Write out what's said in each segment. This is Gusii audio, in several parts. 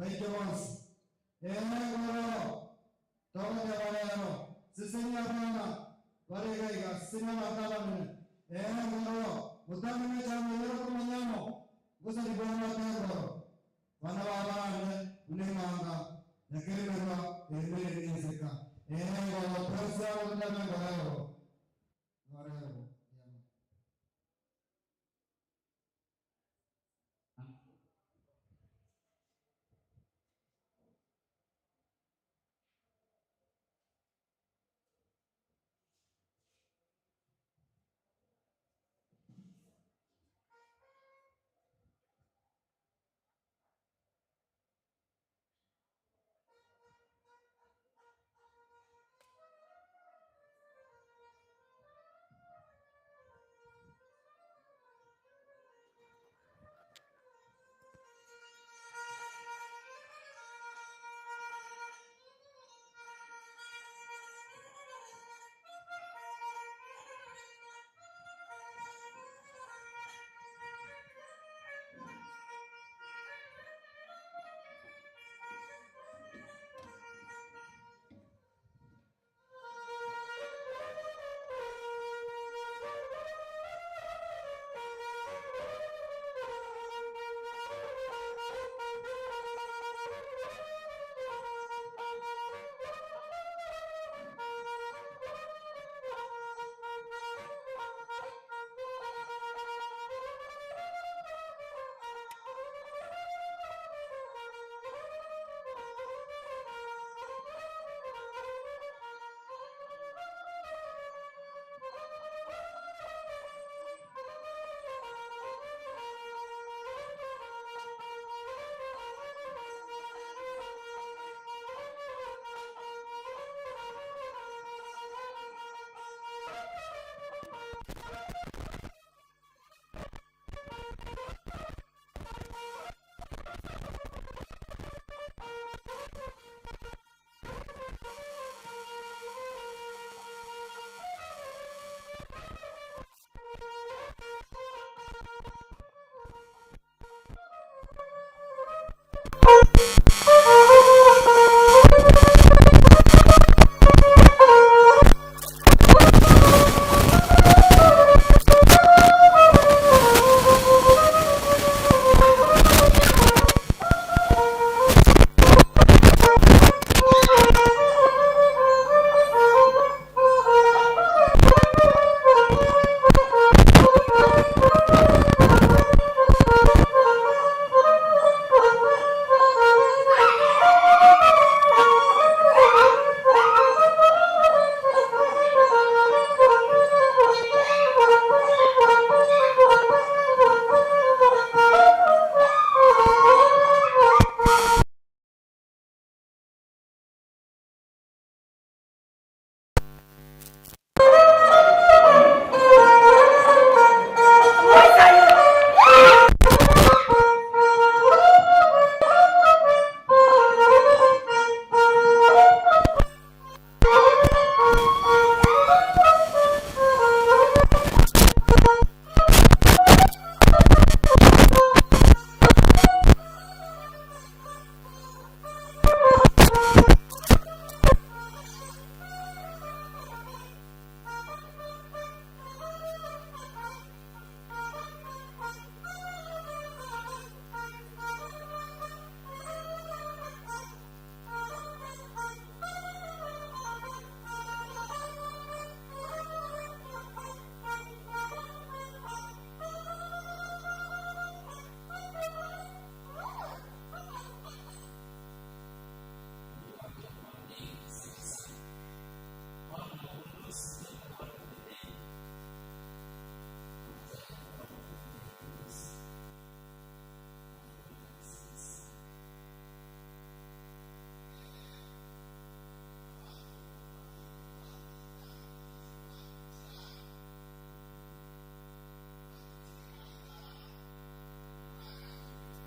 Baike bonsi. Ee Engoro, togoteba rero, sesenia abana bare iga iga, sesenia abanto abanene. Ee Engoro, motambe mechando eyio okomanya amo, ngosarigwe amate Engoro. Bana b'abande buna emanga yakeremerwa eremere nenseka. Ee Engoro, twensi amo totebe Engoro ero. Engoro ero, yama.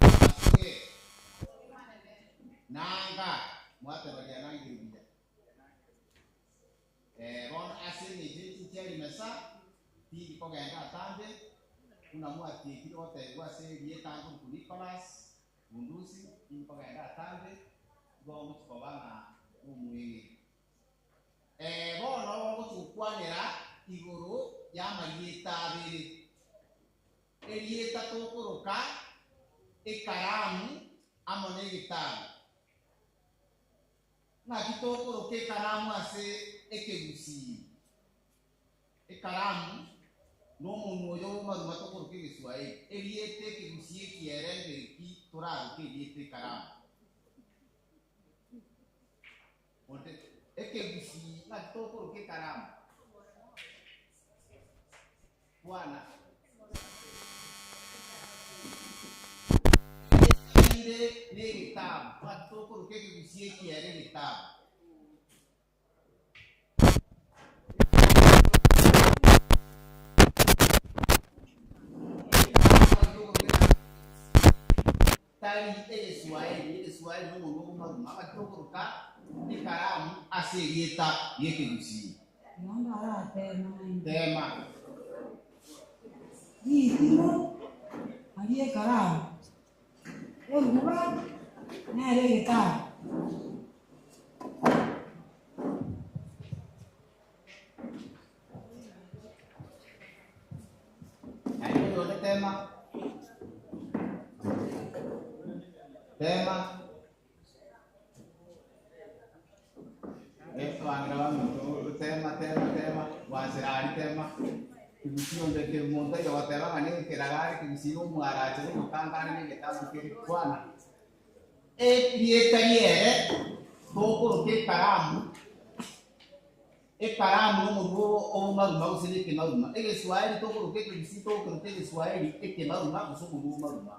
Ase nanga mwateba rianangire buya. Eh, bono ase eng'encho ye chinchia rimesa tindi kogenda atambe buna mwatiekire gotebigwa ase erieta nkoruku Nicholas Bundusi. Ninkogenda atambe, igo ngochia koba ng'a nomweng'e. Bono gogochia gokwanera igoro y'amarieta abere, erieta tokoroka ekaramu amo negetabu. Ng'aki tokoroka ekaramu ase ekegusii? Ekaramu nomonwa oyo bw'amaruma tokoroka egeswaeri. Erieta ekegusii ekiere ngereki toraroke erieta ekaramu? Onde ekegusii ng'aki tokoroka ekaramu? Kwana. Erieta rinde negetabu. Ng'aki tokoroka ekegusii ekiere egetabu? Tari egeswaeri, egeswaeri nomonwa omomaruma, agatitokoroka ekaramu ase erieta ri'ekegusii. Tema. Ritimo aria ekaramu, eruba nere egetabu. Naende oyonde tema. Tema. Eh, abang'ina baminto, tema, tema, tema, gwanchera aria tema. Kegusii onde ke monto aye ogoteba ng'a nekeraga are kegusii na omwarache na omotanga are na egetabu kere kwana. Erieta riere tokoroka ekaramu. Ekaramu nomorwo obomaruma gose nekemaruma. Egeswaeri tokoroka ekegusii togokeroka egeswaeri ekemaruma gose omorwo obomaruma.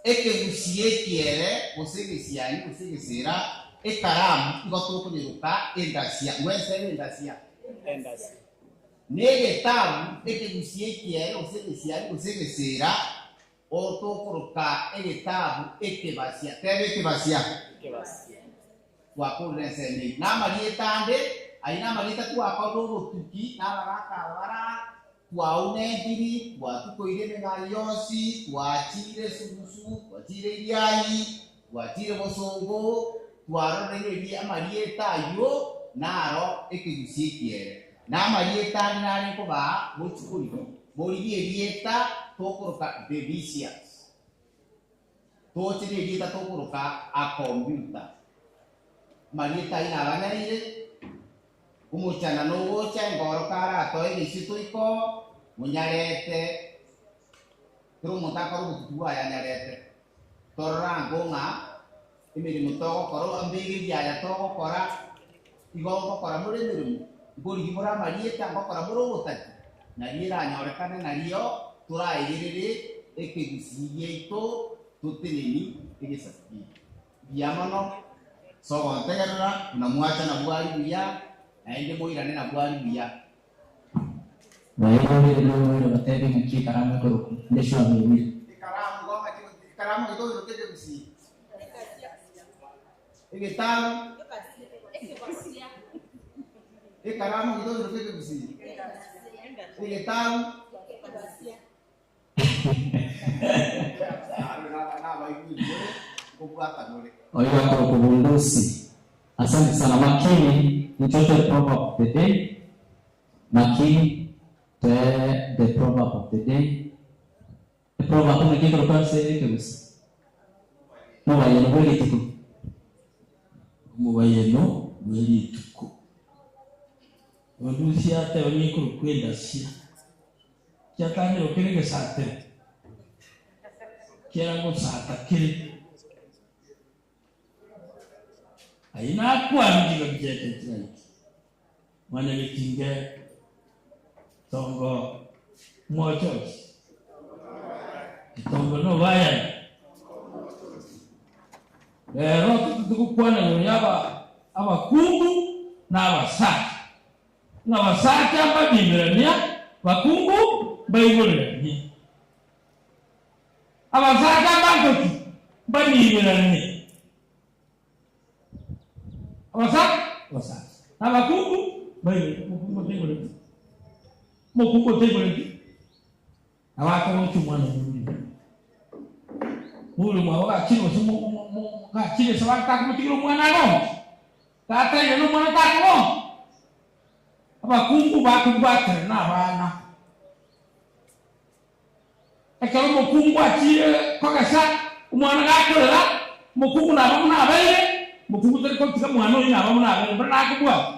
Ekegusii ekiere gose egesiani gose egesera ekaramu igo tokonyeroka endasia. Mwensi tebe endasia. Negetabu ekegusii ekiere gose egesiani gose egesera otokoroka egetabu ekebasia. Teba ekebasia. Twakorire ensemo eyio. Na amarieta ande, ayio namarieta twakorire obotuki, na abagaaka aba bare aa, twaunentiri, twatukoire emeng'anyo yonsi, twachire sugusu, twachire Irianyi, twachire bosongo, twaroreire eria amarieta ayio naro ekegusii ekiere. Na amarieta ande nare nkobaa gochia korigia, morigie erieta tokoroka Delicious. Toche nerieta tokoroka a computer. Amarieta ayio nabanyareire, omochana nogocha engoro karatoe egesio toiko monyarete, kera omonto akore obotuki bwaye anyarete. Torora ango ng'a emeremo togokora mbege ebiaya togokora, igo ngokora more emeremo, nkorigia more amarieta, ngokora more obotati, nario eranyorekane nario toraegerere ekegusii giaito toteneni egesaku giaito. Mbuya mono ase ogontegerera buna mwacha nabwo aria buya, naende moirane nabwo aria buya. Baigorire nomoerio bateebie ng'aki ekaramu ekorokwa, inde chiabeirwe. Ekaramu igo ng'aki ekaramu gete oiroke ekegusii. Egetabu. Ekaramu gete oiroke ekegusii. Egetabu. Oyo akorokwa Bundusi. Asante sana Makini nchoche proverb of the day Makini toe the proverb of the day Eproverb naki ekorokwa ase ekegusii? Mobayeno bwe rituko. Omobayeno bwe rituko. Bundusi ateba ng'a ekorokwa endasia. Kiatanire kere egesatero, kiara ngosata kere. Ayio nakwane chingaki chiaito chiraike. Mwanyagetinge tongo mochochi, etongo nobayani. Rero totete gokwana igoro ya abakungu na abasacha. Ng'a abasacha mbabimerania, bakungu mbaigoreranie. Abasacha mbantoki mbaniberanie. Abasa abasacha na abakungu mbaigoreranie. Omokungu otaigoreti, omokungu otaigoreti nabo akogocha omwana omonene. Moure mwabo gachire gose gachire esabari takomotigera omwana agonke? Tata ere nomwana takogonka? Abakungu bakobwatera nabana. Ekero omokungu achiire kogesa, omwana gakorera, omokungu naba buna abeire, omokungu tari kotiga mwana oyio naba buna abeire, mbare nakobwata.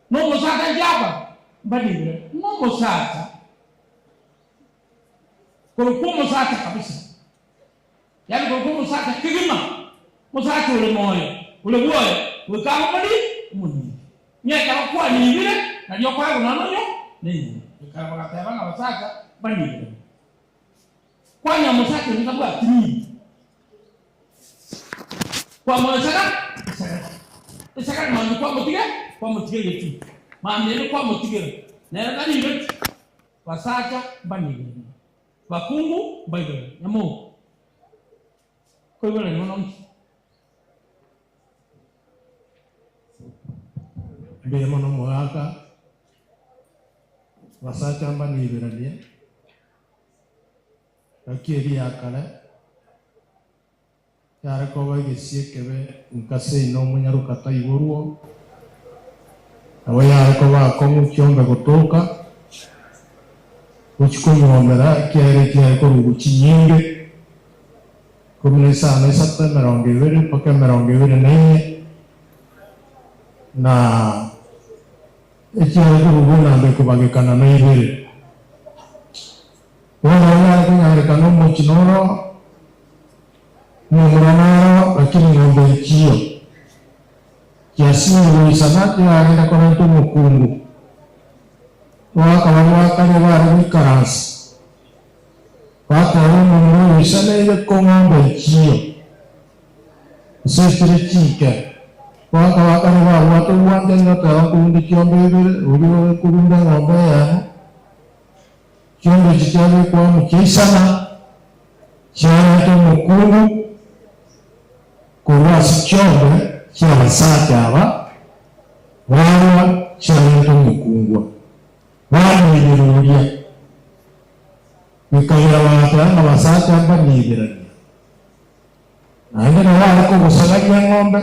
Na omosacha inche akora? Mbadibire. Nomosacha, korokwa omosacha kabisa, yaani korokwa omosacha kegima, omosacha ore moyo, ore bwoye, goika abe omoni omonyinga. Ng'a ekero kwanibire, nario okoegwa nonya noyo nenyomba. Goika bagateba ng'a abasacha mbanibire. Kwanyora omosacha oyio tabwati nibo. Kwamoa esagara, esagara, esagara mambia kwamotiga, kwamotiga egetii, mambia ende kwamotigera, nere tanibeti. Basacha mbanibire, bakungu mbaibere. Nyamoko, koiborerania mono nki? Mbuya mono omogaka, abasacha mbaniberanie, gaki eria ya kare yare koba egesio ekebe nka seino omonyaroka taiborwo, nabo yare koba akong'u chiombe gotoka, gochia konyuomera ekiagera echiare korugwa chinyinge. Ikomi na isano isato, 20 mpaka 24, na ekiare korugwa enamba ekobagekana na ibere. Bono onyare konyarekana omochie noro, omomura noro, lakini ng'ombe nchiyo. Chiasinyire goisana, chiragende korenta omokungu. Goaka baria ba kare bare goikaransa. Bateba omomura oyoisaneire kong'omba echiiro, ase echire chinke. Goaka bakare babwate obwanchani bateba nkorunde chiombe ibere, oria ore korunda eng'ombe eyemo. Chiombe echi chiabekwa amo chiaisana, chiareta omokungu korwa ase chiombe chi'abasacha aba, barwa chiareta omokungwa. Baniibereria, bikagera bagateba ng'a abasacha mbaniiberanie. Naende nabo are kogosagaria eng'ombe,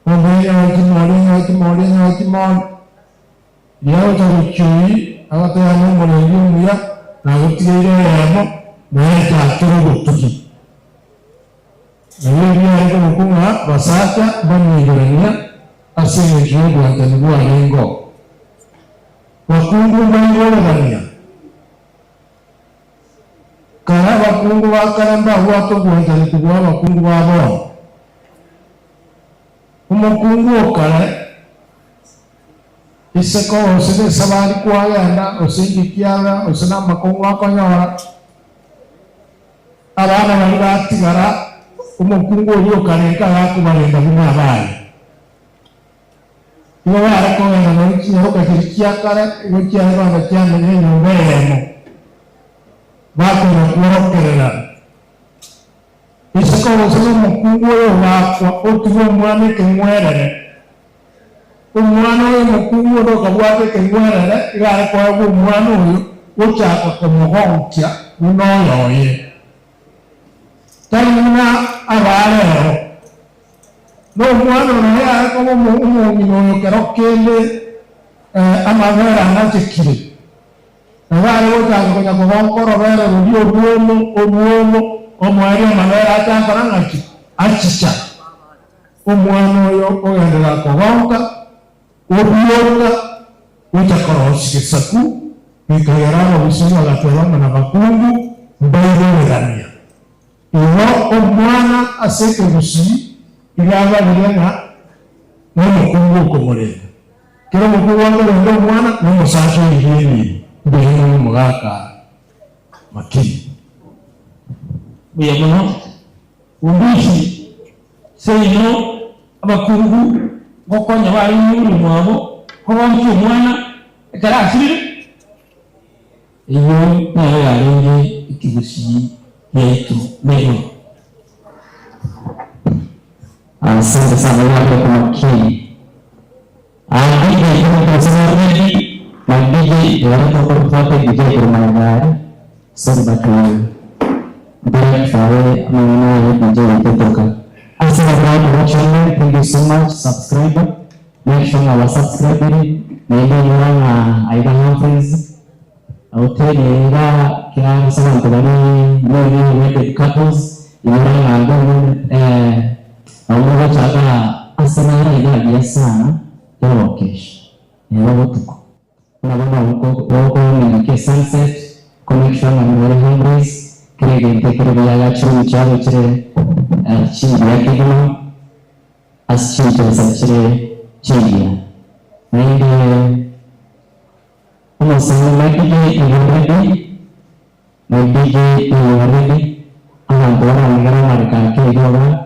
eng'ombe enyoe chimori, enyoe chimori, enyoe chimori. Riria agocha gochia oyio, agateba ng'a omorendi omuya nagotigeire eyemo, naye chakera obotugi. Nario erio are korokwa ng'a abasacha mbaniiberania ase engencho y'obwanchani bwarengeo. Bakungu mbaigorerania. Kare abakungu ba kare mbabwate obwanchani kobua abakungu ba bono. Omokungu o kare, isiko gose nesabari kwagenda, gose engaki ara, gose namakong'u akonyora, abana baria batigara, omokungu oria o kare nkayakobarenda buna abaye. Igo bare kogenda nonya chinyaroka chiria chia kare, igo chiare kogenda chiamenya enyomba eyemo, bakona kworokererana. Isiko gose nomokungu oyo ogakwa, otiga omwana ekeng'werere. Omwana oyo omokungu onde okabwata ekeng'werere, iga are koegwa omwana oyo, gochaka komogonkia buna oyoye. Tari buna abarero. Nomwana oyo naye are koba omong'ina oyo kero kende amabere anachekire. Nabo are gochaka konya kogonka orobere roria orwomo, orwomo, omoerio amabere achakora ng'aki? Achicha. Omwana oyo ogenderera kogonka, obioka, gocha korosia gesaku, gekagera ababusuri bagateba ng'a nabakungu mbaiborerania. Igo omwana ase ekegusii iga abarire ng'a nomokungu okomorenda. Kera omokungu akorenda omwana nomosacha oirie enibo, mbuya mono omogaka makini. Mbuya mono Bundusi, seino abakungu ngokonya barenge omoremo abo kogonkia omwana ekero asirire. Eyio nero yarenge ekegusii giaito nigo. Asante sana wale kwa makini. Ah, DJ kama tunasema ready, na DJ wanatoka kufuata DJ kwa maana sorry but wewe. Ntaratware amang'ana aya DJ ogototoka. Ase abana bochonde thank you so much subscribe make sure ng'a wasubscribire naende inyora ng'a aiga Humphreys hoteli iga kera ase abanto bare newly wedded couples inyora ng'a ngono abwo mogochaka ase naro iga agiya sana togokesha neba botuko. Buna bono gokominyokia esunset, ko make sure ng'a nigo ore hungries, kera egento ekere buya iga chiroom chiabo chire chingiya kegima, ase chinchesa chire chingiya. Naende omosani my DJ if you ready, my DJ if you ready, abanto baramegere amareko ake iga iga.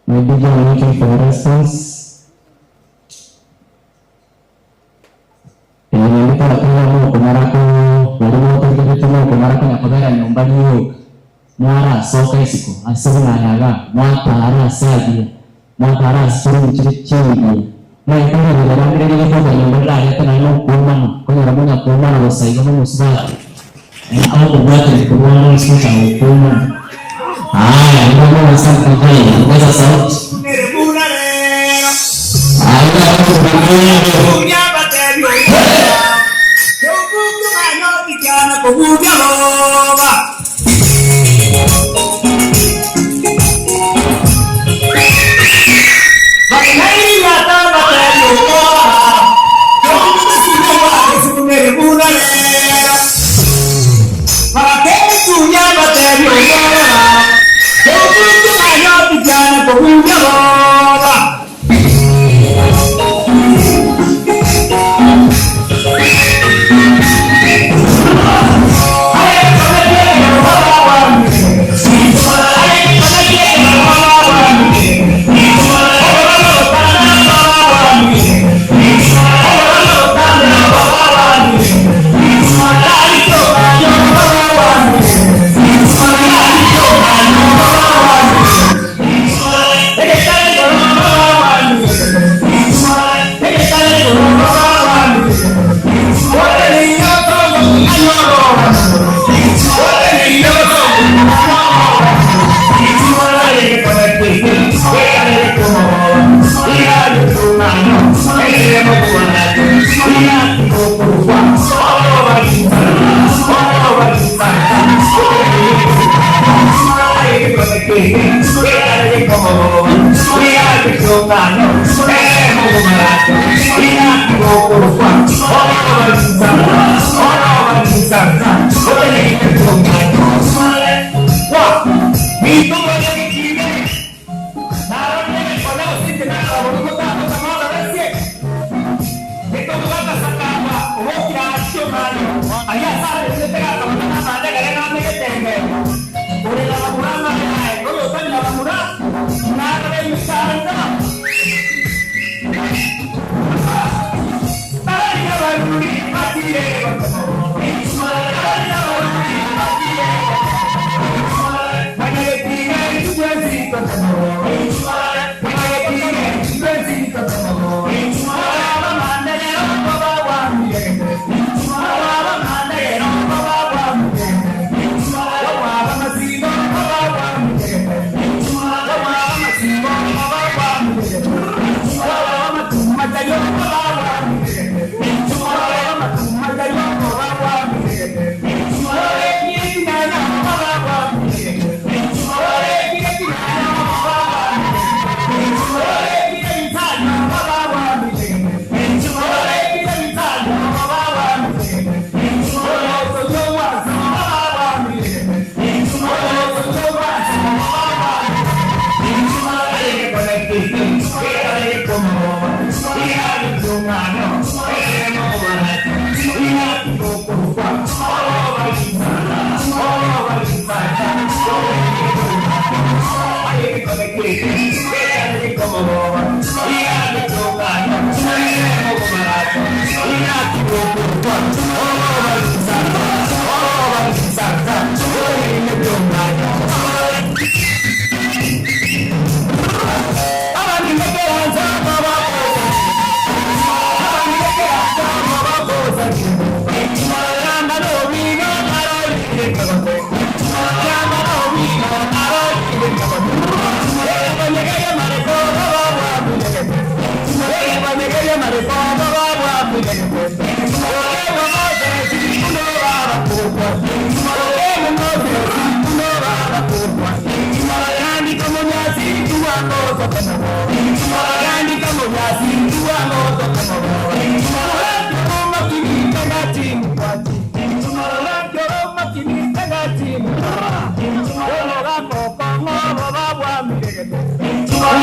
My DJ I'm waiting for a response. Eh, naende toratebe mokomara ko baria motoikerete mokomara konya kobera nyomba rioka, mwarasoka isiko ase buna aya igaa, mwatara ase agiya, mwatara ase chiroom chire chingiya, mwaika riberera rinde rigetoka nyomba rirarete naende okoumana, konyora monya koumana bosa igo nomosubati. Agokobwateria korwa ande onsi gochaka gokoumana. Haya, nigo bono asante DJ, ongeza sauti. Haya,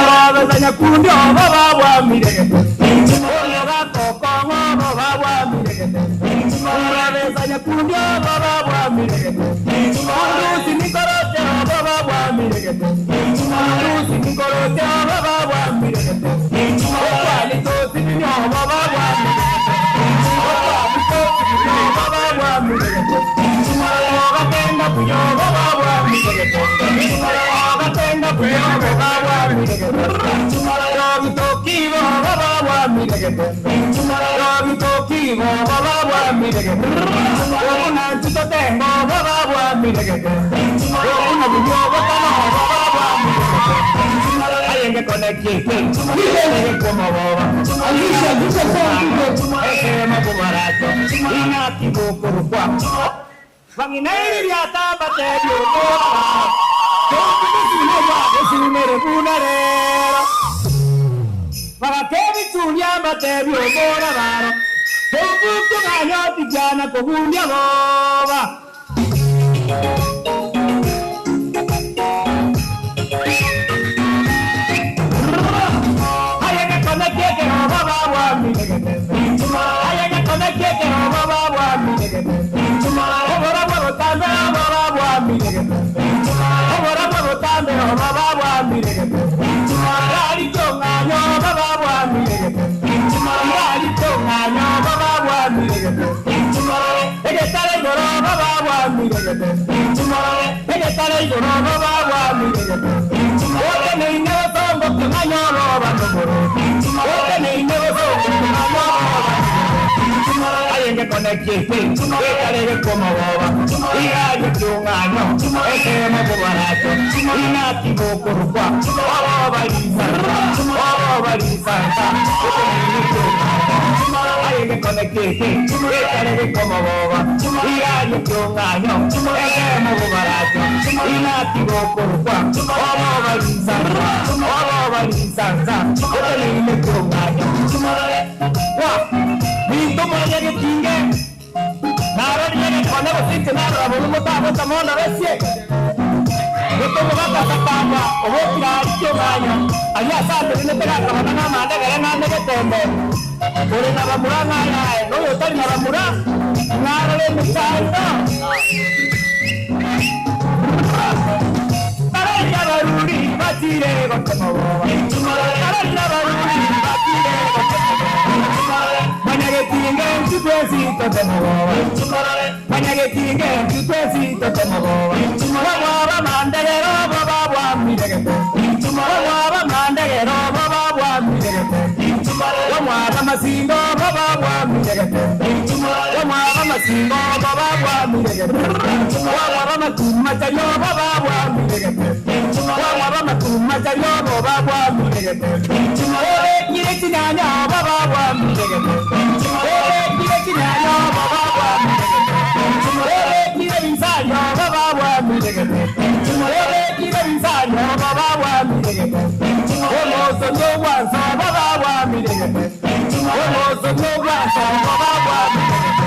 Omorobesa nyakundi obo babwamiregete, Omogaka okong'o obo babwamiregete, Omorobesa nyakundi obo babwamiregete, Bundusi nikoroche obo babwamiregete, Bundusi nikoroche obo babwamiregete, Okwani tosinini obo babwamiregete, Okwani tosinini obo babwamiregete, Ogatenga buya obo babwamiregete, Ogatenga buya obo babwamiregete, Tobitoki bobo babwamiregete, Tobitoki bobo babwamiregete, Obonanchi totenga obo babwamiregete, Obuna buya obotano obo babwamiregete, Ayenge konekiete, Ayenge komoboba, Ekemo bobaracho, Ing'aki bokorokwa. Bang'ina eririata mbatebie okoba, Tokumosuna gwagosunere buna rero. Bagaka ebituria mbatebie okorararo, Tokumokoganya otichana kogundia boba. Aye gekone ki'ekerogo babwamiregete, Aye gekone ki'ekerogo babwamiregete, Obora bw'obotambe obo babwamiregete, Obora bw'obotambe obo babwamiregete, Irarike ong'anyo obo babwamiregete, Irarike ong'anyo obo babwamiregete, Egetare igoro obo babwamiregete, Egetare igoro obo babwamiregete, Oteneine gosongo keng'anyo obo banogoro, Oteneine gosongo keng'anyo obo banogoro, Aye ngekone kiete, getare gekomogoba, Igarie kiong'anyo, ekemo kobaracho, Inaki bokorokwa, oboba risansa, Oboba risansa, oteneine kiong'anyo, Aye ngekone kiete, getare gekomogoba, Igarie kiong'anyo, ekemo kobaracho, Inaki bokorokwa, oboba risansa, Oboba risansa, oteneine kiong'anyo. Wa, Minto mwaria getinge, narorire egekone gose inche narora bobe motagocha mondoresie. Gotomobata Sakamba obokire aria kiong'anyo, aria ase atenenete gakabana namandegere ng'ande getembe. Ore na bamura ng'aye aye, na oyotari na bamura ng'arore emechando. Arorire abaruri batire gotemoboba, Arorire abaruri batire gotemoboba, Mwanyagetinge intwe twensi totemoboba, Mwanyagetinge intwe twensi totemoboba, Bamwaba mandegero boba bwamiregete, Bamwaba mandegero boba bwamiregete, Bamwaba masingo boba bwamiregete, Bamwaba masingo boba bwamiregete, Bamwaba matumachario boba bwamiregete, Bamwaba matumachario boba bwamiregete, Obekire chinyanya boba bwamiregete, Obekire chinyanya boba bwamiregete, Obekire binsario boba bwamiregete, Obekire binsario boba bwamiregete, Omosomi ogwanso boba bwamiregete, Omosomi ogwanso boba bwamiregete,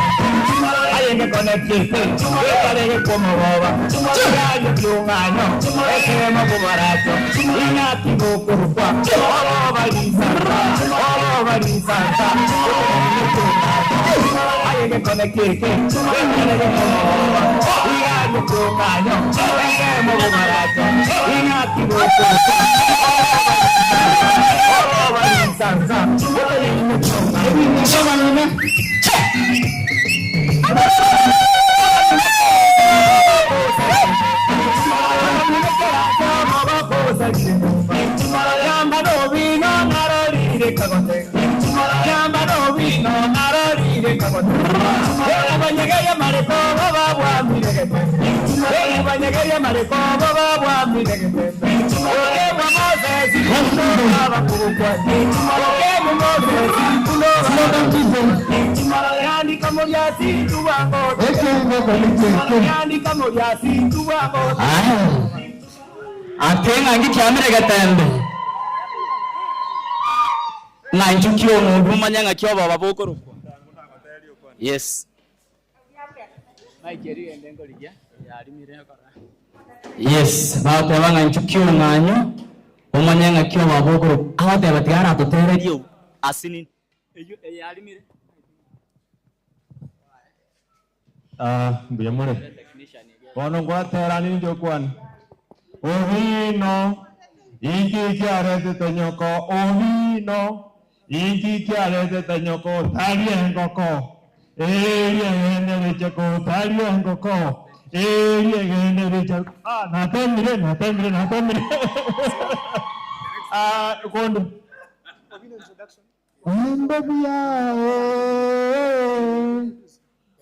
Aye ngekone kiete, getare gekomogoba, Kiaye kiong'anyo, ekemo bobaracho, Ing'aki bokorokwa, oboba risansa, Oboba risansa, oteneine kiong'anyo, Aye ngekone kiete, getare gekomogoba, Kiaye kiong'anyo, ekemo bobaracho, Ing'aki bokorokwa, oboba risansa, Oboba risansa, oteneine kiong'anyo. Ake ng'a ngikiamire getembe, ng'a inchukie omonto omanye ng'aki oboba bokorokwa. Yes. Yes, bagoteba ng'a inchukie ong'anyo, omanye ng'aki. Naki obaba okorokwa agoteba tiga aratotererie obo asinini. Eyio eye yarimire. Ah, mbuya more. Bono ngwatera ninche okwane. Obino, inki kiaretete nyoko? Obino, inki kiaretete nyoko? Taria engoko. Eria egende richako, taria engoko. Eria egende richako. Ah, natemire, natemire, natemire. Ah, konde. Orende buya eh,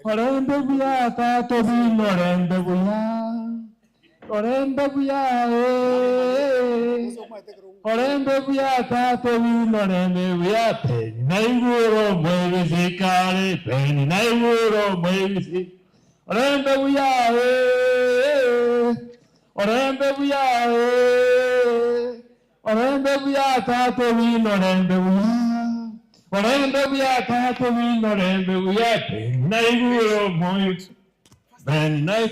orende buya tata obino orende buya, orende buya eh, orende buya tata obino orende buya, peni naigure omwebisikari, peni naigure omwebisi, orende buya eh, orende buya eh. Orende buya tata owino orende buya orende buya tata owino orende buya peni naigure omoyo peni nai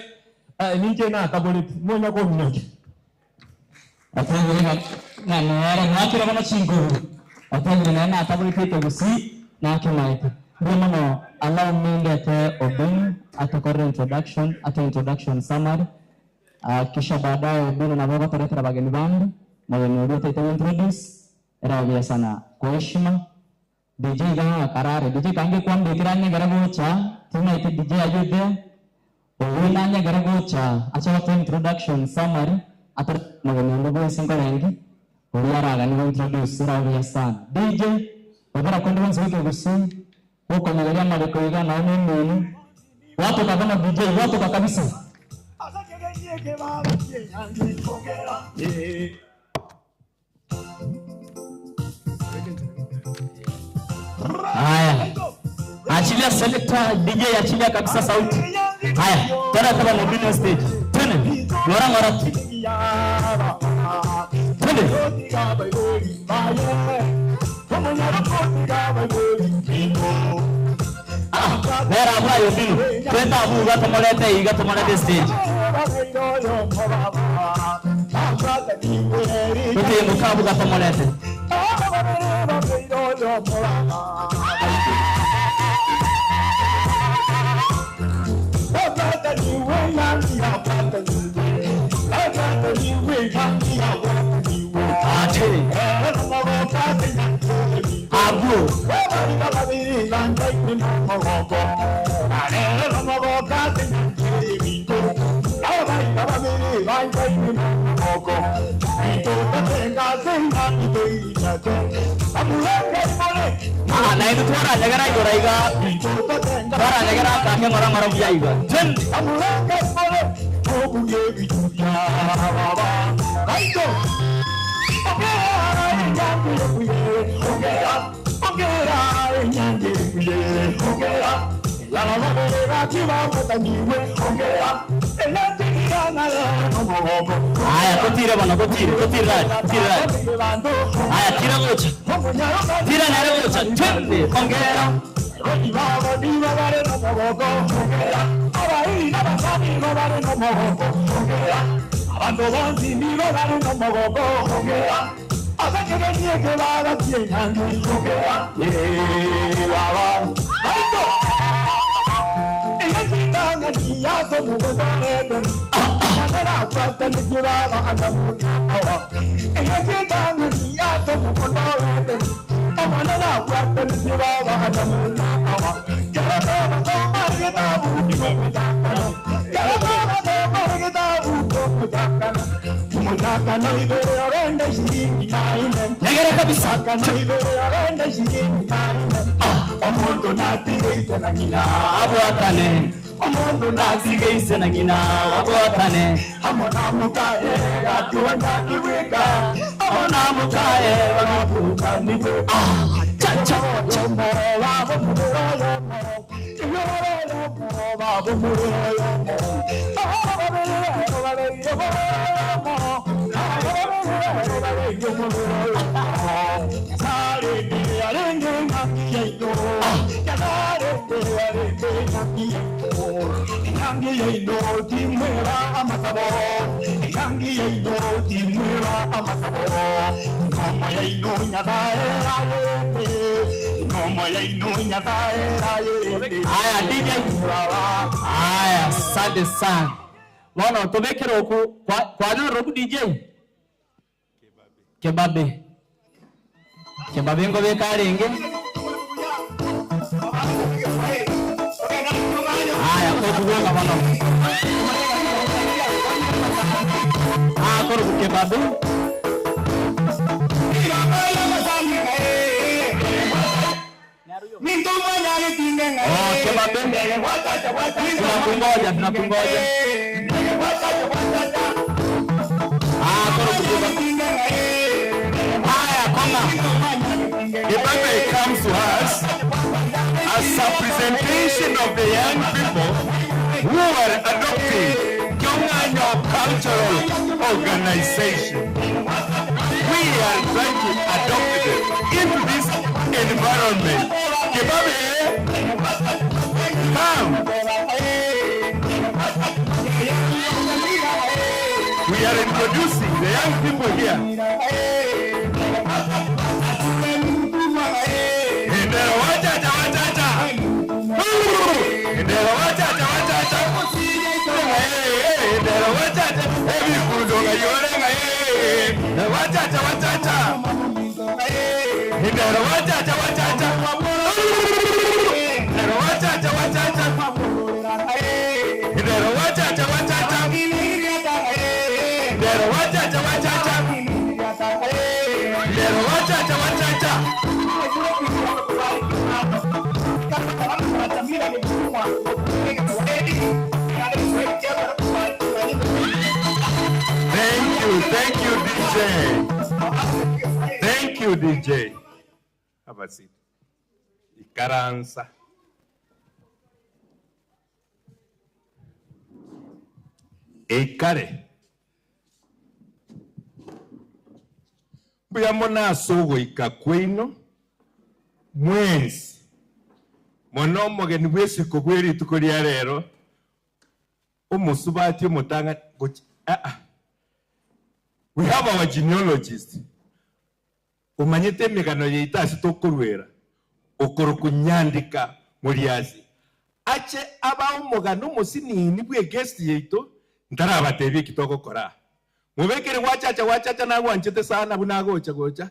ah, ninche nataboreti monya kominoki Otebire ng'a ng'a nere mwakire bono chinguru. Otebire nere nataboreti ekegusii nakemaete. Mbuya mono allow me ndete Obin atokorere introduction atoe introduction summary. Kisha baadaye Obino nabo ogotoretera abageni bande, omogeni oria otaete gointroduce, ere buya sana. Kwa heshima, DJ iga akarare, DJ kange kwambekera anyegere gocha, timaete DJ are you there? Obino anyegere gocha ache gotoa introduction summary, atore omogeni onde bwensi nkorengi, oria araganie gointroduce, ere buya sana. DJ, obera konde bwensi goika gusii, gokonyegeria amareko iga nao na emenu, gwatoka bono DJ, gwatoka kabisa. Haya, achilia selector DJ, achilia kabisa sauti. Haya, twende kama mobile stage, twende ngora ngora, twende. Ah, nera abwayo bino twende abuga tumulete iga tumulete stage tutimbuka abuga tumulete ate abu Ah, na ithu twaranyegera igora iga twaranyegera kake ng'ora ng'ora buya iga twende. Haya, totire bono, totire, totire rari, totire rari. Haya, tira gocha. Tira nere gocha. Twende, ongera. Nyegera kabisa. Abwatane. Omundu nasigeise na ng'ina abwatane. Amona mukaye Ah, cha cha cha. yaino timweba amasabo, Enyangi yaino timweba amasabo, Enyomo yaino Nyasae erayete, Enyomo yaino Nyasae erayete. Aya DJ. Aya, asante sana. Bono tobekere oku kwanyorire oku DJ? Kebabe. Kebabe nkobeka arenge. Aya, okobweka bono. Ah, koroku kebabe. Oh, kebabe. Tunakungoja, tunakungoja. Ah, koroku kebabe. Haya, koma. Kebabe comes to us as a presentation of the young people who are adopting Kyong'anyo Cultural Organization. We are trying to adopt them into this environment. Kebabe, come. We are introducing the young people here. Ndero wachacha wachacha. Ndero wachacha wachacha. Ndero wachacha. Ebikundo ngayorenga. Wachacha wachacha. Ndero wachacha wachacha. Ndero wachacha wachacha. Ndero wachacha wachacha. Ndero wachacha wachacha. Ndero wachacha wachacha. Thank you, thank you, DJ. Thank you, DJ. Have a seat. Ikaransa. Eikare. Mbuya mono ase ogoika kwaino mwensi, mono omogeni bw'esiko bwe rituko ria rero, omosubati omotang'ani gochi aa. We have our genealogist omanyete emegano yaito ase tokoruera, okorokwa Nyandika Moriasi, ache abae omogano omosinini bw'eguest yaito, ntarabatebia eki togokora aa. Mobekere gwachacha gwachacha nagwanchete sana buna agocha gocha.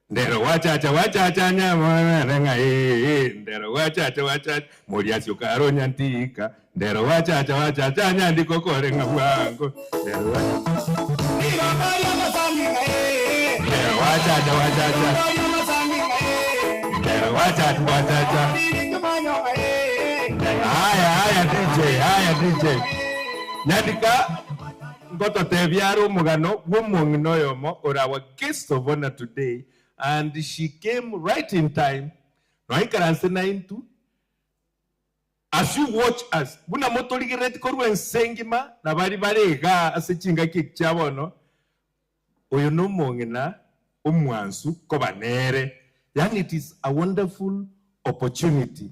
Ndero gwachacha gwachacha nyamwana ng'a ee ndero gwachacha gwachacha moriasi okare onyantika ndero gwachacha gwachacha nyandiko okore ng'a bwango ndero ndero gwachacha gwachacha ndero gwachacha gwachacha Haya haya DJ haya DJ Nyandika ngototebia are omogano bw'omong'ina oyomo ore our guest of honor today and she came right in time noikaranse naintwe as you watch us buna motorigerereti korwa ense engima na baria bare igaa ase chingaki echi chia bono oyo nomong'ina omwansu koba nere yaani it is a wonderful opportunity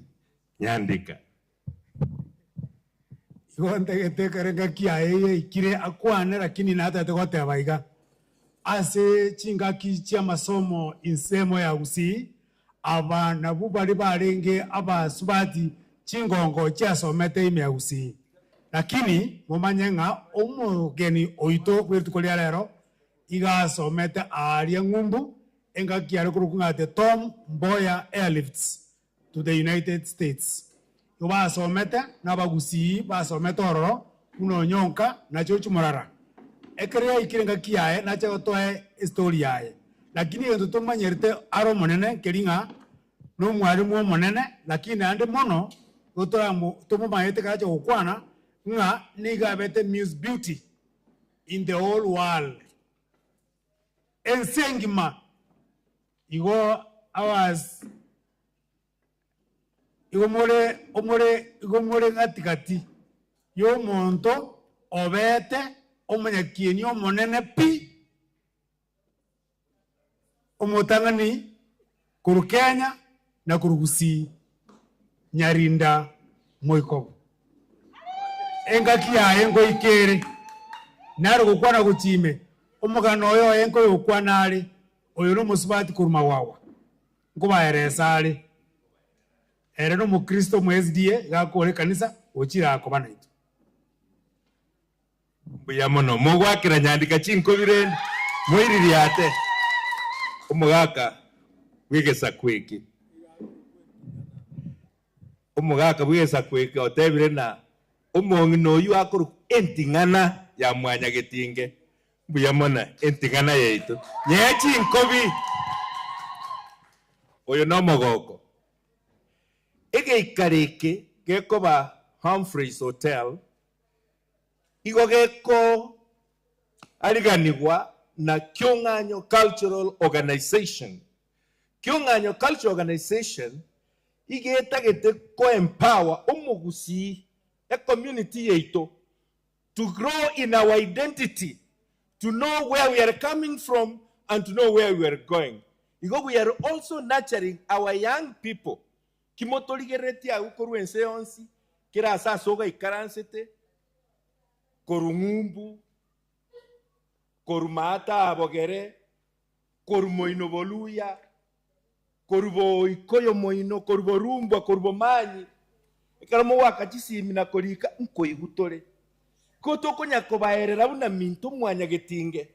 Nyandika. Igo ntagete ekero engaki yaye yaikire akwane, lakini natagete goteba iga, ase chingaki chi'amasomo insemo ya Gusii, aba nabwo baria barenge abasubati chingongo chiasomete ime ya Gusii. Lakini momanye ng'a omogeni oito bw'erituko ria rero iga asomete aaria ng'umbu, engaki yare korokwa ng'a The Tom Mboya Airlifts to the United States. Igo basomete nabagusii basomete ororo buna Onyonka na George Morara. Ekero yaikire engaki yaye nache gotoa estory yaye. Lakini egento tomanyerete are omonene nkeri ng'a nomwalimu omonene lakini naende mono igo toramo tomomanyete ekero acha gokwana ng'a nigo abete Miss Beauty in the whole world. Ense engima igo ours Igo more omore igo more gati-gati y'omonto obete omonyakieni omonene pi, omotang'ani korwa Kenya na korwa Gusii, Nyarinda. Moikobo. Engaki yaye ngoika ere, nare gokwana gochia ime, omogano oyo oye nkoyokwana are, oyo nomosubati korwa magwagwa, nkobaeresa are. Ere nomokristo omo SDA iga akore ekanisa, ochire aa koba naintwe. Mbuya mono mogwakera nyandika chinkobi rende moiririate omogaka bw'egesaku eke. Omogaka bw'egesaku eke otebire na omong'ina oyio akorokwa enting'ana ya mwanyagetinge. Mbuya mono enting'ana yaito. Nyee chinkobi! Oyo nomogoko. Egeikaro eke gekoba Humphreys Hotel igo gekoariganigwa na Kiong'anyo Cultural Organisation. Kiong'anyo Cultural Organisation igo etagete ko empower omogusii, ecommunity yaito to grow in our identity, to know where we are coming from and to know where we are going. Igo we are also nurturing our young people. Ki motorigereretie agwo korwa ense yonsi, kera ase ase ogaikaransete, korwa ng'umbu, korwa maata a bogere, korwa moino boluya, korwa boikoyo moino, korwa borumbwa, korwa bomanyi, ekero mogoaka chisimi na korika, nkoigwa tore. Ko tokonya kobaerera buna minto mwanyagetinge,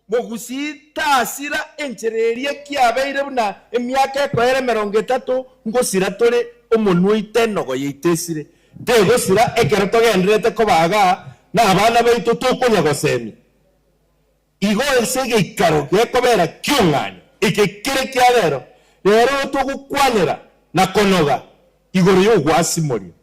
mogusii tasira enchera eria kiabeire buna emiaka ekoera emerongo etato ngosira tore omonwa oito enogo yaito esire. Tegosira ekero togendererete koba igaa na abana baito tokonya gosemia. Igo ase egeikaro gekobera ki'ong'anyo eke kere kia rero, rero togokwanera na konoga igoro y'ogwasimoria.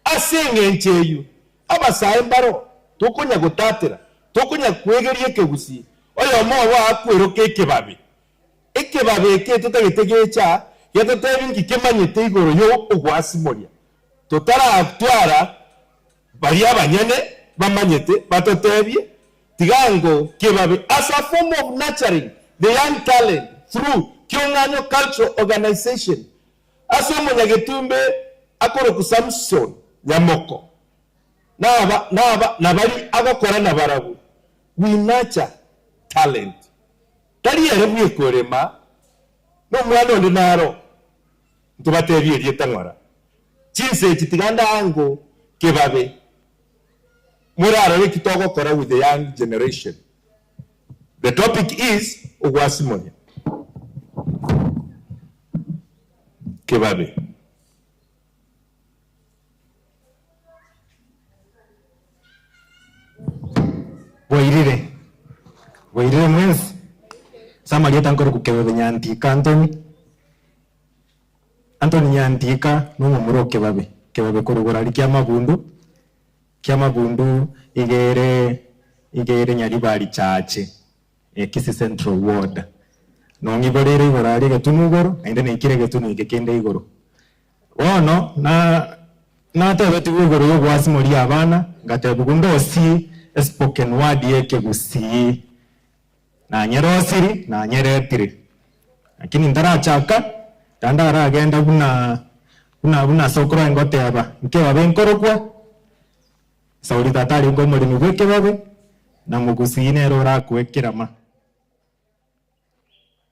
Ase engencho eyio, abasae mbaro tokonya gotatera, tokonya kwegeria ekegusii, oyomo obo akweroka ekebabe. Ekebabe eke totagete gecha getotebi nki kemanyete igoro y'ogwasimoria. Totaratwara baria abanyene bamanyete batotebie, tiga ngo kebabe as a form of nurturing the young talent through Kiong'anyo Cultural Organization Ase omonyagetumbe akorokwa Samson Nyamoko, naba naba nabari agokora nabarabwo, we nurture talent. Tari ere bweka orema, nomwana onde naro, ntobatebie erieta ng'ora. Chinsa echi tiga ndango kebabe, morarore eki togokora with the young generation. The topic is ogwasimoria. Kebabe. Bwairire, bwairire mwensi? Ase amarieta nkorokwa Kebebe Nyantika Anthony, Anthony Nyantika na omomura o Kebabe, Kebabe korwa Borari Kiamabundu, Kiamabundu iga ere iga ere Nyaribari Chache. Kisii Central Ward. Nong'iboreire igoro aria egetunu igoro, naende naikire egetunu eke kende igoro. Bono na natebetigwe igoro y'ogwasimoria abana, ngatebigwa ndosie espoken word y'ekegusii. Nanyerosiri, nanyeretire. Lakini ntarachaka, naende aragenda buna buna buna ase okoroa ngoteba, nkebabe nkorokwa. Sauli tata arenge omoremi bw'ekebabe, na mogusii nere orakwe ekerama.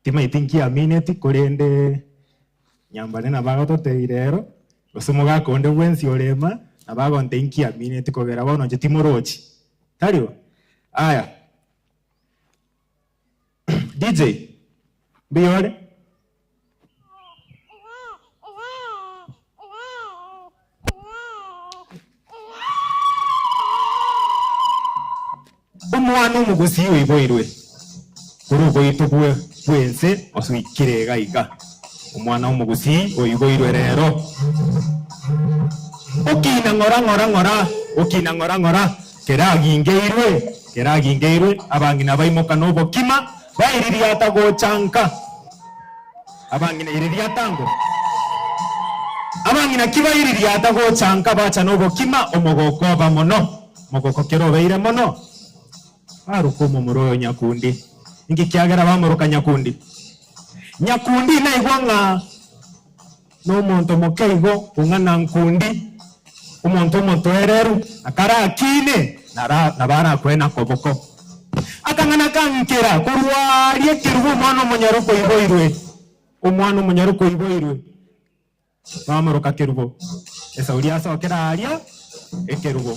Timaeti nkiamineti, korende nyambane nabo agototebia rero, gose omogaka onde bwensi orema, nabo agontebia nkiamineti kogera bono inche timorochi. Tari bo? Aya, DJ, mbuya ore? Omwana omogusii oiboirwe korwa oboito bw'ense osoikire iga iga. Omwana omogusii oiboirwe rero. Okina ng'ora ng'ora ng'ora, okina ng'ora ng'ora, keragingeirwe, keragingeirwe, abang'ina baimoka nobokima, baiririata gocha nka. Abang'ina iririata ngo. Abang'ina ki baiririata gocha nka bacha nobokima, omogoko oba mono, omogoko kera obeire mono. Baroka omomura oyo Nyakundi. Inki kiagera bamoroka Nyakundi? Nyakundi naigwa ng'a nomonto moke igo ong'ana nkundi. Omonto omotoereru akarakine, nabo arakwe na koboko. Akang'ana kankera korwa aria ekerubo omwana omonyaroka oiboirwe, omwana omonyaroka oiboirwe, bamoroka Kerubo. Esauri asokera aria ekerubo.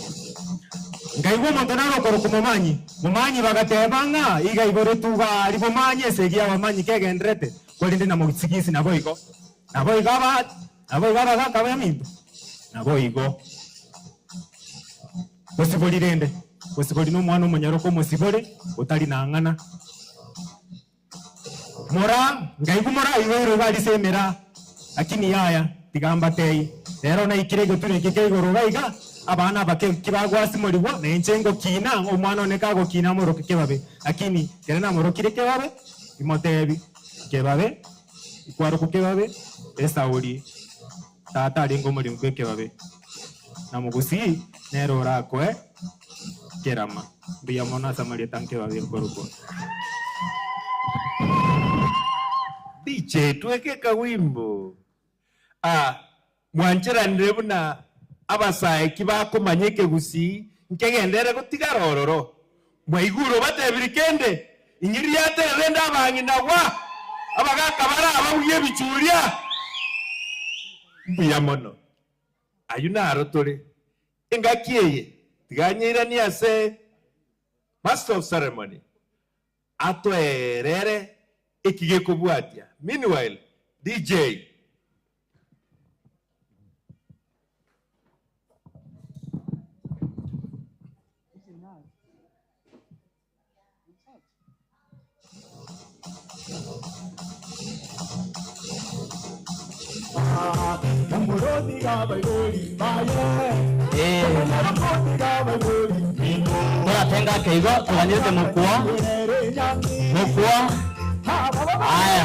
Nkaigwa omonto nare okorokwa Momanyi, Momanyi bagateba ng'a iga aiboretwe iga aria Bomanyi, esegi y'abamanyi kegendererete, korende na Mosigisi naboigo. Naboigo aba, naboigo abagaaka b'eminto, naboigo. Bosibori rende, bosibori nomwana omonyaroka omosibore, otari nang'ana. Mora, nkaigwa mora aiboirwe iga arise emera, lakini yaya, tiga mbatei. Rero naikire egetunwa eke kia igoro iga iga, abana abake kibagwasimorigwa, na inche ngokina, omwana one kagokina amoroke kebabe, lakini ekero namorokire kebabe, imotebi, Kebabe, Ikwarokwa kebabe, Esauli tata arenge omoremi bw'ekebabe, na mogusii nere orakoe kerama. Mbuya mono ase amarieta nkebabe nkorokwa. DJ tweke kawimbo. Ah, mwancheranire buna abasae ki bakomanya ekegusii nkegenderere gotigara ororo. Mwaigure obatebiri kende, ing'iriatere rende abang'ina gwa, abagaka bare ababugia ebichuria. Mbuya mono. Ayio naro tore. Engaki eye tiga nyeiranie ase Master of Ceremony atoerere eki gekobwatia. Meanwhile, DJ. Toratenga ake igo toganyerete mokwa mokwa aya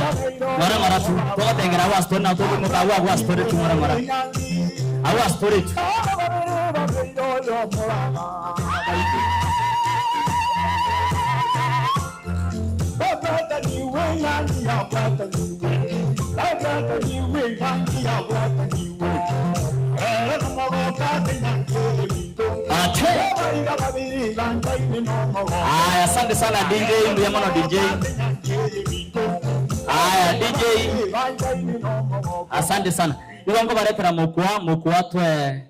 ng'ora ng'ora tu togotengera agwo ase tore nabo tokoimoka agwo agwo ase tore tu ng'ora ng'ora agwo ase tore tu. Ate. Aya, asante sana DJ, mbuya mono DJ. Aya DJ. Asante sana. Igo nkobaretera mokwa, mokwa twe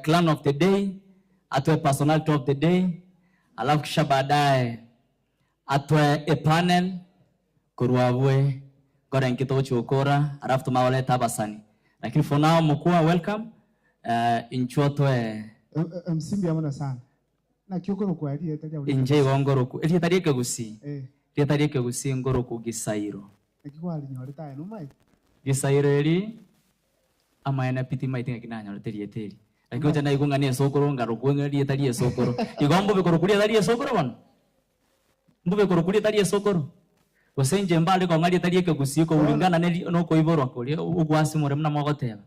Clan of the day, atoe personality of the day, alafu kisha baadaye atoe a panel korwa abwe nkore nki togochia gokora alafu tomanye goreta abasani. Lakini for now mokwa welcome, inchuo otoe. MC mbuya mono sana. Naki okorokwa erieta ria buna Inche igo ngorokwa erieta ria ekegusii, Eh. erieta ria ekegusii ngorokwa Gisairo. Naki kwarinyorete aye nomaete? Gisairo eri Amaene pi timaeti ng'aki nanyorete erieta eri. Naki gocha naigwe ng'a nesokoro ngarokwe ng'a erieta ri'esokoro. Igo mbobe korokwa rieta ri'esokoro bono? Mbobe korokwa rieta ri'esokoro? Gose inche mbare kong'a rieta ri'ekegusii koburingana neri nokoiborwa koria ogwasimore buna mogoteba?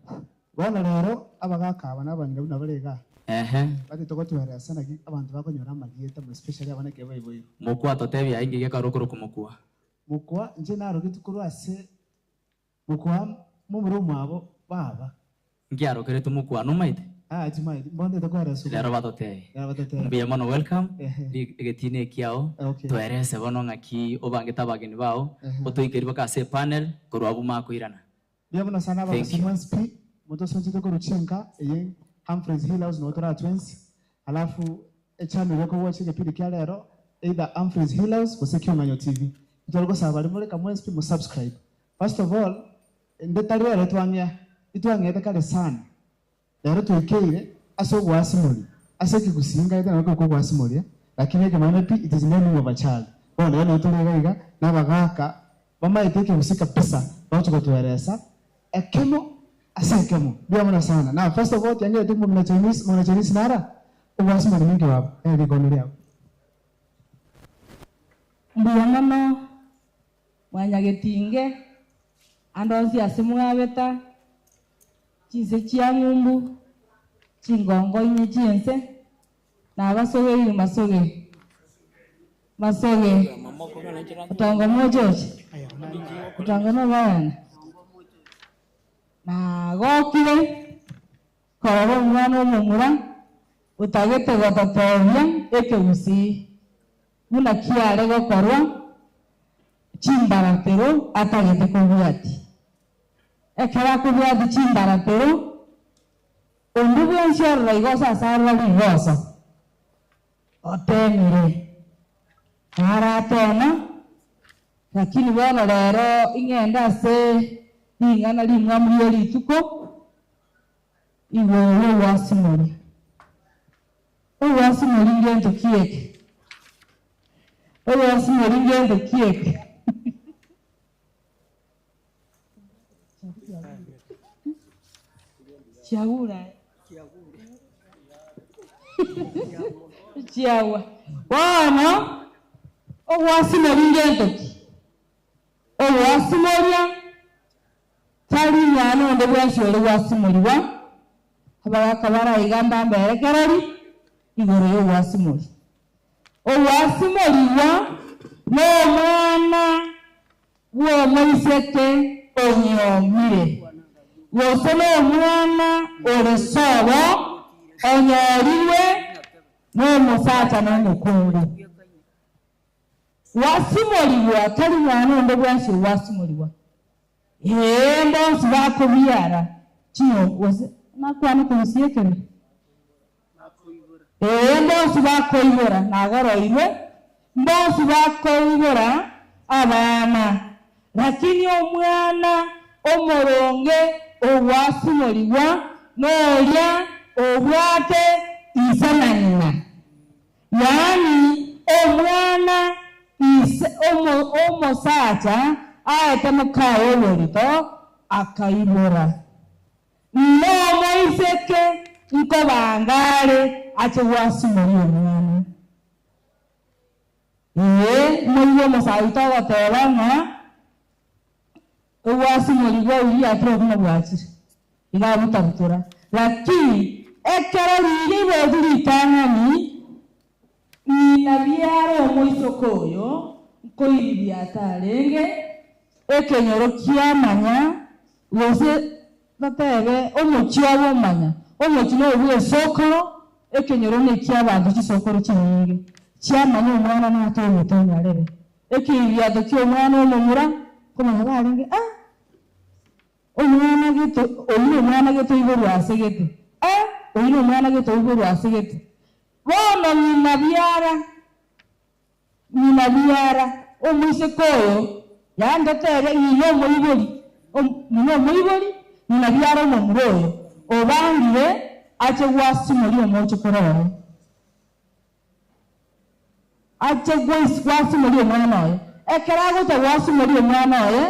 Bono rero abagaka aba na abang'ina buna bare igaa, Ehe. batete gotweresa naki abanto bakonyora amarieta more especially abana ekero baiboirwe. Mokwa totebie aye inki gekare okorokwa mokwa? Mokwa, inche narogetwe korwa ase Mokwa momura omwabo baba. Nkiarokeretwe mokwa nomaete? Aa timaeti, mbontete koeresa Rero batotebie. Rero batotebie. Mbuya mono welcome, Ehe. ri egetino ekiao, Okay. toerese bono ng'aki obangete abageni bao, Ehe. otoikerie mpaka ase epanel, korwa abwo makoirana. Mbuya mono sana Thank abagusii you. mwensi pi, motosonchete korwa chinka eye Humphreys Hill House noo toraa twensi, alafu echannel ekogocha egepindi kia rero either Humphreys Hill House gose Kiong'anyo TV. Ntware gosaba baria more ka mwensi pi mo subscribe. First of all, inde tari rero twang'ea, itwang'eete kare sana, rero twaikeire ase ogoasimoria, ase ekegusii nkaete nabo korokwa ogoasimoria, lakini ekemanyererio pi it is naming of a child. Bono rero nabo tore iga iga, na abagaka bamaete ekegusii kabisa, bagochia gotoeresa ekemo ase ekemo. Mbuya mono sana. Now first of all tiangereti mong'ina Chinese, mong'ina Chinese nara, ogoasimoria ninki baba? Ere rikondo riabo. Mbuya mono Mwanyagetinge, ande onsi ase mwabeta, chinse chia ng'umbu, chingongo inye chi'ense, na abasogeiri masoge, masoge, otongo mochoche, otongo nobayana. Nagokire. Korora omwana omomura otagete gototebia ekegusii buna kiare gokorwa chimbaratero atagete kobwatia. Ekero akobwatia chimbaratero, onde bwensi orora igoso ase arora rigoso, otemire, naratema, lakini bono rero ing'ende ase ring'ana rimwamu rie rituko, igoro y'ogwasimoria. Ogwasimoria ngento ki eke? Ogwasimoria ngento ki eke? Chiagure aye. Chiagwa. Bono, ogwasimoria ngento ki? Ogwasimoria tari mwana onde bwensi ore gwasimorigwa, abagaka bare aiga mbambere kerori igoro y'ogwasimoria. Ogwasimorigwa nomwana bw'omoiseke onyiomire, gose nomwana ore sobo onyorirwe nomosacha nomokungu. Gwasimorigwa tari mwana onde bwensi ogwasimorigwa, ee, mbonsi bakobiara chinyomba, gose nakwane korusia ekebe? Ee, mbonsi bakoibora, nagoroirwe, mbonsi bakoibora abana, lakini omwana omoronge ogwasimorigwa noria obwate ise na ng'ina. Yaani omwana ise omosacha aete mokaye oborito akaibora. Nomoiseke nkobanga are ache gwasimoria omwana. Ee, moigwe omosacha ogoteba ng'a ogwasimorigwa oyio akire obogima bwachire, iga abutabutora. Lakini ekero riria ibotu ritang'ani, ng'ina biara omoisoke oyo nkoiribia atarenge, ekenyoro kiamanya, gose totebe omochie obo omanya, omochie noyo bw'esokoro, ekenyoro neki'abanto chisokoro chinyinge, chiamanya omwana natogete onyarebe. Ekeiriato ki'omwana omomura nkomanya barenge, Ah! Omwana gete, oyio nomwana gete oiborwe ase gete, Ah! Oyio nomwana gete oiborwe ase gete. Bono ng'ina biara, ng'ina biara, omoiseke oyo, yaani totebe ng'ina omoibori, ng'ina omoibori, ng'ina biara omomura oyo, obangire ache gwasimoria omochokoro oye. Ache gwasimoria omwana oye. Ekero agocha gwasimoria omwana oye,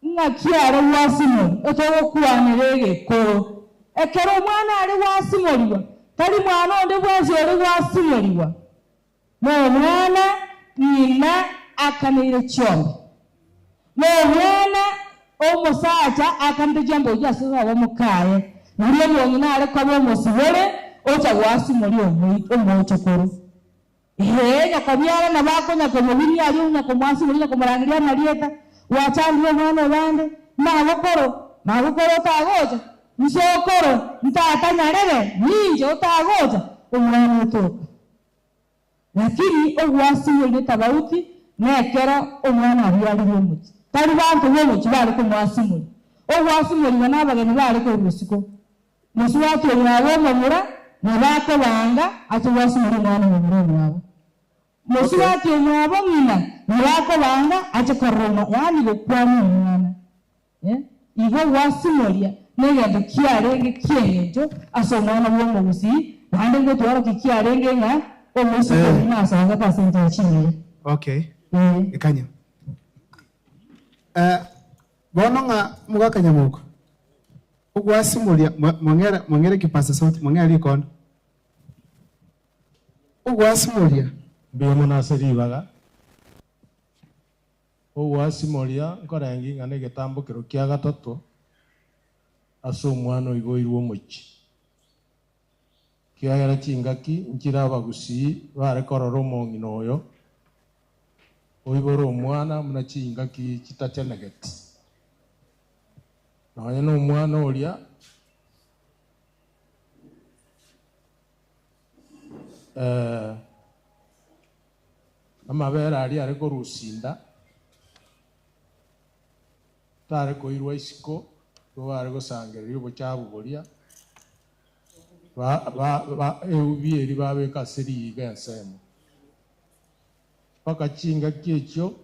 ng'aki are gwasimori? Etogokwanera egekoro. Ekero omwana are gwasimorigwa, tari mwana onde bwensi ore gwasimorigwa, nomwana ng'ina akaneire chiombe. Nomwana omosacha akanete chiombe gochia ase sobo mokaye, nario omong'ina are koba omosibore ocha gwasimoria omochokoro. Ee, nyakobiara nabo akonya komobiria aria onya komwasimoria onya komorangeria amarieta, gwachandire omwana obande, magokoro, magokoro otagocha, nsokoro, ntata nyarebe, ninche otagocha, omwana otoka. Lakini ogwasimorire tabauti nekero omwana abiarirwe omochie. Tari banto b'omochie bare komwasimoria. Ogwasimorigwa nabageni bare korwa isiko. Mosubati omwabo omomura nabo akobanga ache gwasimoria omwana omomura omwabo. Mosubati omwabo ng'ina nabo akobanga ache korora omwana, yaani gokwania omwana. Igo gwasimoria negento kiarenge ki'engencho ase omwana bw'omogusii, naende ngotwara ki kiarenge ng'a omoiseke oyio nasogete ase enchera chingiya. Okay. Ee. Ekanya. Eh, bono ng'a mogaka nyamoko. Ogwasimoria mwang'era mwang'era kipasa sauti mwang'era rikondo. Ogwasimoria. Mbuya mono ase ribaga. Ogwasimoria nkorenge ing'ana egetambokero kia gatato ase omwana oiboirwe omochie, ekiagera chingaki nchire abagusii bare korora omong'ina oyo oibore omwana buna chingaki chitachenegeti. Nonya nomwana oria. Eh, amabere aria are korusia inda, tare koirwa isiko, nigo bare gosangereria obochafu boria, ba- ba- ba- eubi eria babeka ase riiga ensemo. Mpaka chingaki echio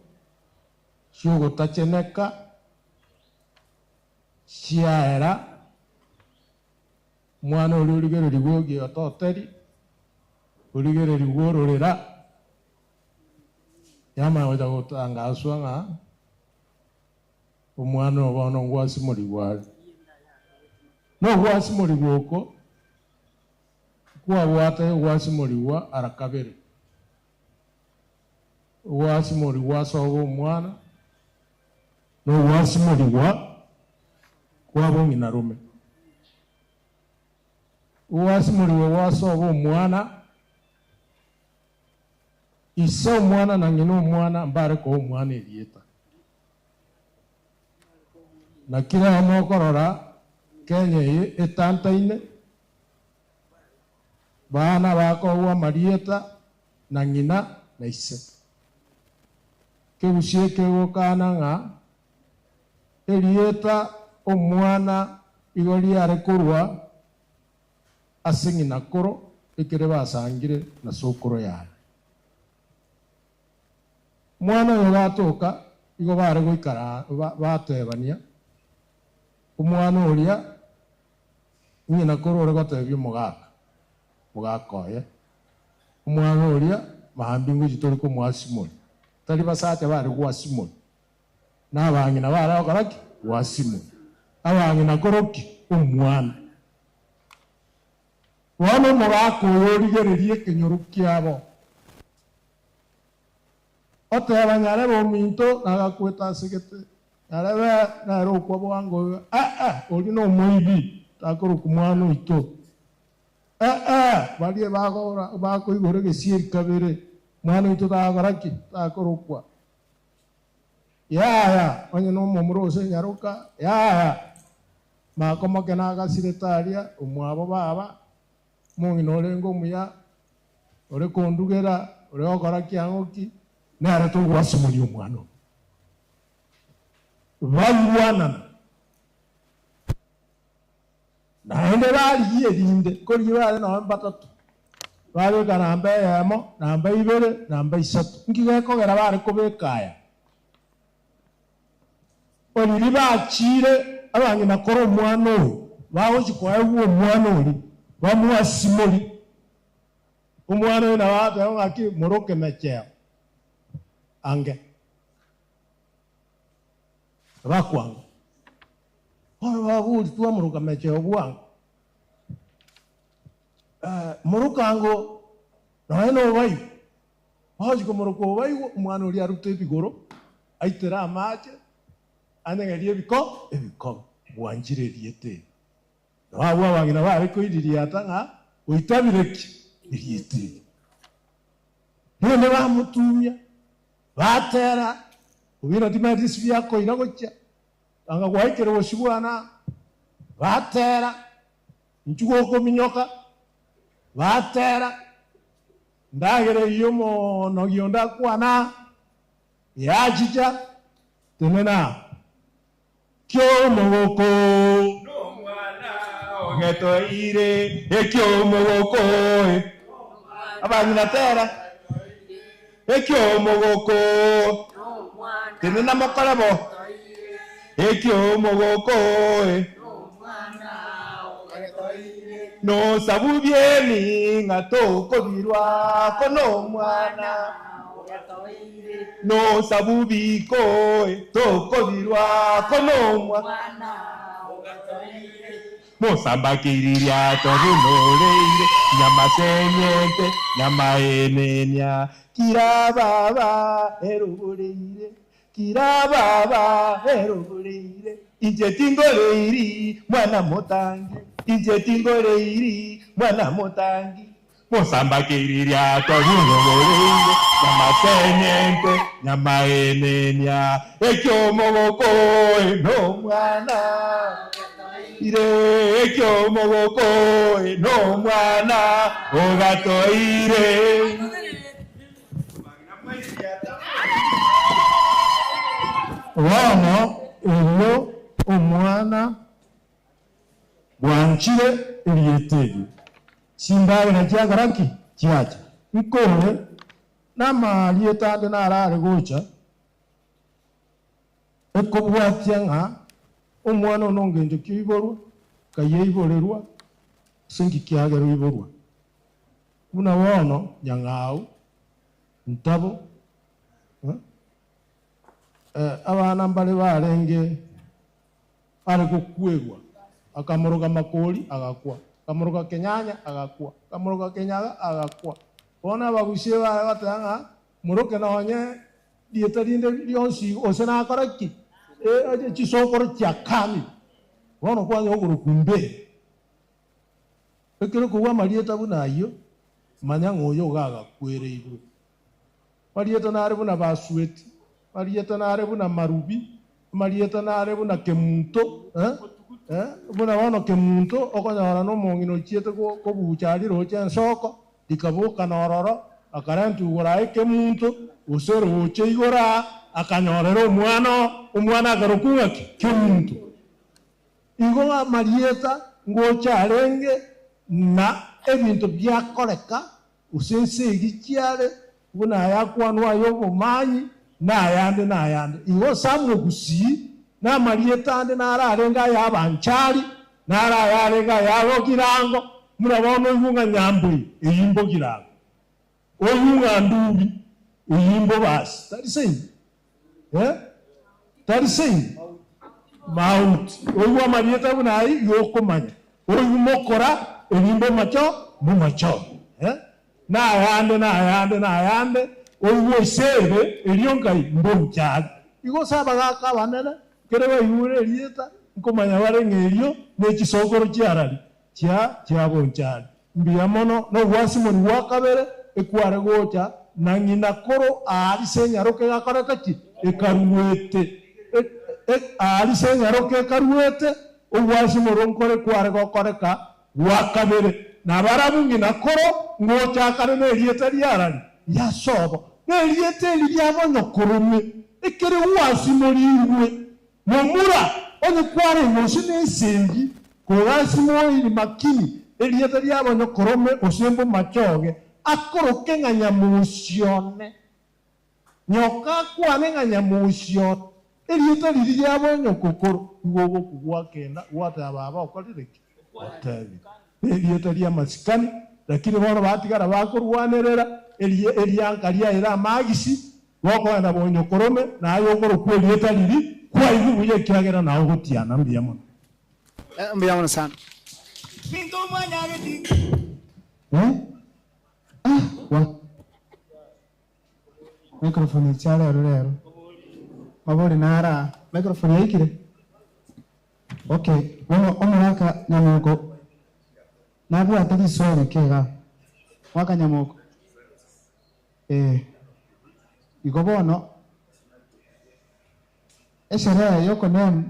chi'ogotacheneka chiaera, omwana oria origererigwe ogiototeri, origererigwe ororera, yamanya gocha gotangaswa ng'a omwana oyo bono ngwasimorigwe are. Nogwasimorigwa oko nkwabwate ogwasimorigwa ara kabere. Ogwasimorigwa ase obe omwana, na ogwasimorigwa kwaba ong'ina-rome. Ogwasimorigwa gwa ase obe omwana, ise omwana na ng'ina omwana mbare koa omwana erieta. Naki rero mokorora Kenya eye etantaine, Bana bakoegwa amarieta na ng'ina na ise. Kegusie kegokana ng'a erieta omwana igo riare korwa ase ng'ina koro ekere basangire na sokoro yaye. Omwana oyo gatoka igo bare goikara batebania, omwana oria Ng'ina korwa ore gotebia omogaka, Mogaka oye, omwana oria mambia ngochia tore komoasimori. Tari basacha bare goasimori, na abang'ina bare gokora ki? Goasimori. Abang'ina korwa ki? Omwana. Bono omogaka oyo origererie ekenyoro kiabo, Oteba, Nyarebe ominto nagakwete ase gete, nyarebe nere okwa bwango iga. Ee, oria nomoibi, takorokwa mwana oito. Ee, baria bagora bakoigora egesieri kabere, mwana oito tagokora ki? Takorokwa. Yaya, onye nomomura gose enyaroka, yaya, makomoke nagasirete aria, omwabo baba, omong'ina orenge omuya, Ore kondugera, ore gokora kiang'o ki, nere togwasimoria omwana oyo. Baigwanana, naende barigia erinde, korigia bare nonya mbatato, babeka namba eyemo, namba ibere, namba isato. Nki gekogera bare kobeka aya? Riria bachiire abang'ina kore omwana oyo, bagochia koegwa omwana oria, bamwasimorie. Omwana oyo nabo agateba ng'aki, Moroke mecheo ange. Bakwanga. Bono baboria, Twamoroka mecheo bwango? Eh, moroke ango nonya nobaigwa. Bagochia komoroka obaigwa, omwana oria arute ebigoro, aitere amache, anyegerie ebiko ebikoba. Bwanchire erieta eri. Nabo abwo abang'ina bare koiririata ng'a oitabire ki erieta eri. Rende bamotumia, batera, Obino timanyeti ase biakoira gochia, anga gwaikire gosibwana, batera, inchuo gokominyoka, batera, ndagera eyio omonogi onde akwana, yachicha, tenena. Ki'omogoko. Nomwana ogetoeire eki'omogoko, Abang'ina tera, eki'omogoko, Tenena mokore bo, eki'omogoko, Nosabubieni ng'a tokobirwa ko nomwana. Nosabubiko tokobirwa ko nomwa. Mosambakiriria tobunoreire nyama senyente nyama enenia kira baba erogoreire kira baba erogoreire inche tingoreiri mwana motangi inche tingoreiri mwana motangi Mosambakiriria tobunogoreire nyama senyente nyama enenia ekiomogoko nomwana. Ire ekiomogoko nomwana ogatoire. Bono erio omwana bwanchire erieta erio, chindagera chiakora ki? Chiacha. Nkore namarieta ande narare gocha, ekobwatia ng'a omwana one ongencho ki oiborwa, nkai aiborerwa, ase nki kiagera oiborwa. Buna bono nyang'au, ntabo, eh, abana mbare barenge are gokwerwa, akamoroka Makori, agakwa, akamoroka Kenyanya, agakwa, akamoroka Kenyaga, agakwa. Bono abagusie bare goteba ng'a moroke nonye rieta rinde rionsi gose nakora ki? Chisokoro chiakamire. Bono kwanya okorokwa mbe. Ekero okogwa amarieta buna ayio, manya ng'a oyo iga agakwereirwe. Amarieta nare buna Basweti, amarieta nare buna Marubi, amarieta nare buna Kemunto, eh, eh, buna bono Kemunto okonyora nomong'ina ochiete kobucha aria roche ensoko, rikaboka nororo, akarentwa igoro aye Kemunto, gose roche igoro aa, akanyorera omwana oo, omwana akarokwa ng'aki? Kemunto. Igo amarieta ngocha arenge na ebinto biakoreka, gose ense eria chiare, buna ayakwanwa ay'obomanyi, na ayande na ayande. Igo Samogusii, na amarieta ande naro arenge ay'abanchari, naro ayarenge ay'abogirango, buna bono oigwe ng'a Nyambui, eyio mbogirango, oigwe ng'a Ndubi, eyio mbobasi. Tari same? Eh? Tari same? Mauti. Oigwe amarieta buna ayio, igo okomanya. Oigwe mokora, erio mbomacho, mbomacho. Eh? Na ayande, na ayande, na ayande, oigwe oisebe, erio nkai mbonchari. Igo ase abagaaka abanene, ekero baigure erieta, nkomanya bare ng'a erio nechisokoro chiarari, chia chiabonchari. Mbuya mono nogwasimori gwa kabere ekware gocha na ng'ina koro aarise enyaroka egakorete ki? Ekaruete. Aarise enyaroka ekaruete, ogwasimorwa nkore kware gokoreka gwa kabere. Na barabwo ng'ina koro ngochakane nerieta riarari ria sobo, nerieta eri ria bonyokorome, ekere gwasimorigwe. Momura, onye kwarenge gose nesegi, kogasimoiri makini erieta ri'abanyokorome gose mbomachoge, akoroke ng'a nyamosi one. Nyoka akwane ng'a nyamosi one, erieta riria ri'abonyokokoro, igo ogokwa gwakenda, gwateba baba okorire ki? Otebire. Nerieta ri'amasikani, lakini bono batigara bakorwanerera erianka riaira amagisi, Gokogenda bonyokorome, naye okorokwa erieta riria, kwaigwa buya ekiagera nao ogotiana. Mbuya mono. Mbuya mono sana. Eh? Ah, wa. Microphone echa rero rero. Mabori nara. Microphone yaikire? Okay, bono omogaka Nyamoko nabwate riswali eke igaa. Mogaka Nyamoko. Ee, igo bono esherehe y'okonemu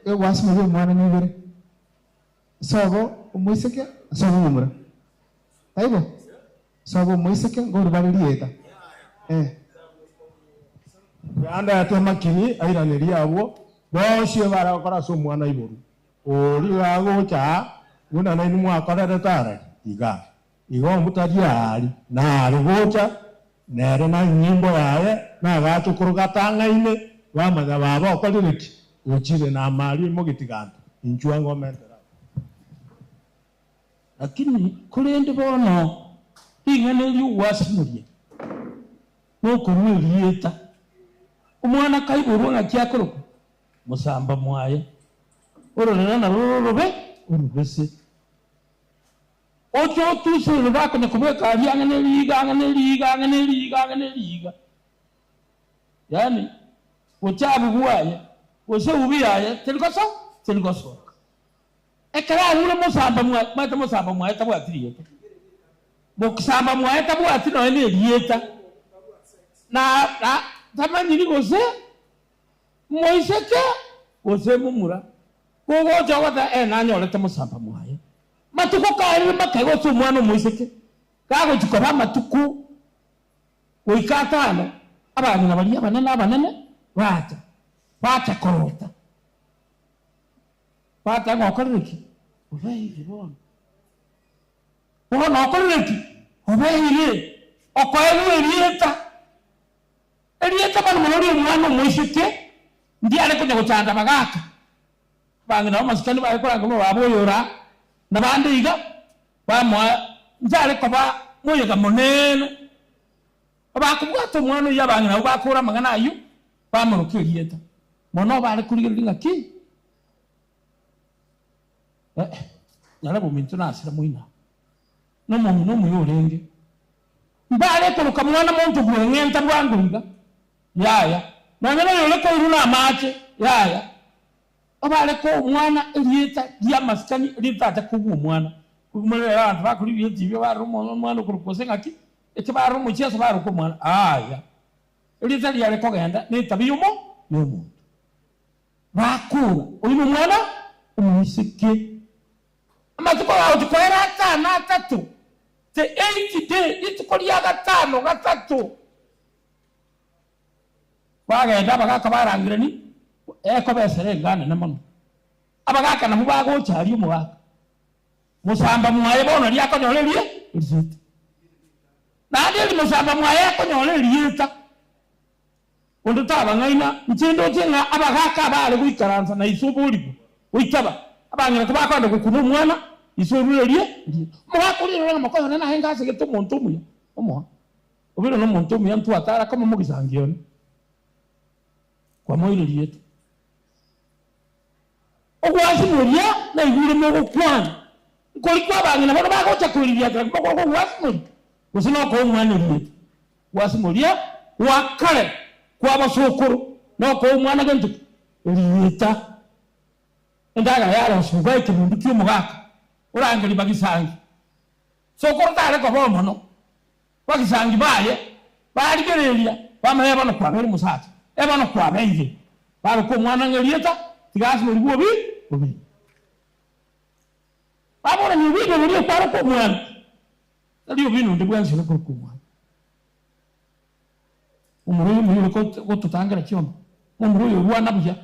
y'ogwasimoria omwana nibere, sobo omoiseke na sobo omomura. Taibo? Sobo omoiseke nkorwa bare rieta. Ee. Andete makini airanerie abwo bonsi ebare gokora ase omwana aiborwe, oria gagocha aa, buna nainwe mwakorerete arari, iga. Igo omotari aari nare gocha, nere na enyimbo yaye nagachokoro gatang'aine, bamanya baba okorire ki? Ochire namaaria oimogeti ganto, inchuo ang'e omentere abwo. Lakini korende bono ring'ana eri ogwasimoria nokorua erieta. Omwana kaiborwa ng'aki akorokwa? Mosamba mwaye. Ororera naroro orobe orobese. Oche otuserere bakonya kobeka aria ang'e ne riiga, ang'e ne riiga, ang'e ne riiga, ang'e ne riiga. Yaani bochabu bwaye, gose eubi yaye teri goso teri gosoka. Ekero arure mosamba mwaye, omanyete mosamba mwaye tabwati rieta. Mosamba mwaye tabwati nonya na erieta, na na tamanyiri gose moiseke gose momura. Gogocha ogoteba, Ee, nanyorete mosamba mwaye. Matuko karire make gose omwana omoiseke gagochia koba amatuko goika atano, abang'ina baria abanene abanene bacha, bacha korota. Bateba ng'a okorire ki? Obeire bono. Bono okorire ki? Obeire okoegwa erieta. Erieta mono mono ri'omwana omoiseke ndiare konya gochanda abagaaka, abang'ina b'amasikani bare koranga buna baba oyo ora, na bande iga, bamoa nchare koba moyega monene. Abakobwata omwana oyio abang'ina abwo bakora amang'ana ayio, bamoroka erieta. Mono bare korigereria ng'aki? Eh, nyarebe ominto nasira moino aa. Nomong'ina omuya orenge. Mbare koroka mwana monto bw'eng'enta bwango iga? Yaya. Nonya noyore koirwa namache? Yaya. Obare koa omwana erieta ri'amasikani ritacha kogwa omwana. Kogima rero abanto bakoria ebinto ebio barora omwana okorokwa gose ng'aki, eke barora omochiaso baroka omwana. Yaya. Erieta riare kogenda netabia yomo yomonto. Bakora, oyio nomwana omoiseke. Amatuko agochia koera atano atato, the eighth day, rituko ria gatano gatato, bagenda abagaaka barangerania, ekoba esere enga nene mono. Abagaaka nabwo bagocha aria omogaka, mosamba mwaye bono aria akonyora erie erieta. Naende eri mosamba mwaye akonyora erieta, Onde tabang'aina, inche ndoche ng'a abagaaka abaare goikaransa na ise oborigwe goitaba, abang'ina kobakoenda gokuna omwana, ise orure erie erieta. Omogaka oria orore ng'a mokoyo one naye ngasegete omonto omuya, omoa. Obeire nomonto omuya ntwatara koma mogisangi one, kwamoeire erieta. Ogwasima oria naigure mogokwana, nkori kw'abang'ina bono bagocha koiririatera mogokwa ogwasima oria, gose nokoa omwana erieta. Gwasima oria gwa kare kw'abasokoro, nokoa omwana gento ki? Erieta. Endagera yarosigwa ekebundu ki'omogaka orangeria bagisangi. Sokoro tare koba omono, bagisangi baye barigereria bamanya ebono kwabeire omosacha, ebono kwabeire. Baroka omwana ng'a erieta, tiga asimorigwe obi obi. Baborania obibe boria okwaroka omwana. Tari obuya nonde bwensi ore korokwa omwana. Omorwa oyo omuya ore gototangera chiombe, momura oyo orwana buya,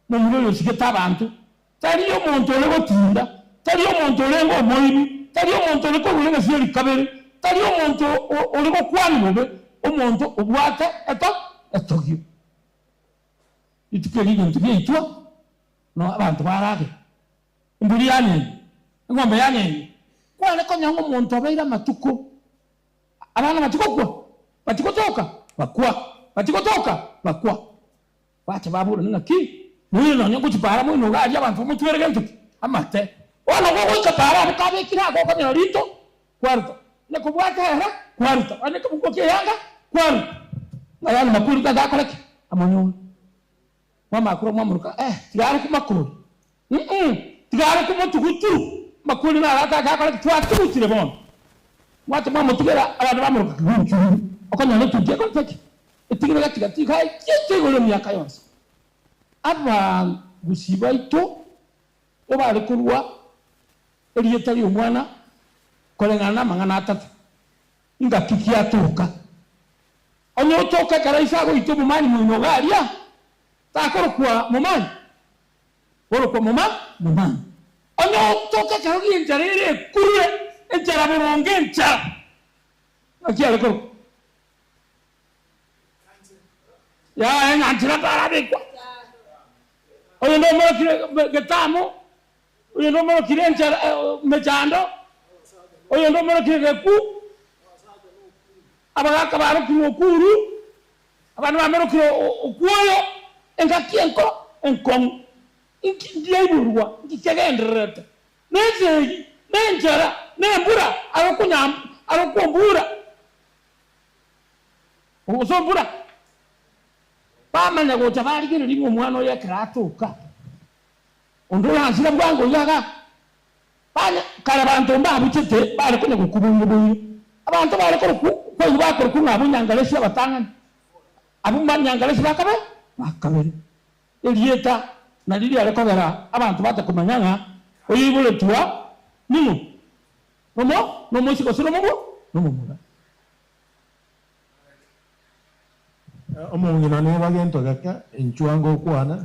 momura oyo osigete abanto. Tari omonto ore gotinda, tari omonto orenge omoibi, tari omonto ore korua egesieri kabere, tari omonto ore gokwana bobe, omonto obwate eto etogio. Rituko eri egento giaitwa, no abanto baragera. Embori yanyenywa, eng'ombe yanyenywa. Kware konya ng'a omonto obeire amatuko, abana bachia gokwa, bachia gotoka, bakwa, bachia gotoka, bakwa. Bacha baborana ng'aki, moire nonya ngochia paara moino iga aria abanto bamotwere gento ki? Amate. Bono gogoika paara abwo kabekire aa gokonyora rito, kwaruta. Onye kobwate ere, kwaruta. Onye kobokwa ki'eyanga, kwaruta. Ng'a yaani makori tagakore ki? Amonyore. Mwamakura mwamoroka, eh, tiga are komakori. Mm-mm, tiga are komotugutu. Amakori naro atake akore ki? Twatugutire bono. Mwacha mwamotugera abanto bamoroka kiguru kiuru. Okonyora etuki ekorete ki? Etigire gati gati iga echiete igoro emiaka yonsi. Abagusii baito obare korua erieta ri'omwana koreng'ana namang'ana atato. Ingaki giatoka? Onye otoka ekero ise agoita omomanyi moino iga aria, takorokwa momanyi, korokwa moma momanyi. Onye otoka ekero gi'enchara ere ekurure, enchara boronge enchara, ng'aki are korokwa? Yaya enyanchera tarabekwa. Oyo ndomorokire getamo, oyo ndomorokire enchara mechando, oyo ndomorokire geku, abagaka barokirwe okuru, abande bamorokire okwoyo, engaki enko enkong'u. Inki ndiaiborwa, inki kegendererete? Nesegi, nenchara, nembura, arokonyam arokwombura. Gose ombura. Bamanya gocha barigereria ng'a omwana oyo ekero atoka, onde oransire bwango iga iga. Banya kare abanto mbabuchete bare konya gokwa boire boire. Abanto bare korokwa kwaigwa bakorokwa ng'a abwo nyangaresi abatang'ani, abwo mba nyangaresi bakabe bakabere. Erieta. Nario riare kogera abanto bacha komanya ng'a oyoiboretwe ning'o, nomo nomoisia gose nomobwo nomomura. Omong'ina neba gento geke, inchuo ango okwane,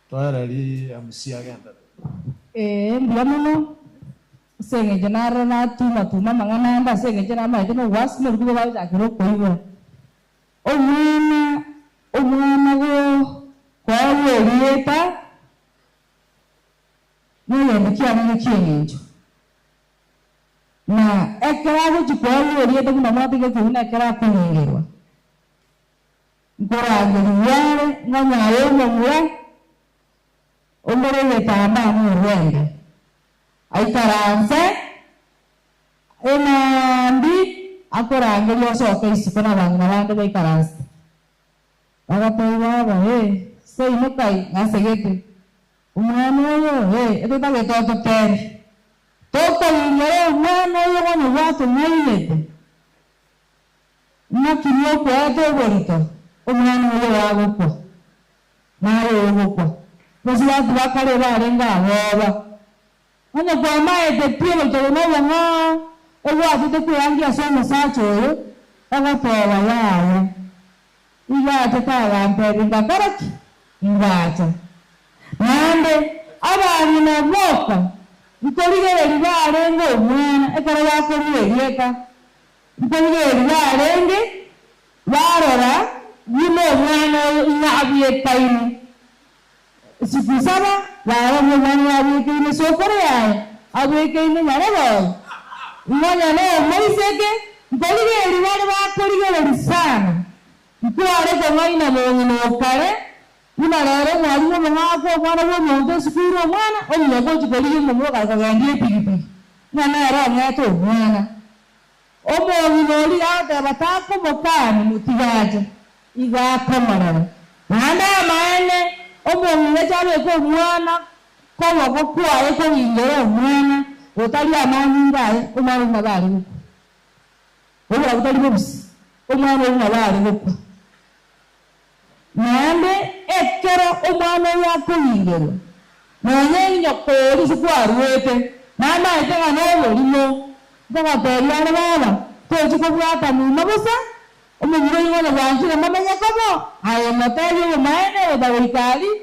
toererie MC agenderere. Ee, mbuya mono, ase eng'encho narora natuma-tuma amang'ana ande ase eng'encho namaete na ogwasima rikuba bagochakera okoigwa. Omwana, omwana go koegwa erieta negento kiarenge ki'eng'encho. Na ekero agochia koegwa erieta buna mwatigete buna ekero akogingerwa, nkorangerigwa are ng'a onye aye omomura, omore egetambaa na orwembe, aikaranse Emambi akorangeria osoke isiko nabang'ina bande baikaransete. Bagatebia baba, Ee, seino kai nasegete omwana oyo, ee, etotagete ototebie. Tokoringera omwana oyo bono gwatong'ainete, ng'aki niokoete oborito omwana oyo agokwa, naye ogokwa. Abasubati ba kare barenge aboba. Onye kwamaete pi obochori na obong'ao obwatete kweangia ase omosacha oyo, ogoteba, Yaya, igo achete agantebia ngakora ki? Ngacha. Naende abang'ina boka nkorigereria barenge omwana ekero bakorua erieta, nkorigereria barenge barora buna omwana oyo ing'abiekaine. Siku saba barabwo omwana oye abwekeine sokoro yaye, abwekeine nyarebe oye. Nonya nomoiseke, nkorigereria bare bakorigereria sana. Nkware kong'aina mong'ina o kare, buna rero omwalimu omong'aku omwana bw'omonto esukuru omwana omuya gochia korigia omomura okare kogendia epigipigi, ng'a nere ong'ete omwana. Omong'ina oria agoteba takomokani motige ache, igo akomorera. Naende amaene, omong'ina chabeke omwana koboko kwaye kogingera omwana otari amanyinga aye, omwana oyio nabo are gokwa. Obora botari bobisi, omwana oyio nabo are gokwa. Naende ekero omwana oyo akogingerwa, nonya enyoko oria ase kwaruete, namaete ng'a noborimo, nkogotebia are, Baba, tochi kobwata nyuma bosa, omomura oyio bono bwanchire momenye komo, aye motebie obomaene otagoika aria,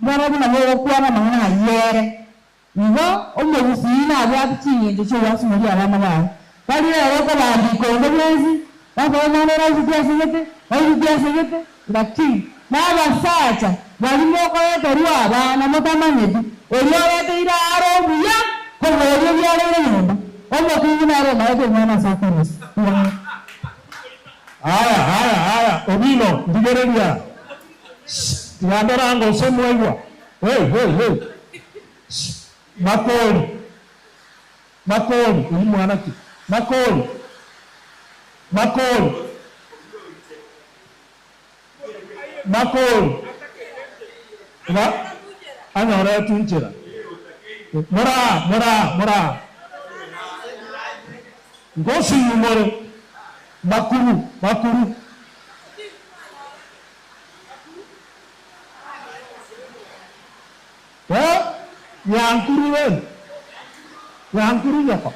barabwo nabo ogokwana amang'ana ayio ere. Igo omogusii nabwate ching'encho chi'ogwasumoria abana baye. Tari ere okobambika onde bwensi, bakoa omwana ore aisutie ase gete, aisutie ase gete, lakini nabasacha baria mokoreterwa abana motamanyeti, oria oreteire are omuya kobua oria obiareire nyomba. Omokungu nere omaete omwana ase okorusia. Aya, aya, aya, Obino, ndigereria. Shh, tiga ndore ango gose mwaigwa. Hey, hey, hey. Shh, Makori, Makori, oyio mwana ki? Makori, Makori, Makori, iga anyoretwe nchera. Moraa, moraa, moraa. Ngosinyu more, makuru, makuru. Eh, nyankuru we, nyankuru nyoko.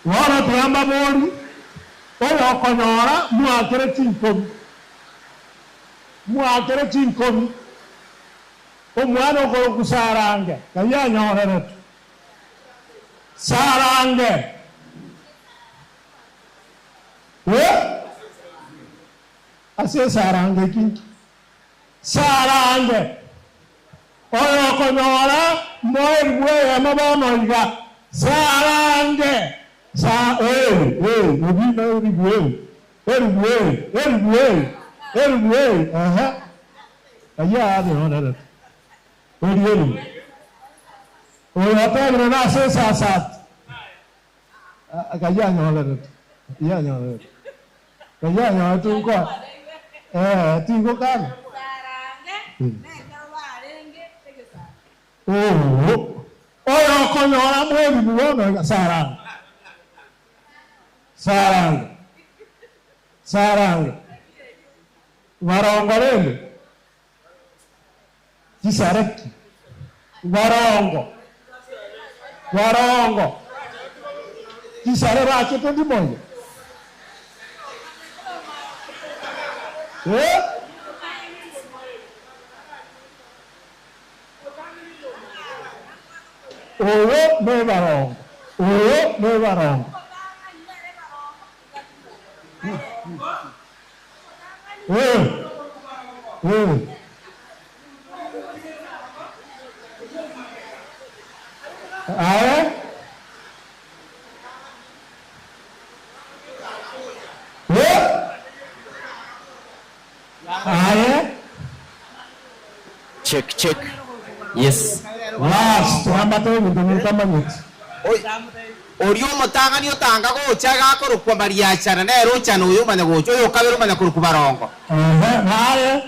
Bono tiga mbabori, oyokonyora mwakere chinkobi, mwakere chinkobi, omwana okorokwa Sarange, ng'ai anyoreretwe? Sarange. Eh? Ase esarange eki nki? Sarange. Oyokonyora moeri bw'eyemo bono iga. Sarange. Sa ee, ee, obina eribu ee, eribu ee, eribu ee, eribu ee, ehe. Ayio abeorerete. Eri eribu. Oyo otebire nase esasati. Ng'ai anyorerete? Ng'ai anyorerete? Ng'ai anyorerete nkoa? Eh, tingokana. Oo, oyo okonyora mwerimu bono iga, Sarange. Sarange. Sarange. Barongo rende. Chisare ki? Barongo. Barongo. Chisare bachete ndimoigo? Eh? Oyo nebarongo. Oyo nebarongo. Eh. Eh. Aye. Eh. Aye. Check check. Yes. Last, twambate ebinto bitamanyeti. Oria omotang'ani otanga gocha iga akorokwa Mariachana, nere ochana oyo omanya gocha, oyo okabere omanya korokwa Barongo. Ehe, naye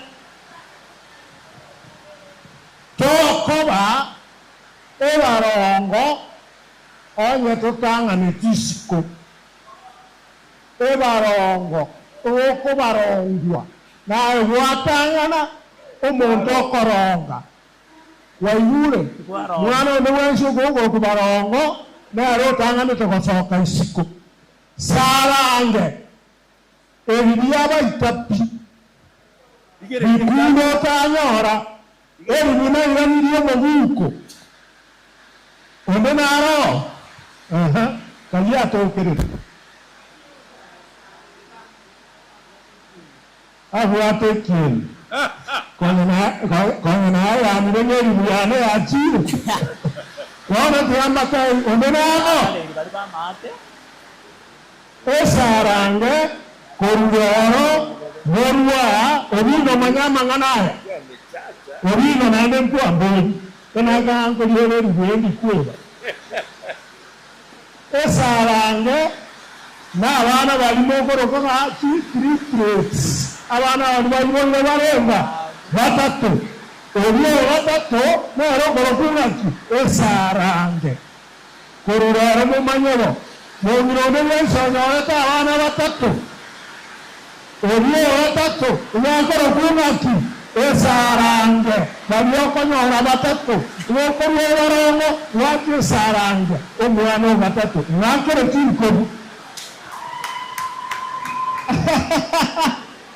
tokoba ebarongo onye totang'aneti isiko. Ebarongo, okobarongwa, naye gwatang'ana omonto okoronga. Kwaigure? Mwana onde bwensi okokorokwa barongo, nere otang'anete gosoka isiko. Sarange, ebi biabaita pi, bikundo otanyora, ebi buna iranirie omoguko. Onde naro? Ehe, kayio atokerete. Abwate ekieni. Konya konya nayanire ng'eribu yane yachire. Bono tiga mbatebi, onde naro? Esarange korwa rero borwa obino manya amang'ana aya. Obino naende nkwambori. Enaka nkoriera eribu endi kweba. Esarange na abana barimo okoroka ng'a triplets. Abana bari baiboire barenga batato. Orio batato nere okorokwa ng'aki esarange. Korwa rero momanyero. Mong'ina onde bwensi onyorete abana batato. Orio batato iga ng'aki esarange. Bari okonyora batato. Iga okorwa ebarongo gwaki esarange. Omwana o batato. Ng'akere chinkobi.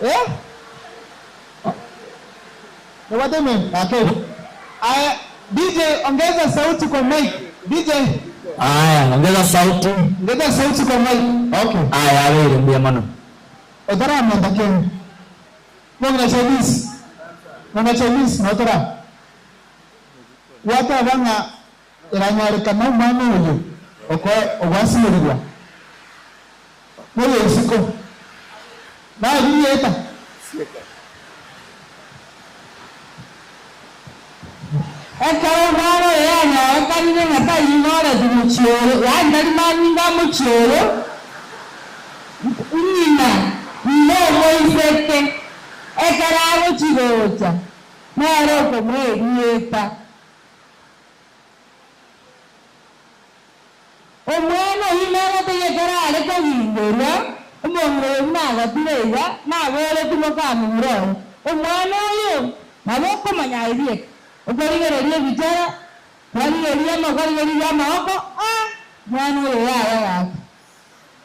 Eh? Niwateme? Okay. Aya, DJ ongeza sauti kwa mic. DJ Aya, ongeza sauti. ongeza sauti kwa mic. Okay. Aya, abere mbuya mono. Otara manda ken. Mwana Chinese. Mwana Chinese na otara. Wata banga eranyarekana omwana oyo oko ogwasimerirwa. Moyo isiko. Naarieta. Ekero omwana oyo yanyorekanire ng'a tainoreti mochioro, yaani tari maninga mochioro, ng'ina ng'ina omoiseke ekero agochigocha nere okomoerieta. Omwana oyio nagotebia ekero are kogingerwa, omong'ina oyo buna agotire iga, naboretie mokamomura oye. Omwana oyo nabo okomanya aye okorigereria ebichara, kwarigereria ama kwarigereria amaboko, ah, mwana oyo yaya gaki.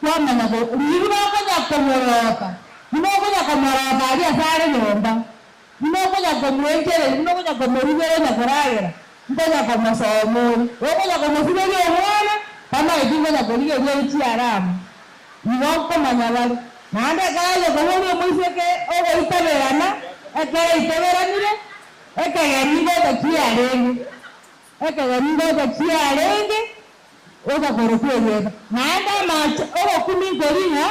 Kwamanya riria buna okonya komoroka, buna okonya komoroka aria ase are nyomba, buna okonya komwenchereria, buna okonya komorugera onya koragera, nkonya komosomori, okonya komosiberia omwana, tamaeti nkonya korigeria echiaramu. Igo nkomanya bare. Naende ekero aye koboria omoiseke ogoitaberana, ekero aitaberanire, ekegeni ngocha kiarenge. Ekegeni ngocha kiarenge, ogakorokwa erieta. Naende amache ogokumi nkori ng'a,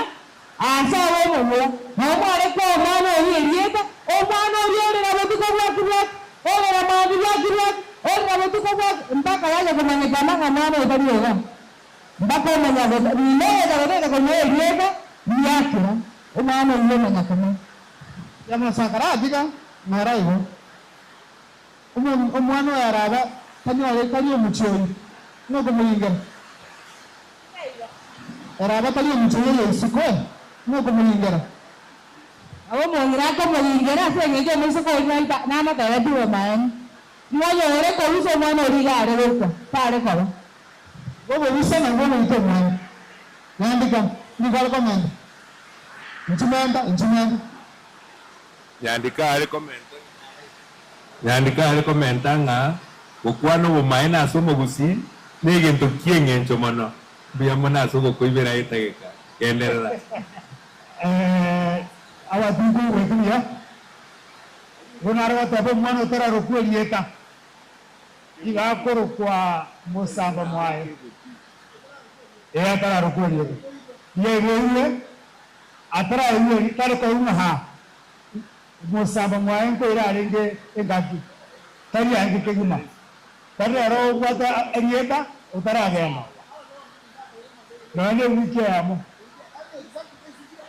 ase abe omomura. Nabo mwareka omwana oria erieta, omwana oria orera botuko bwaki bwaki, orera maambia bwaki bwaki, orera botuko bwaki, mpaka yacha komanyekana ng'a mwana oyo tari iga. Mpaka omanya ng'ina ogocha goteta komoa erieta, riakera, omwana oyio omanya komanya. Yamasakara atiga nara igo. Omwana oyo araba tanyore tari omochioyi. Ng'okomuyingera. Araba tari omochioyi oyo isiko ng'okomuyingera. Abo omong'ina akomuyingera ase eng'encho omoiseke oria naita namotebeti bomaene. Mwanyore korusa omwana oria iga are gokwa, tare koba. Obobisa nabwo oboite omwana. Nyandika, nigo are komenta, Inchimenta, inchimenta. Nyandika are komenta Nyandika are komenta ng'a gokwana obomaene ase omogusii negento ki'eng'encho mono. Mbuya mono ase ogokoibera etageka. Genderera. Eh, abatinko ogoete buya. Igo nare goteba omwana otararokwa erieta, iga akorokwa mosamba mwaye. Ee, atararokwa erieta. Riaiboirwe, ataraigwa eri, tare koigwa ng'a haa, mosamba mwaye nkoira arenge engaki, tari aenge kegima. Tari rero obwate erieta otaragenda nonya ne ewiki eyemo.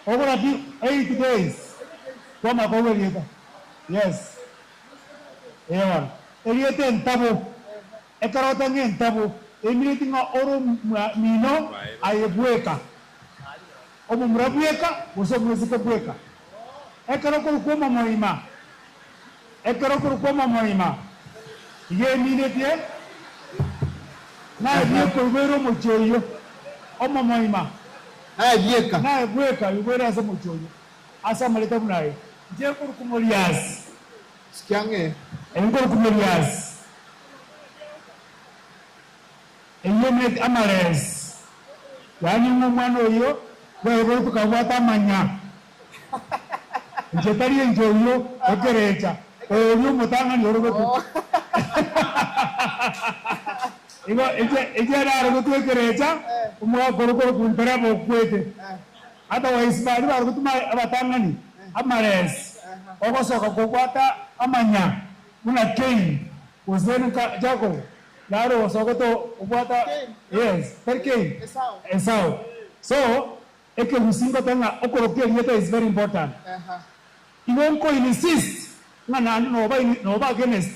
Okora pi 8 days kwamanya koigwa erieta. Yes. Ee bono. Erieta entabo, ekero ogoteba ng'a entabo, emineti ng'a ore mino aye bweka. Omomura bweka gose omoiseke bweka. Ekero okorokwa omomoima, ekero okorokwa omomoima, iga eminetie naye bweka oiboire omochie oyio, omomoima. Naye bweka. Naye bweka oiboire ase omochie oyio, ase amareta buna aya. Inche nkorokwa Moriasi. Sikia ang'e. Nkorokwa Moriasi. Eyio emineti amaresi, yaani ng'a omwana oyio bwaiboretwe kabwate amanya. Inche tari inche oyio okerecha, oria omotang'ani orogetwe. Igo inche inche narogetwe ekerecha, omogaka ore korokwa Ntereba okwete. Otherwise baria barogetwe ma abatang'ani amaresi, ogosoka kobwata amanya buna Cain gose nka Jacob. Naro osogete obwata yes tari Cain Esau so ekegusii ngoteba ng'a okorokia erieta is very important igo nko insist ng'a naende noba noba against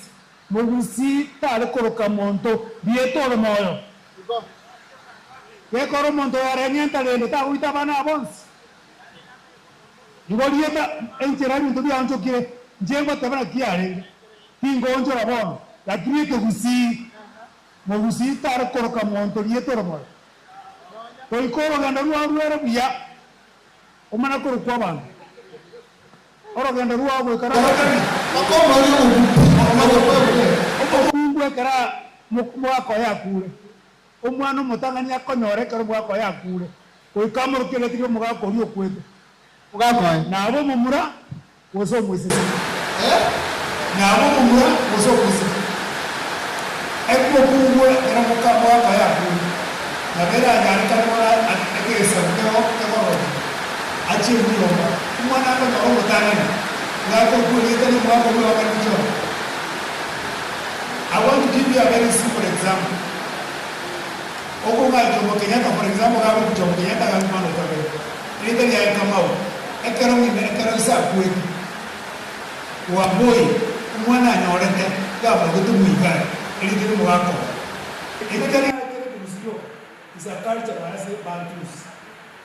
mogusii tare koroka monto rieta ore moyo gekora omonto oyo areng'enta rende tagoita abana aba bonsi igo rieta enchera ebinto biaonchokire inche ngoteba naki yarenge. Tingoonchora bono, lakini ekegusii, mogusii tare koroka monto rieta oromoyo. Goika orogendo rwao rwere buya, omana korokwa abanto. Orogendo rwao goika rorekane. Omokungu ekero omogaka oye akure, omwana omotang'ani akonyora ekero omogaka oye akure, goika amoroke erieta ri'omogaka oria okwete. Nabe omomura gose omoiseke, nabe omomura gose omoiseke, ekobungwa ekero mogaka yakure, nabo eranyarekane bono egesaku kegororoke, achie nyomba, omwana akonyora omotang'ani, iga akorokwa erieta ri'omogaka oyio oakane chiombe. I want to give you a very simple example. Okong'a Jomo Kenyatta for example, iga akorokwa Jomo Kenyatta iga omwana o kabere. Erieta riaye Kamau, ekero ng'ina ekero ise akwete, Wamboi, omwana anyorete, yamorogete Muigai, erieta ri'omogaka oye. Erieta riaye kere ekegusi gioka, is a culture nonya ase Bantus,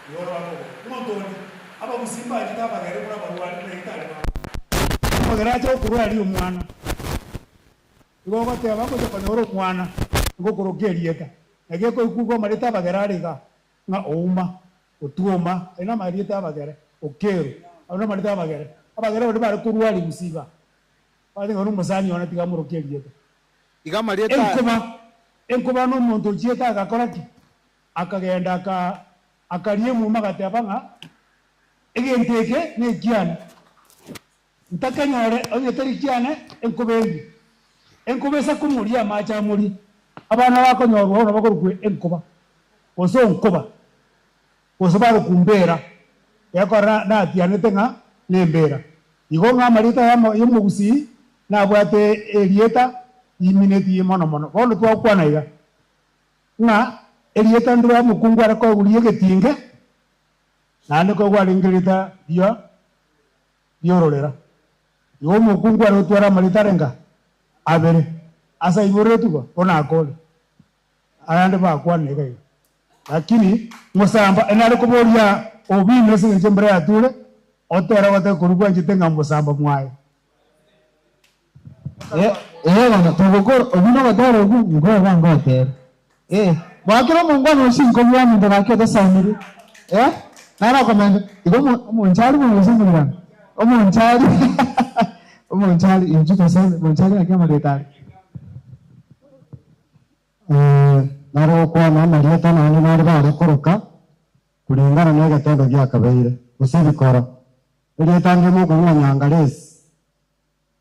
igo bakobora. Omonto onde, abagusii mbanchete abagere buna abarwani buna egitari babo. Omogere ache gokorwaria omwana, Igo ogoteba, Ngocha konyora omwana, ngokoroka erieta. Naki ekoigwa amareta abagere are igaa, ng'a Ouma, Otuoma, aye namarieta y'abagere, Okero, ayio namareta y'abagere. Abagere baria bare korwa aria gusii igaa, barenge ng'a nomosani one tiga amoroke erieta. Iga amarieta aya. Enkoba, enkoba nomonto ochiete agakora ki? Akagenda aka akaria emuma agateba ng'a egento eke nekiane, ntakenyore onye teri kiane enkoba eria. Enkoba ase komoria amache amorie, abana bakonyorwa bono bakorokwa enkoba, gose onkoba, gose barokwa mbera, gekora natianete ng'a nembera. Igo ng'a amarieta aya y'omogusii nabwate erieta rimineti mono mono. Bono twagokwana iga, ng'a erieta ndire omokungu are koegwa ri'egetinge, naende koegwa arenge erieta ria ri'ororera. Igo omokungu are gotwara amarita arenga? Abere. Ase aiboretwe igo, bono akore. Ayande bakwane iga iga. Lakini mosamba enare koboria obino ase engencho embura yature, otere goteba korwa bwanchete ng'a mosamba mwaye. Eh, bono togokora obwo nogotera okwo nkoba ngotera. Eh, mwakera omongwana oyo sinkobua minto gaki otosomirie. Eh, naro okomenta igo omo omonchari mono gose omoribana? Omonchari omonchari inchuo tosome monchari naki amarieta are. Nare gokwana amarieta naende nare bare koroka kulingana na egetendo giakabeire, gose ebikora. Erieta ndire mokong'u ng'a Nyangaresi.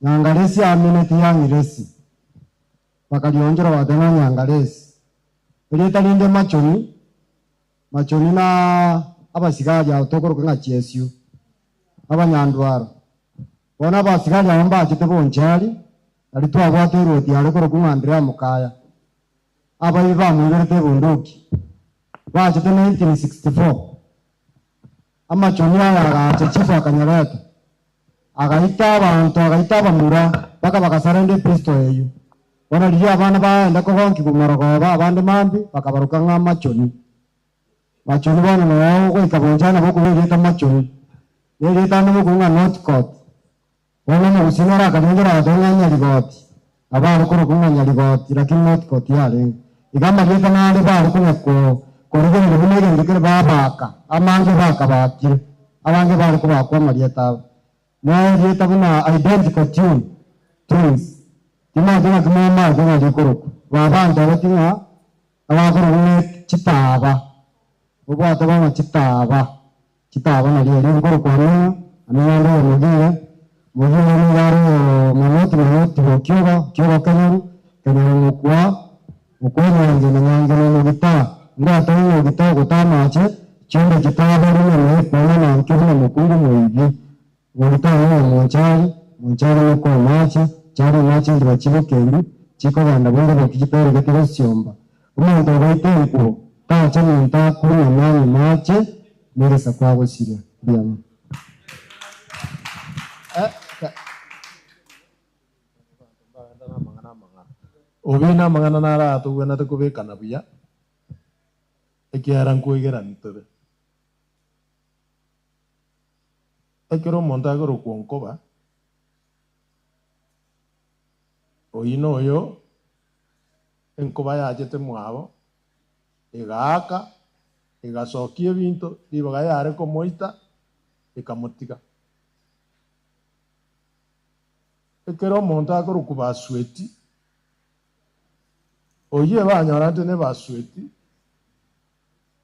Nyangaresi amineti Yang'iresi. Bakarionchora bagateba ng'a Nyangaresi. Erieta rinde Machoni, Machoni na abasigari aba tokoroka ng'a Chiesio, abanyandwaro. Bono abasigari aba mbachete bonchari, Aria twabwate erwoti yare korokwa ng'a Andrea Mokaya. Abaibi bamoiberete ebunduki. Bachete 1964. Amachoni aya agacha chifu akanyareta. Agaita abanto agaita abamura mpaka bagasarenda episto eyio. Bono riria abana baenda kogonkigwa marogoba abande mambi bakabaroka ng'a machoni. Machoni bono noo goika bonchana bokobua erieta machoni. Nerieta ande mokobua ng'a Northcote. Bono omogusii nere akariengera agateba ng'a Nyarigoti, nabo are korokwa ng'a Nyarigoti, lakini Northcote yarenge. Iga amarieta nare bare konya korigereria buna egento kere babaaka, amange bakabakire, abange bare kobakwa amarieta abo. Na erieta buna identical tune, twins, timanyete ng'aki momanyete ng'a rikorokwa. Babantebetie ng'a abakorokwa ng'a chitaaba, obwate bono chitaaba. Chitaaba nario erio nkorokwa Amina, Amina ande oyo Mogire, Mogire nigo are oyo Manoti, Manoti bw'Okiogo, Okiogo Kenyaru, Kenyaru Mokwa, Mokwa Nyange na Nyange na Omogita. Ngwatane na Ogita ogota amache, chiombe chitaaba runa na ekwana na nkio buna mokungu moibi. Omogita oyo oyo Monchari, Monchari mokwa Omache, Chari Omache nchiba chibokendu, chikogenda bonde boki chiteregete gosiomba. Omonto ogoita enkubo, tacha minto akunye manywe mache, negesaku agosiria. Mbuya mono. Obe namang'ana naro aya togwenerete kobekana buya, ekiagera nkoigerani tore. Ekero omonto akorokwa nkoba, oyio noyo enkoba yachete mwabo, egaaka, egasokia ebinto, ribaga yare komoita, ekamotiga. Ekero omonto akorokwa Basweti, oyio ebanyorante ne Basweti,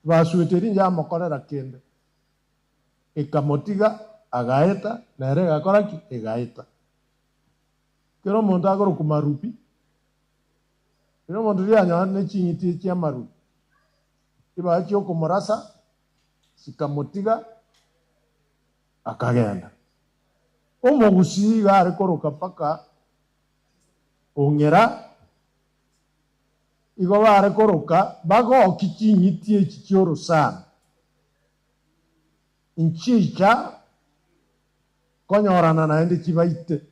Basweti eria yamokorera kende, ekamotiga, agaeta, nere egakora ki? Egaeta. Ekero omonto akorokwa Marubi, Ekero omonto rianyorete ne ching'iti chi'amarubi, chibaa chi'okomorasa, chikamotiga, akagenda. Omogusii iga are koroka mpaka ong'era, igo bare koroka bagoki ching'iti echi chi'orosana, nchicha konyorana naende chibaite.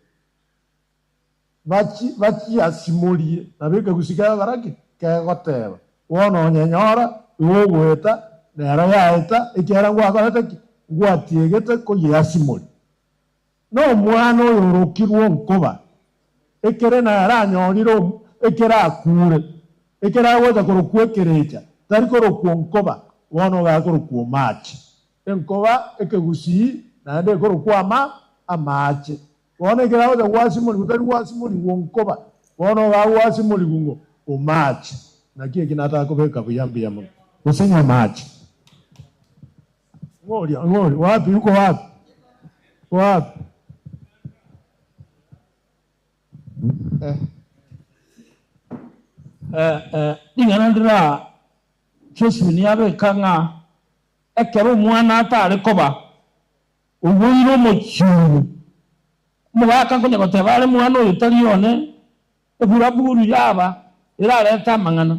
Bachi bachiasimorie, nabo ekegusii kegokora ki? Kegoteba, Bono onyenyora, igo ogoeta, nero yaeta, ekiagera ngwakorete ki? Ngwatiegete koyeasimoria. Na omwana oyo orokirwe onkoba, ekere nere anyorire ekere akure, ekere agocha korokwa ekerecha, tari korokwa onkoba, bono iga akorokwa omache. Enkoba ekegusii naende ekorokwa ama amache. Bono ekero agocha gwasimorigwa, tari gwasimorigwa nkoba, bono iga agwasimorigwa ng'o? Omache. Naki eki natakobeka buya mbuya mono. Gose ng'a omache. Ng'o oria? Ng'o oria? Wapi? Uko wapi? Wapi? Eh, eh, ring'ana ndire aa, Josephine yabeka ng'a ekero omwana atare koba Oiboire omochie oyo. Omogaka nkonya goteba are mwana oyo tari one, eburaburu yaba erarete amang'ana.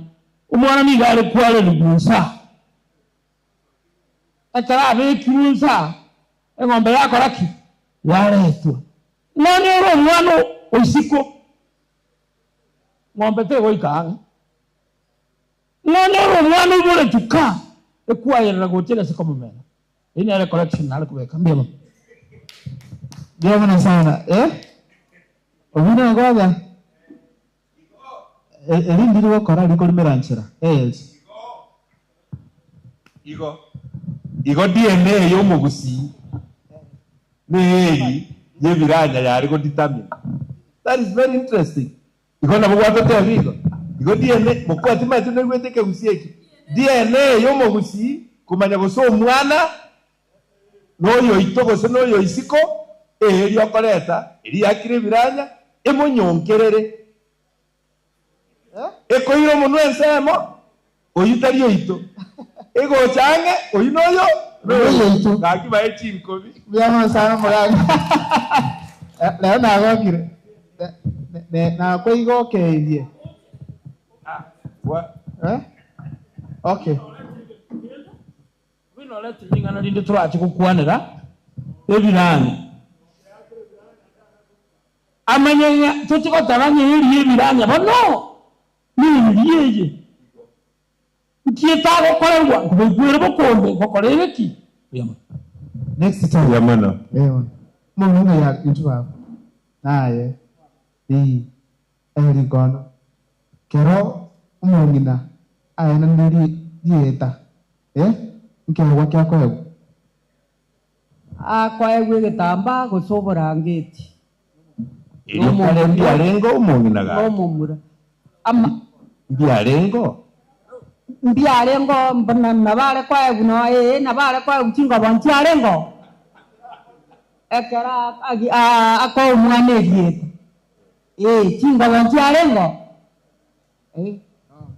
Omwana nigo are kwarerigwa insaa. Ekero abekirwe insaa, eng'ombe yakora ki? Yaretwa. Nonye ore omwana o isiko, ng'ombe tegoika ang'e. Nonye ore omwana oiboretwe ka, ekwayerera gocha egese komomena. Eyio nere correction nare kobeka. Mbuya mono. Mbuya mono sana eh. Obina ngoja eri ndiri gokora rikorimera nchera echi. Igo igo DNA ya omogusii neyeri ya ebiranya yare go determine. That is very interesting. Igo nabo gwatotebia igo. Igo DNA, mokwa timanyeti noigwete ekegusii ekio. DNA ya omogusii komanya gose omwana noyoito gose noyoisiko, eeri okoreta eria yakire ebiranya emonyonkerere. Ekoira omonwa ensemo, oyio tari oito. Egocha ang'e, oyio noyo noyoito. Gaki bae chinkobi. Mbuya mono sana omogaka. Rero nagokire. Nakoigokeirie. Eh? Okay. Buna orete ring'ana rinde torache gokwanera ebiranya. Amanye ng'a tochi goteba ng'a eeri y'ebiranya bono neeri eye. Nki etagokorerwa? Nkobaigwere bokombe ngokora ere ki? Mbuya mono. Next time. Mbuya mono. Eh bono. Omonto ng'ai are intwe baba. Naye. Ii. Ere rikondo. Kero omong'ina aenanire rieta, eh, nkeegwa ki akoegwa? Akoegwa egetambaa gose oborangeti. Erio kare mbiarenge omong'ina gaki? Nomomura. Ama. Mbiarenge oo? Mbiarenge oo, mbuna nabare koegwa noo ee, nabare koegwa chingobo nchiarenge oo. Ekero akoa omwana erieta, ee, chingobo nchiarenge oo. Ee.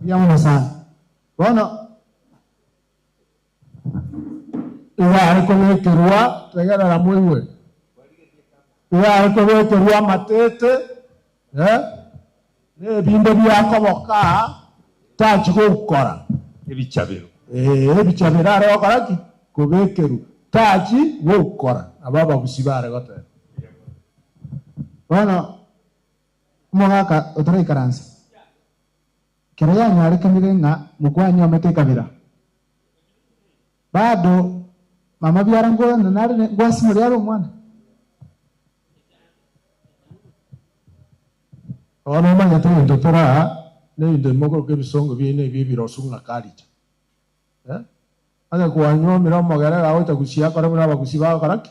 Mbuya mono sana. Bono. Igo are kobekerwa, tegerera moigwe, igo are kobekerwa amatete, eh, na ebinde biakoboka tachi gokora. Ebichabero. Ee, ebichabero are gokora ki? Kobekerwa. Tachi gokora. Nabo abagusii bare goteba. Bono omogaka otaraikaransa. Kero yanyarekanire ng'a mokwanyi omete ekabira, bado mama biara ngona nare ngwasimoria are omwana. Bono omanyete egento tore aa, nebinto bimokorokwa ebisongo biaino ebi ebirosu ng'a culture. Eh, onye kwanyuomire omogere iga agocha gusii akore buna abagusii bagokora ki?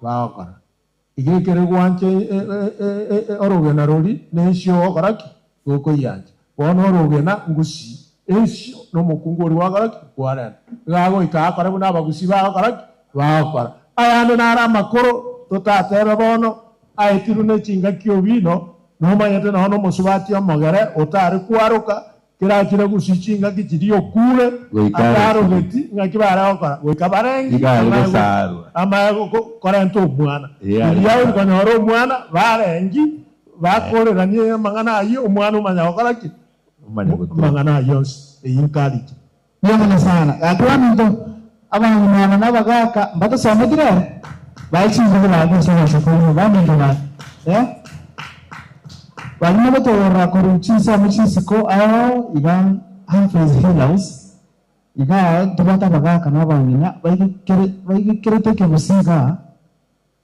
Bagokora. Iga ekere gwancha orogena roria nensio ogokora ki? Gokoiancha. Bono orogena ngusii, ensio nomokungu oria gwakora ki? Kwarenta. Iga agoika akore buna abagusii bagokora ki? Bagokora. Ayande naro amakoro totatebe bono aetirwe ne chingaki obino, nomanyete nonya nomosubati omogere otare kwaroka Kerachire gusii chingaki chiria okure, Goika arokire. atarogeti, ng'aki bare gokora? Goika barenge Iga are amaye go- gosarwa. amaye go- korenta omwana. Ee, are Riria gosarwa. konyora omwana, barengi, bakoreranie amang'ana ayio, omwana omanya gokora ki? Omanya gotoka. Amang'ana ayio onsi. Eyio encourage. Mbuya mono sana. Gaki baminto, abang'ina aba na abagaaka mbatosometi rero? Bae chingubo gaki ase ogocha kwaino, baminto gaki. Eh? Baria mogotorora korwa chinsemo chisiko ao iga Humphreys Hill House, igaa ntobwate abagaaka na abang'ina baigekere baigekerete ekegusii igaa,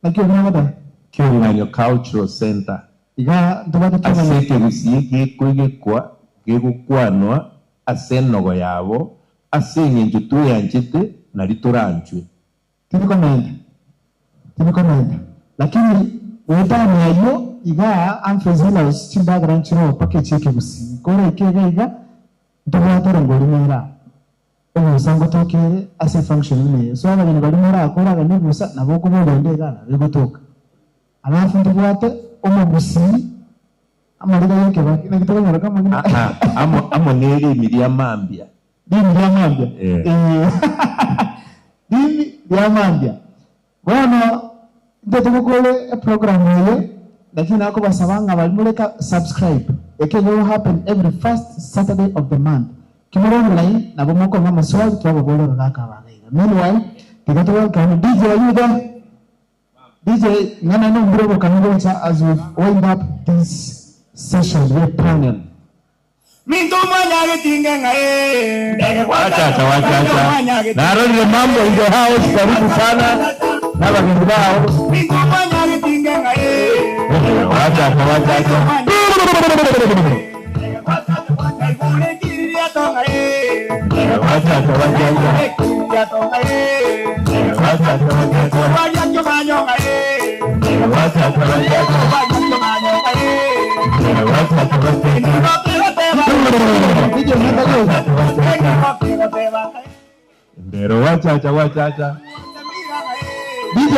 naki obuna goteba? Kiong'anyo Cultural Centre. Igaa ntobwate Ase Kiong'anyo. ekegusii gekoigekwa gegokwanwa ase enogo yabo, ase engencho tweanchete nari toranchwe. Tibikomenta, tibikomenta. Lakini goetania ayio igaa Humphreys Hill House chindagera nchiroo mpaka echi ekegusii. Koraike iga iga ntobwate erongori nere aa. Ebusa ngotoka ere ase efunction buna eye. So abageni baria morakore aganie ebusa nabo okoboria onde igaa nabo egotoka. Alafu ntobwate omogusii amariga yekebaki naki tokonyora kamagena. Aa amo amo nerimi ria mambia. Rimi ria mambia? Eh. Ee. Rimi ria mambia. Bono intwe togokore eprogram eye, lakini nakobasaba ng'a baria more ka subscribe. Eke will happen every first Saturday of the month. Ki more online nabo mokong'a amaswali twababoria abagaka aba iga iga. Meanwhile, tiga to welcome DJ are you there? DJ ng'a naende ombure obokano gocha as we wind up this session ye panel. Minto mwanyagetinge ng'a ee. Wachacha wachacha narorire mambo in the house karibu sana nabageni bao Minto mwanyagetinge ng'a ee. Wachacha wachacha. Wachacha wachacha. Wachacha wachacha. Wachacha wachacha. Wachacha wachacha. Ndero wachacha wachacha. DJ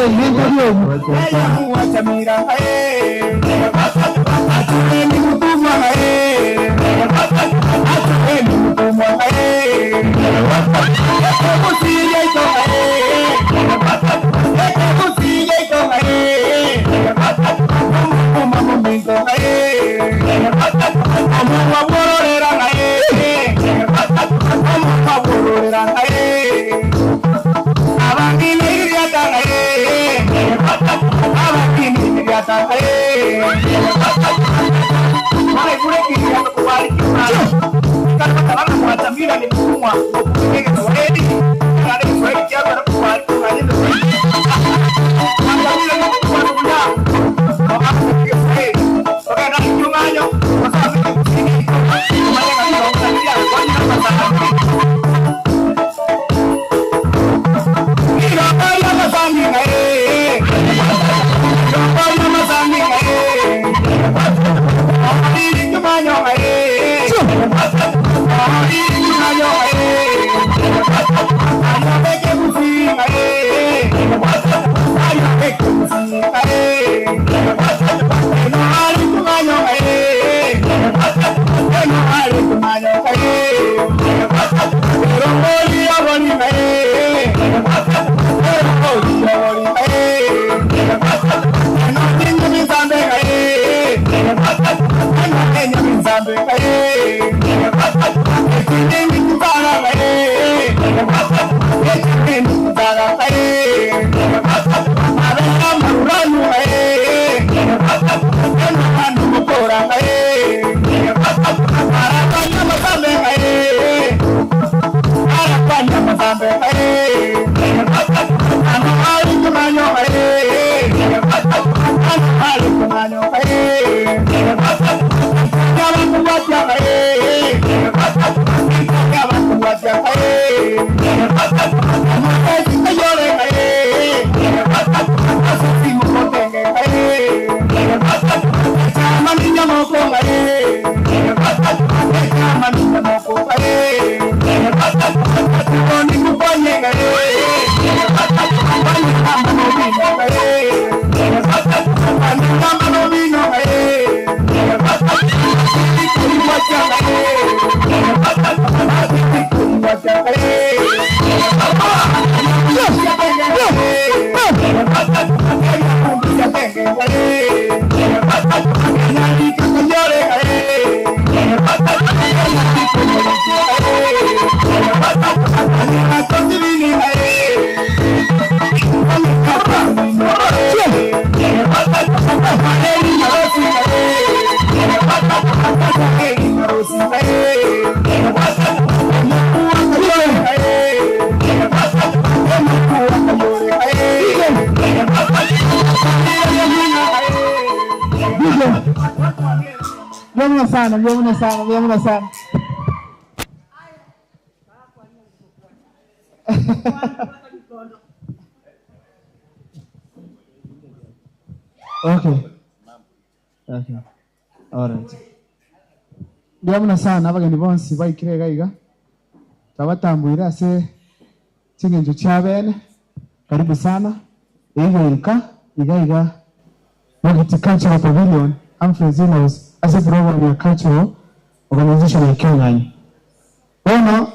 Mbuya sana, mbuya sana, mbuya sana. Okay. Okay. All right. Mbuya sana abageni bonsi baikire iga iga. Twabatambwire ase ching'encho chia bene. Karibu sana. Iga ika iga iga Mogiti Cultural Pavilion, Humphrey Zinos, ase program ya Cultural Organization ya Kiong'anyi. Bono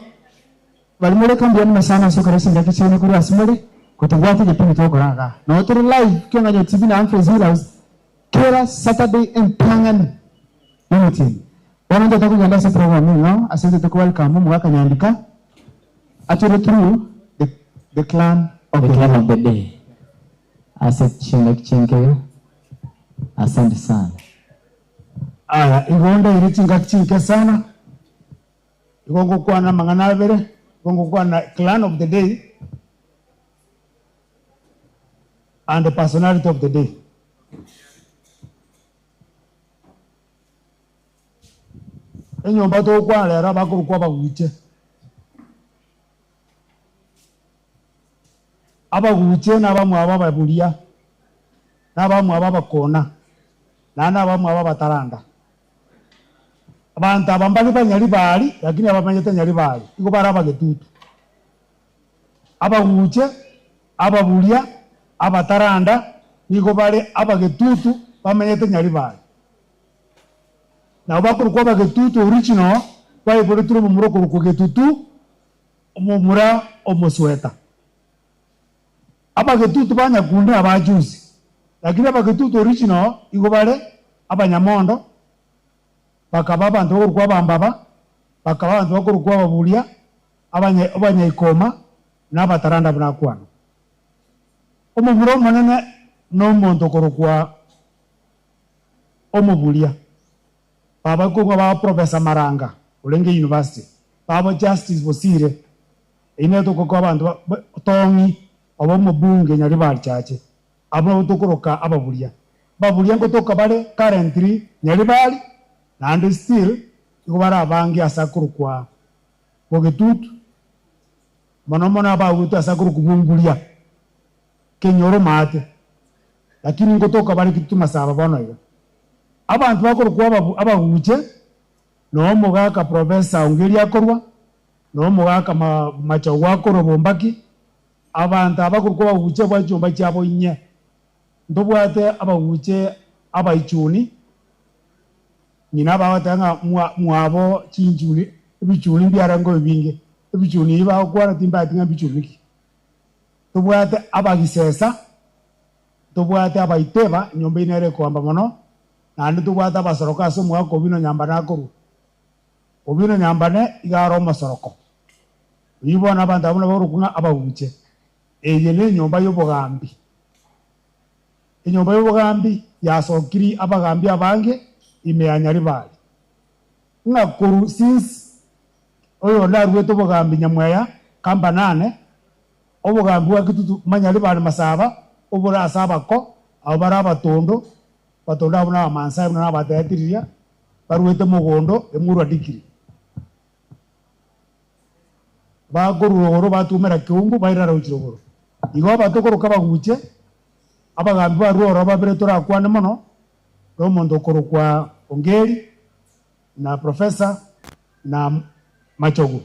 bari mureka mbuya muno sana ase okora chingaki chiaino korwa ase more kotobwate egepindi togokora igaa. Nabo tore live Kiong'anyo TV na Humphrey Zinos kera Saturday entang'ani y'omotienyi. Bono ntotake kogenda ase program eng'ao ase intwe tokowelcome omogaka Nyandika atore through the, the clan of The the clan day. of the day. Ase chingaki chinkeyo. Asante sana. Aya, igo ndaire chingaki chinke sana, igo ngokwana amang'ana abere, igo ngokwana clan of the day and the personality of the day. Enyomba togokwana rero abakorokwa abaguche. Abaguche nabamwabo ababuria, na abamwabo abakona, naende nabamwabo abataranda. Abanto aba mbare banyaribari, lakini abamenyete nyaribari, igo bare abagetutu. Abaguche, ababuria, abataranda, nigo bare abagetutu bamenyete nyaribari. Nabo bakorokwa abagetutu original, baiboretwe nomomura okorokwa getutu, omomura omosweta. Abagetutu ba nyakundi na abajuzi, lakini abagetutu original igo bare abanyamondo, bakaba abanto bakorokwa abambaba, bakaba abanto bakorokwa ababuria, abanya abanyaikoma, na abataranda buna akwana. Omomura omonene nomonto okorokwa omoburia. Baba kong'wa baba Professor Maranga orenge university, baba Justice Bosire, eyio nere tokoka abanto ba ba Tong'i oba omobunge Nyaribari Chache, abwo nabwo tokoroka ababuria. Ababuria nkotoka bare currently Nyaribari naende still igo bare abange ase akorokwa Bogetutu, mono mono abagwetwe ase akorokwa Bunguria, Kenyoro maate, lakini nkotoka bare Kitutu Masaba bono iga. Abanto bakorokwa ababu abaguche, na omogaka Professor Ongeri akorwa, na omogaka ma Machogu akorwa Bombaki, abanto aba bakorokwa abaguche bwa chinyomba chiabo inye. Ntobwate abaguche abaichuni, ng'ina bagoteba ng'a mwa mwabo chinchuni ebichuni mbiarenge ebinge, ebichuni ebi bagokwana timbaeti ng'a mbichuni ki. Tobwate abagisesa, ntobwate abaiteba, enyomba eyio nere ekoamba mono, naende ntobwate abasoroko ase omogaka Obino Nyambane akorwa. Obino Nyambane iga are omosoroko. Oyio bono abanto abwo nabo bakorokwa ng'a abaguche. Eye nenyomba y'obogambi. Enyomba y'obogambi yasokiri abagambi abange ime ya Nyaribari. Ng'a korwa since oyonde aruete obogambi Nyamweya Kambanane, obogambi bwa Kitutu Manyaribari Masaba obore ase abako, abwo bare abatondo, abatondo abwo na Abamaasai buna nabateeti riria baruete mogondo emurwa dikiri. Bakorwa rogoro batumera keumbu bairara gochia rogoro. Igo abatokoroka baguche, abagambi barue ororo babere torakwane mono, na omonto okorokwa Ongeri, na Professor, na Machogu.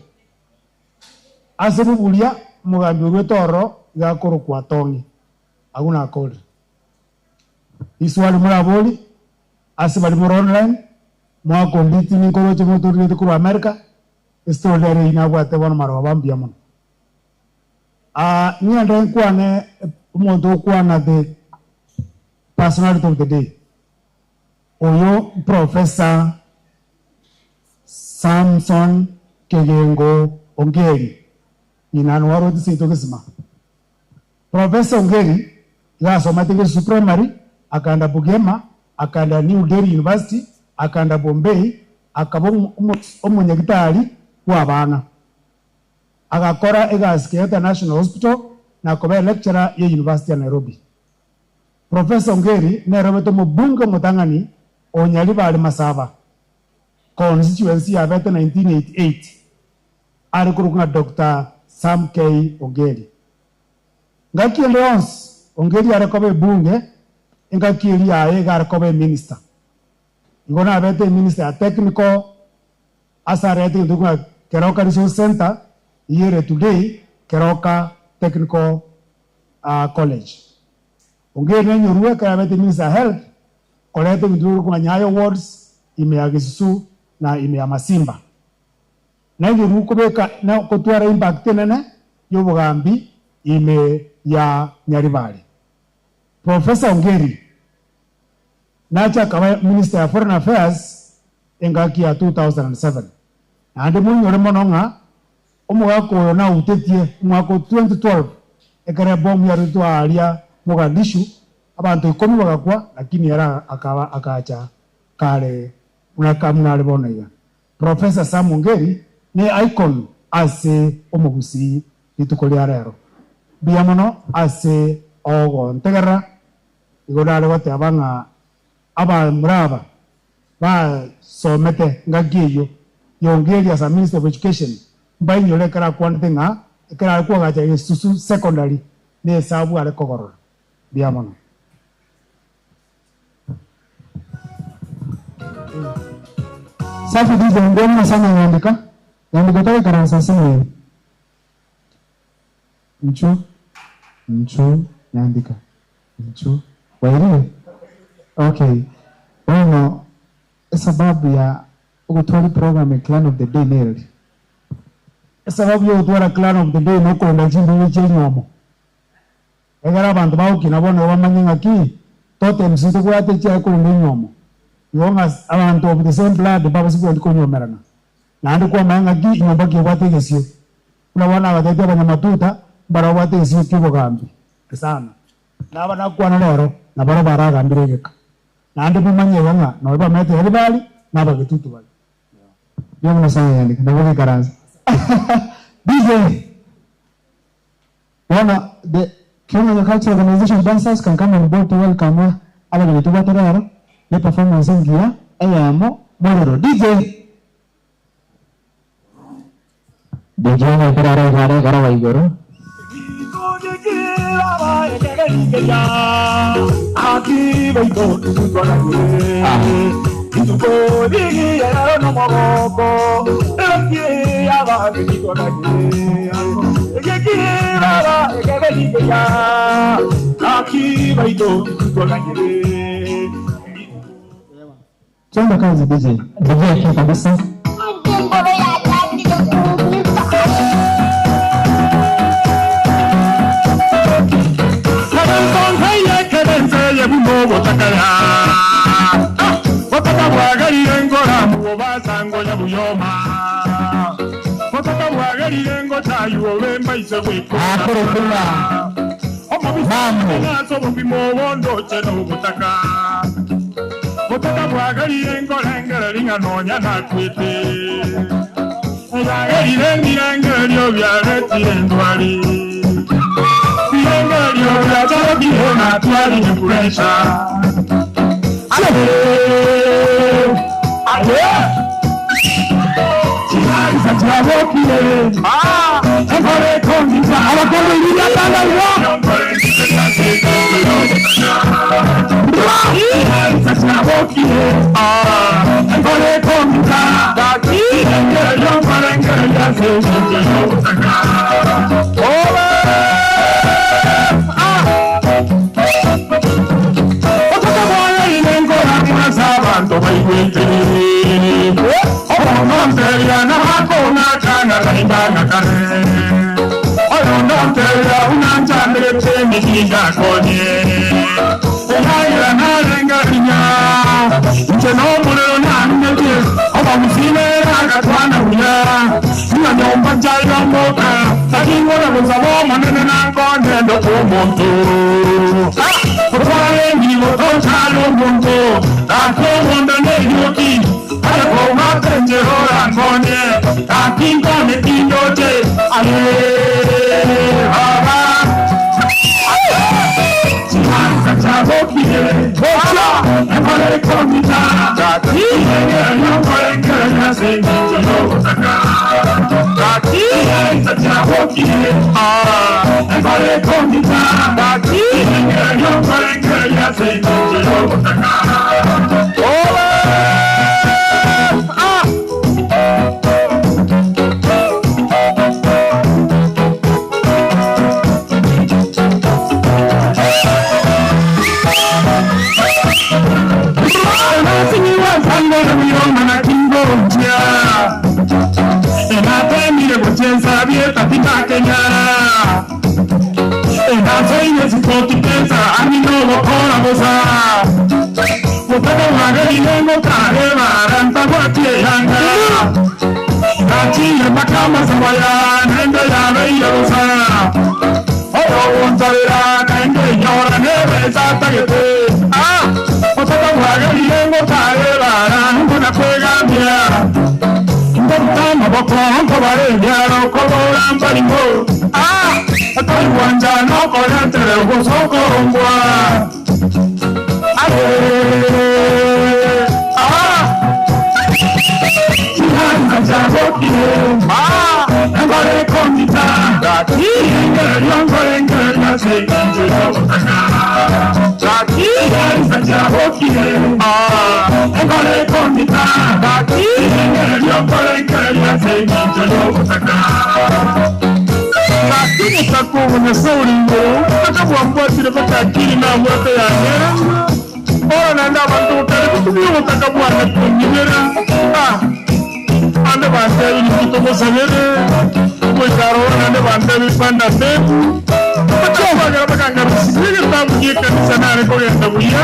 Ase boburia omogambi oruete ororo iga akorokwa Tong'i. Agwo nakorire. Riswali morabori ase baria more online, mwakonditi ninkoroche motorigete korwa America, Estory ere eyio nabwate bono maroba mbuya mono. Ah, ng'ende nkwane omonto okwana the personality of the day. Oyo Professor Samson Kegengo Ongeri, ng'ina nwarwete seito gesima. Professor Ongeri iga asomete Gesusu Primary, akaenda Bugema, akaenda New Delhi University, akaenda Bombay, akaba omonyagitari bw'abana. Agakora egasi Kenyatta National Hospital na koba electurer ye University ya Nairobi. Professor Ongeri nere obete omobunge omotang'ani o Nyaribari Masaba constituency yabete 1988 are korokwa ng'a Doctor Sam K. Ongeri. Ngaki ende yonsi Ongeri are koba ebunge, engaki eria yaye iga are koba eminister. Igo nabete eminister ya technical ase arete egento ng'a Keroka Resource Centre eyio ere today Keroka Technical College. Ongeri nenyorwe ekero abete minister ya health koreta ebinto bikorokwa ng'a Nyayo wards ime ya Gesusu na ime ya Masimba. Nenyorwe kobeka na gotwara impact enene yobogambi ime ya Nyaribari. Professor Ongeri nache akaba Minister ya Foreign Affairs engaki ya 2007. Naende moinyore mono ng'a omogaka oyo nautetie omwaka o 2012 ekero ebomu yarutetwe aaria Mogadishu abanto ikomi bagakwa lakini ere akaba akacha kare buna buna are bono iga. Professor Sam Ongeri ne icon ase omogusii rituko ria rero. Mbuya mono ase ogontegerera Igo nare goteba ng'a abamura aba basomete ngaki eyio. Yongeri as a Minister of Education mbainyore ekero akwanete ng'a ekero are koagacha Gesusu Secondary ne esabu are kogorora. Mbuya mono. Safi DJ, mbuya mono sana Nyandika. Nyandika otagoikaransa ase ime eye. Inchuo, inchuo Nyandika, inchuo. Bwairire? Okay. Bono esababu ya ogotwara eprogram ya Clan of the Day nereri? Esababu ya ogotwara Clan of the Day nokorenda chimbibe chia enyomo. Ekero abanto bagokina bono igo bamanye ng'aki totems ntobwate chiaye korende enyomo. Igo ng'a abanto of the same blood mbabase kogenda konyomerana. Naende kwamanya ng'aki enyomba ki ebwate egesio. Buna bono nabatebitie abanyamatuta mbare babwate egesio ki'obogambi sana. Naba nakwana rero nabarabwo baragambire egeka. Naende momanye iga ng'a nonya bamenyete Yerubali nabagetutu bare. Mbuya mono sana Nyandika, nabo ogoikaransa. DJ. Bono the Kiong'anyo Cultural Organization dancers can come on board to welcome abageni tobwate rero ne performance engiya eyemo morero. DJ. DJ onye ekero are iga are igoro igoro. Twende kazi DJ. DJ akiwa kabisa. Gaki obonyasae ore igoro, akabwambwatire mpaka akili nabwate yanyera. Bono naende abanto bokare gotumia obotaka bwane konyibera. Ah, ande bantebi ninki togosabere, goika aroro naende bantebi panda tebu. Bakabwagera bakangarusia egetabu gi'ekanisa nare kogenda buya.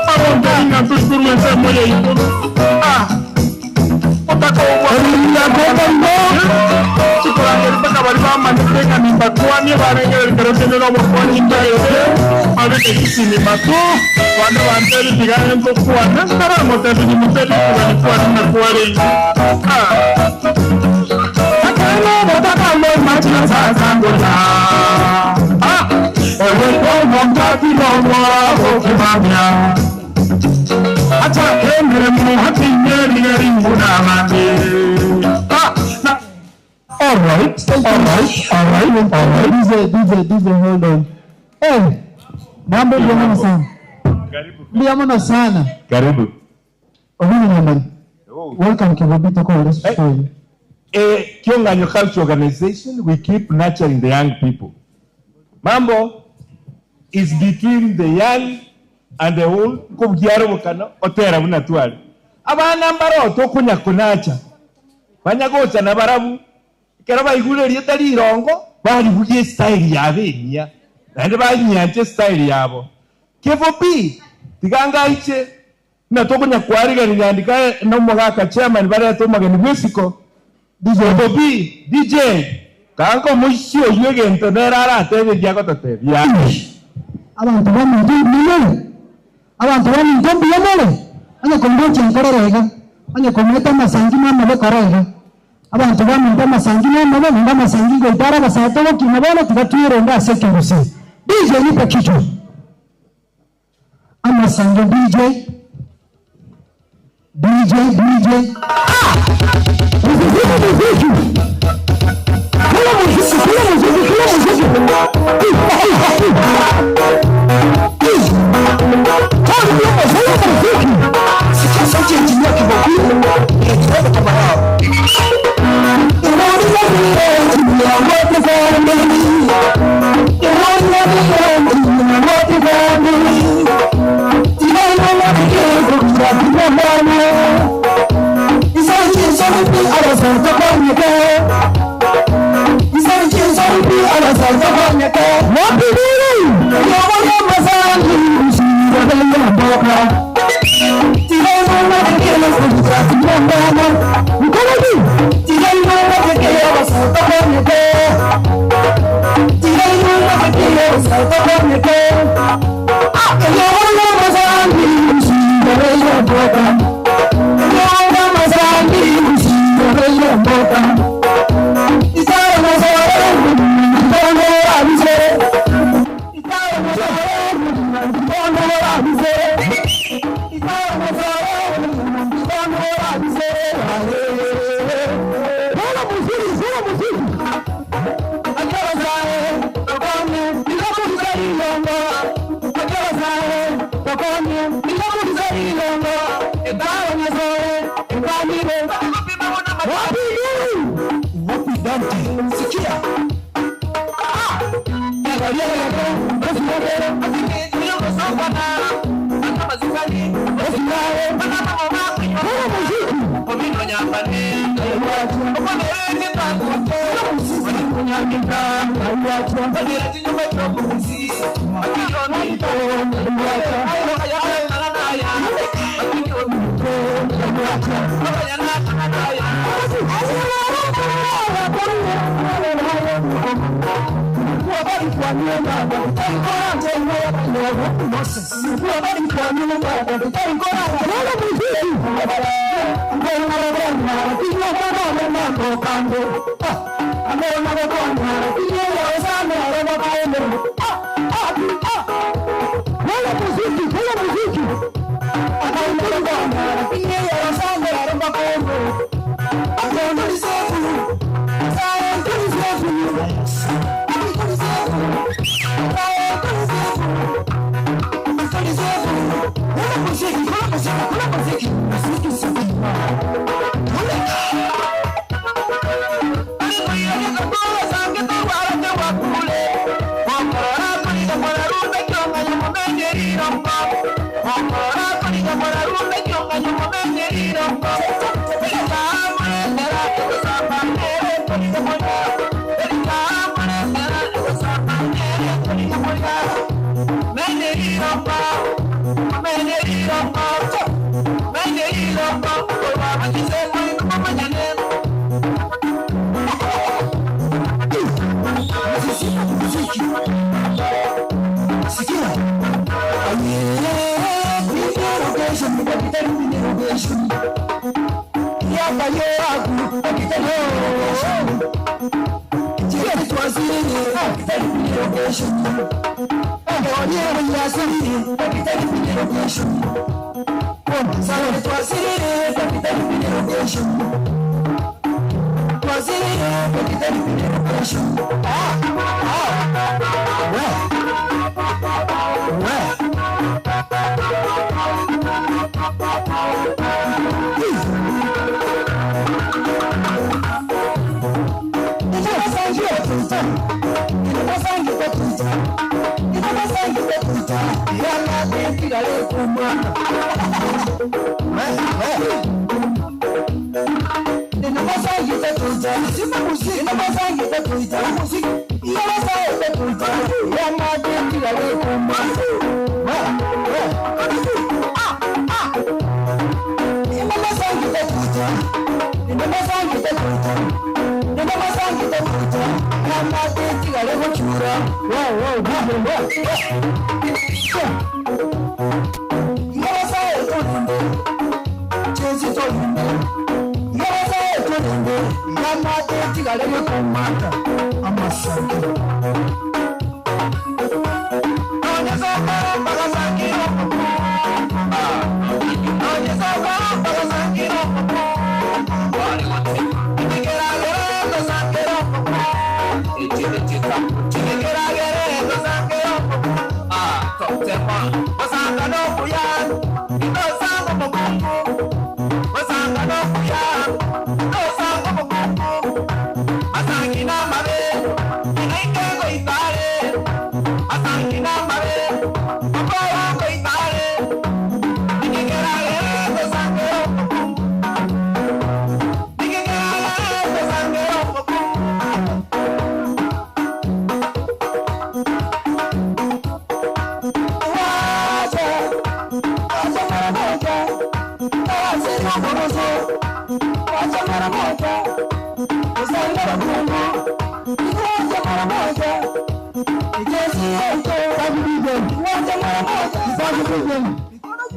Bagontebi ng'a ntori korwa ensemo ya igoro. Ah, Chikorangeria mpaka baria bamanyete ng'a nimbakwanie, barengereria kero kende nobokonyi ntagete, babeke chisimi mato, bande bantebie tiga ntokwane, ntaramotebia nimotebie okogania kwane ng'a kwarenge. Ekeene obotaka mboma chinsasa ngocha. Ewe omonto atiga omwabo okimamia. Achake emeremo atinye rigeri buna abande. All right, all right, all right, all right. DJ, DJ, DJ, hold on. Eh, mambo ndio muno sana. Ndio muno sana. Karibu. Obini nyambari. Welcome Kibobito kwa this for you. Kionganyo Culture Organization, we keep nurturing the young people. Mambo is between the young and the old, kubyara bukana otera buna twari. Abana mbaro tokunya kunacha. Banyagocha na barabu. Kero baigure rieta rirongo, bari bugie style ya benia. Naende banyanche style yabo. Kevo B, tigangaiche na tokunya kwarigani nyandika no mogaka chairman bareta omogeni bwesiko. DJ B, DJ, kanko mushio yegento nera aratebe giagototebia. Abantu baminto mbiyomore. Abantu baminto mbiyomore. Onye komboche nkorerega. Onye kometa amasangi n'amabe korega. Abantu baminto amasangi n'amabe ninga amasangi goitara abasato gokina bono tigatwironda ase ekegusi. DJ nipe kichwa. Amasangi DJ. DJ, DJ. Ah! Muziki, muziki. Kula muziki, kula muziki, kula muziki. Sikia sauti ya injinia Kibobi, inakiweka kama yao.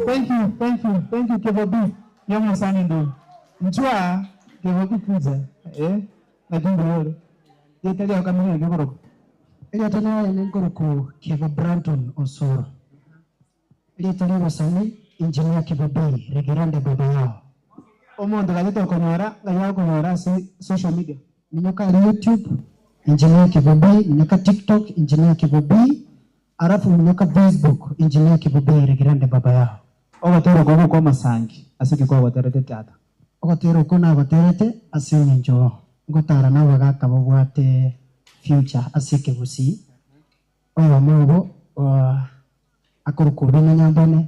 Thank you, thank you, thank you Kevobi. Nyama sana ndio. Njua Kevobi kuza, eh? Na kingo yole. Yetalia kamili ngoroko. Eliatana nengoroko Kevo Branton Osoro. Eliatana wasani engineer Kevobi Regerande baba yao. Omondo gazete okonyora, ngaya okonyora si social media. Minyoka YouTube engineer Kevobi, minyoka TikTok engineer Kevobi, alafu minyoka Facebook engineer Kevobi Regerande baba yao. Ogatero gogo kwa masangi, asike kwa waterete tata. Ogatero kona waterete asenye njo. Ngotara na wagaka babwate future asike gusi. Oyo mobo akorokobina nyambane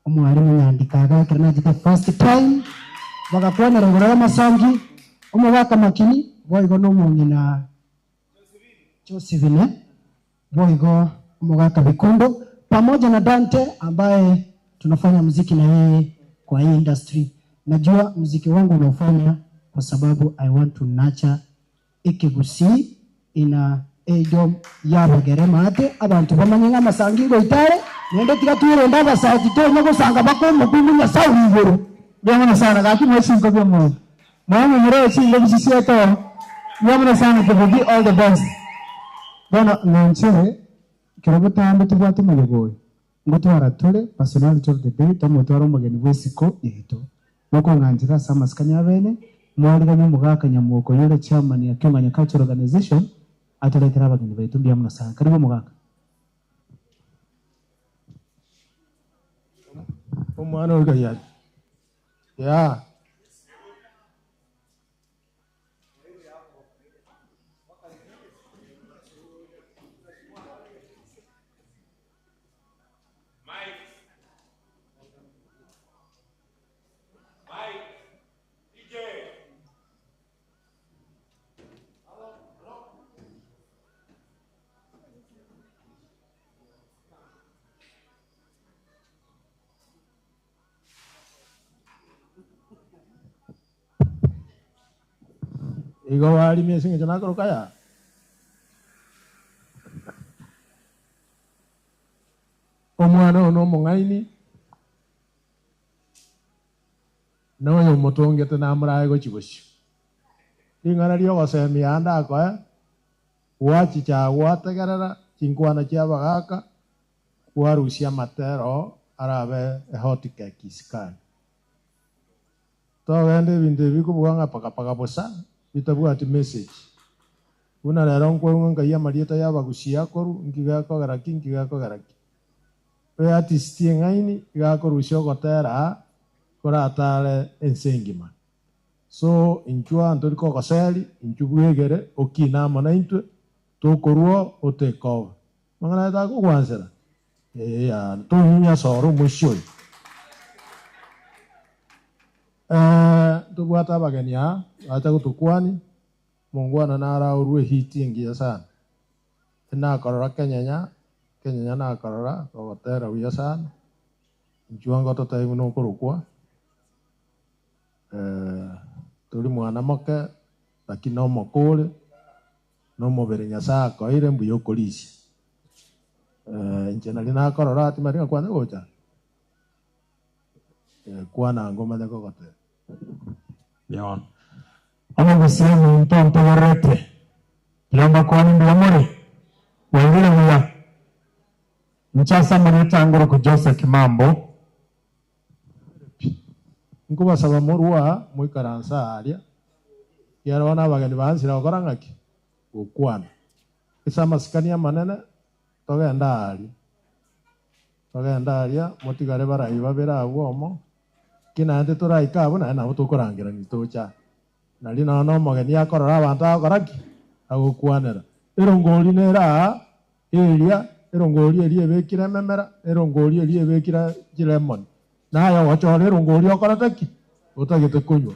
omwarimu nyandikaga kirina jite first time bagakwana rogoro masangi omogaka makini boigo nomong'ina Josephine boigo omogaka Bikundo pamoja na Dante ambaye tunafanya muziki na yeye kwa hii industry. Najua muziki wangu unaofanya kwa sababu I want to nurture ikigusi ina ejo yabagerema ate abantu bamanye ng'amasangi ngoitare nende tiga twirenda abasaji tonya gosanga bakomokungu nyasaye iguru. Byamuna sana gaki mwechinko byomo. Mwamu mure chingo bisisieto. Byamuna sana Kevobi all the best. Bono ng'anchere kirobo tambe tubwate mayogoyo. Ngotwara tule personality of the day tomotwara omogeni bwesiko yaitu. Mokong'anchera ase amasikani abene mwarigania omogaka Nyamwoko yore chairman ya Kiong'anya Cultural Organization aturetera abageni baitu mbiamuno sana. Karibu omogaka. Omwana oyo ya. Ya. Igo warimia ase eng'encho nakoroka aya. Omwana oyo nomong'aini, na oyo omotongete namorae gochia bosio. Ring'ana riogosemia ande akoe, gwachicha gwategerera chinkwana chia abagaka, kwarusia amatero arabe ehot cake isikani. Togenda ebinto ebi bikobuga ng'a paka paka bosa, bitabwati message. Buna rero nkwaigwa nkai amarieta ya abagusia akorwa, nki gekogera ki, nki gekogera ki. Oyo artist eng'aini, iga akorusia ogotera aa, koratare ense engima. So, intwe aa ntori kogoseri, intwe bwegere, okine amo na intwe, tokorwa oo, otake over. Amang'ana aya takogwansera? Ee yaa, tonyunya soro omoisia oyo. Ntobwate abageni aa, bacha gotokwania, omongwana naro aorwe ehit engiya sana. Nakorora kenyenya, kenyenya nakorora, ogotera buya sana, inchuo ngototebi buna okorokwa, tori mwana moke, lakini na omokore, na omobere Nyasaye akoeire mbuya okorisia. Inche nari nakorora timanyeti ng'a kwanya gocha, kwana ango omanye kogotebia. Mbuya Omogusia omonto ontegererete, tiga mbakwane mbuya more, bwairire buya. Inche ase amarieta angorokwa Jose Kimambo. Pi. Nkobasaba morue aa, moikaranse aaria, ekiagera bono abageni baanchire gokora ng'aki? Gokwana. Ase amasikani amanene, togende aaria. Togende aaria, motigare barai babere abwo omo, ki naende toraike abwo, naende nabo tokorangerania toche aa. Nario nonya na omogeni akorora abanto agokora ki? Agokwanera. Erongori nere aa, eria, erongori eria ebekire ememera, erongori eria ebekire chilemon. Naye ogochora erongori okorete ki? Otagete konywa.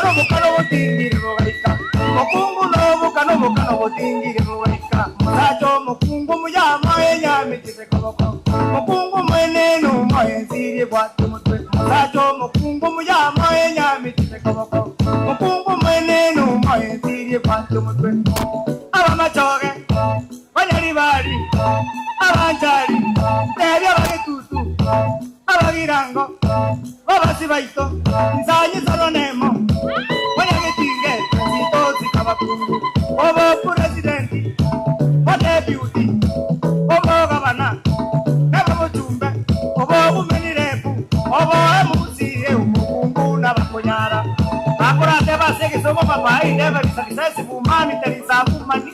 n'obokano botingire bogaika. Mokungu n'obokano obokano botingire bogaika. Mosacha omokungu omuyama enyamechete koboko. Mokungu mwenene omoyo ensirie bwate omotwe. Mosacha omokungu omuyama enyamechete koboko. Mokungu mwenene omoyo ensirie bwate omotwe. Abamachoge, banyaribari, abanchari, tebia abagetutu, abagirango, babasi baito, nsanyi soro nemo, banyagetinge, nsito sikabakungu, obo presidenti, bo deputy, obo gavana, nabo bochumbe, obo bumenirepu, obo emusie, omukungu nabakonyara. Akorate base gisomo papai, never successful mami, terisabumani.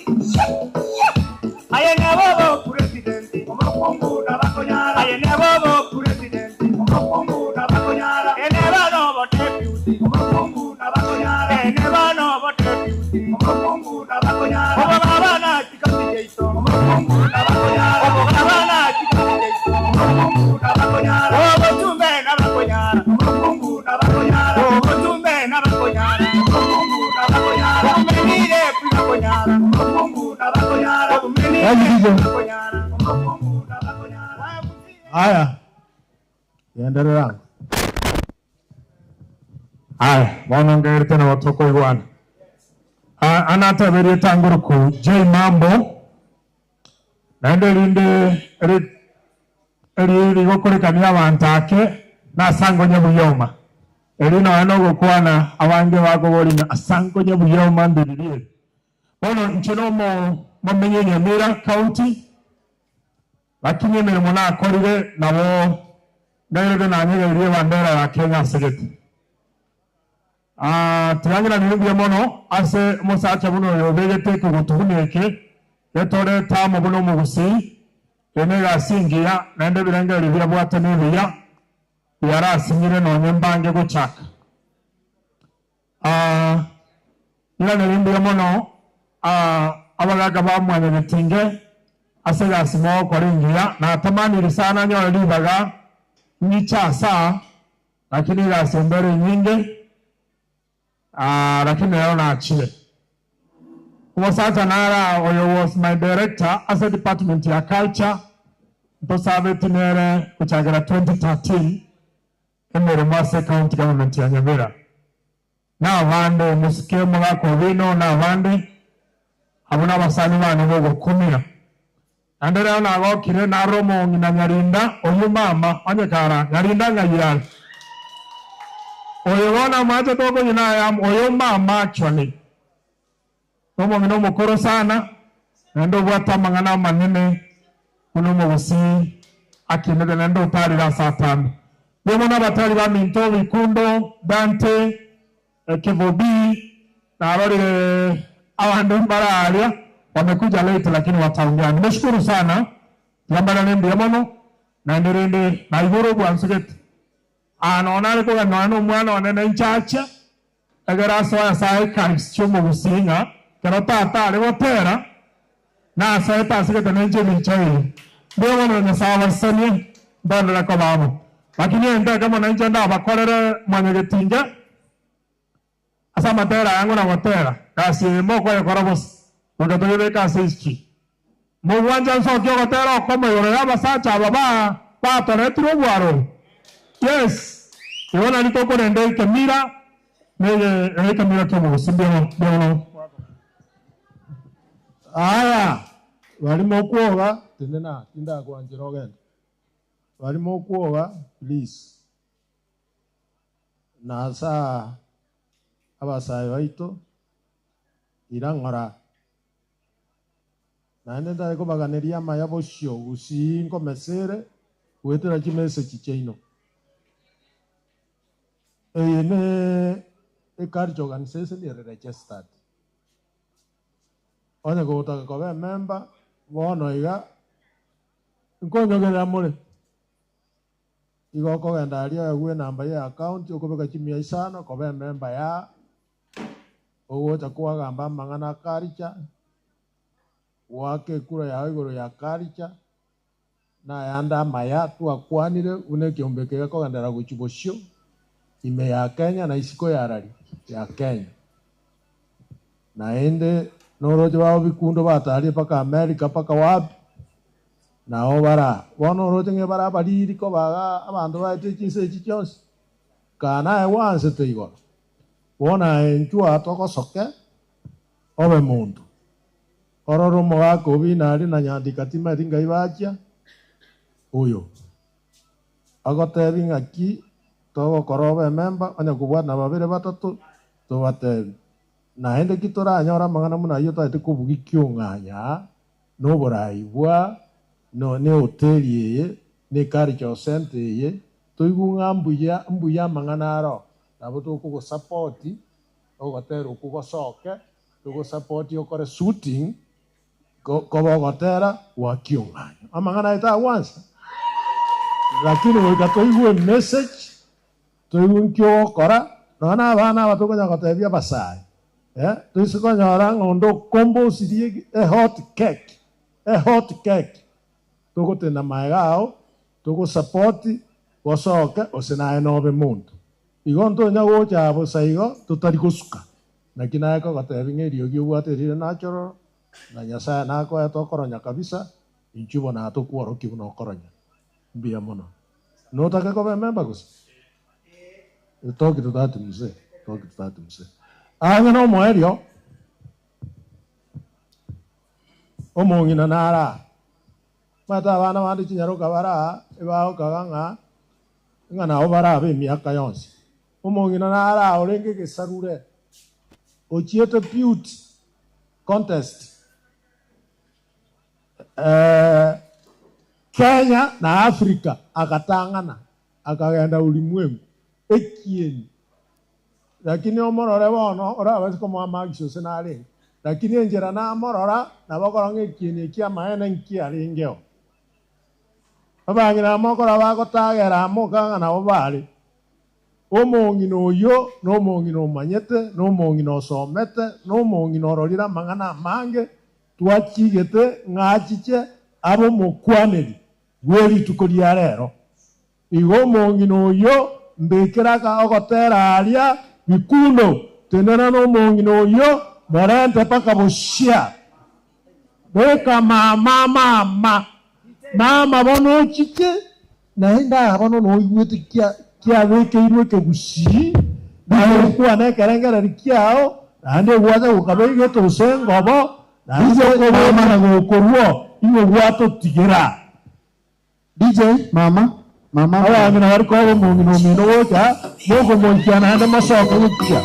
Aye nabo presidenti, omukungu nabakonyara. Aye nabo presidenti, omukungu nabakonyara. Ene bano bo deputy, omukungu nabakonyara. Ene bano bo deputy, omukungu nabakonyara. Obo baba na chikati jeito, omukungu nabakonyara. Obo baba na chikati jeito, omukungu nabakonyara. Obo chumbe nabakonyara, omukungu nabakonyara. Obo chumbe nabakonyara, omukungu nabakonyara. Omenire nabakonyara, omukungu nabakonyara. Omenire nabakonyara, omukungu nabakonyara. Haya, endelea. Haya, bono ngerete na batoko igwana. Anataberie tanguruku J Mambo naende rinde eri eri rigokorekania abantu ake nasango nyabuyoma eri noe nogokwana abange bakoborina asango nyabuyoma ndiririe bono inche nomo momenye Nyamira County lakini emirimo nakorire nabo ngairete nanyegererie bandera ya Kenya asegete. Tirangira nimbia mono ase omosacha buno oyo obegete kogotugunia eke getoreta amo buno omogusii ene egasi engiya naende ebirengererio biabwate na ebiya biarasinyire nonye mbange gochaka. Iraneri mbuya mono abagaka ba mwanyagetinge ase egasi mogokora engiya natamanire sana nyore ribaga ng'icha asa lakini egasi embere enyinge lakini lero nachire. Omosacha nara oyo was my director ase department ya culture ntosabeti nere gochakera 2013 emirimo ase county government ya Nyamira na abande musike omogaka obino na abande abo na abasani bane bogokumia naende rero nagokire naro omong'ina Nyarinda oyo mama onye kara Nyarinda ng'ai are oyo bono amache tokonywa aya oyo mama actually omong'ina omokoro sana naende obwate amang'ana amanene buna omogusii akinete naende otarire ase atambe. Nigo abatari ba Minto, Bikundo, Dante, Kevobi narorire abandu mbararia wamekuja late lakini wataongea. Nimeshukuru sana tiambana nembuya mono naende rende naigoro bwansugete nona are kogana na omwana one na enchacha egera asoa ase ekaisi chia omogusii ng'a kero tata are gotera nasoete asegete nenche ebicha eye mbuya mono Nyasaye abasesenie ndondere koba amo lakini enteke mono inche ndabakorere mwanyagetinge ase amatera yango na gotera gasi eye mokoyekora bosa goika toyebeke ase history mogwancha nsoki ogotera okomo igoro ya abasacha aba ba batoretire obwaro yes igo nari tokorenda ekemira neye ekemira kia omogusii mbuya mono. Aya, barimo okwoga tenena tindakwanchera ogende. Barimo okwoga please. Nasa abasae baito irang'ora naende ndare kobaganeria amaya bosio gusii nkomesere gwetera chimessage chiaino. Eye ne eculture organization ere registered. Onye gotaka koba emember bono iga nkonyogerera more igo okogenda aria oegwe enamba ya account okobeka chimia isano koba emember ya ogocha kwagamba amang'ana a culture gwaka ekura yago igoro ya culture nayande amaya twakwanire buna ekiombe kega kogendera gochi bosio Ime ya Kenya na isiko yarari ya Kenya. Naende noroche babo bikundo batarie mpaka America mpaka wapi, nao bara. Bono oroche ng'a bare abariri koba iga abanto baete chinse echi chionsi, kaa naye gwansete igoro. Bono aye inchuo aa togosoke obe monto. Orore omogaka o bina aria na nyandika timanyeti ngai bachia, oyo. Agotebi ng'aki togokora obe ememba, onye kobwatana babere batato, tobatebi. Naende ki toranyore amang'ana buna ayio totaete kobugia kiong'anya aa, na oborai bwa no ne hoteli eye, ne cultural centre eye, toigwe ng'a mbuya mbuya amang'ana aro, nabo tokogosapoti, ogotera okwo gosoke, togosapoti okore shooting, ko koba ogotera gwa kiong'anyo. Amang'ana aye tagwansa, lakini goika toigwe emessage, toigwe nki ogokora, nonya na abana aba tokonyara gotebia abasae, eh, toise konyora ng'a onde okombosirie ehot cake, ehot cake, togotenda maega ao, togosapoti, gosoke gose naye nobe monto. Igo ntonya gocha bosa igo totari gosuka. Naki naye kogotebia ng'a eriogi obwate rire natural, na Nyasae nakoete okoronya kabisa, inchuo bono atokworokia buna okoronya. Mbuya mono. Notake koba ememba gose? Talk to that mzee, talk to that mzee. Ang'e nomoerio, omong'ina nare aa. Omanyete abana bande chinyaroka bare aa, ebagokaga ng'a, ng'a nabo barabe emiaka yonsi. Omong'ina nare aa orenge egesarure, ochiete beauty contest Kenya na Africa agatang'ana akagenda ulimwengu ekieni lakini omorore bono orabase komoa marks gose narenge lakini enchera namorora nabo okorora ng'a ekieni eki amaene nkiarengeo. Abang'ina amo okora bagotagera amo okanga nabo bare. Omong'ina oyio nomong'ina omanyete, nomong'ina osomete, nomong'ina ororire amang'ana amange, twachigete ng'a achiche abe omokwaneri bwe rituko ria rero. Igo omong'ina oyio mbekere aka ogotera aria bikundo, tenena nomong'ina oyio, morente mpaka bosia. Beka mama mama, mama bono ochiche. Naende aa bono noigwete kiabekeirwe ekegusii, naye okwane ekerengererio kiao, naende egwacha gokaba egete gose engobo, naende okomana gokorwa igo gwatotigera. DJ, mama, mama. Abang'ina bari koba omong'ina omino gocha, mokomoikia naende mosoke gochia.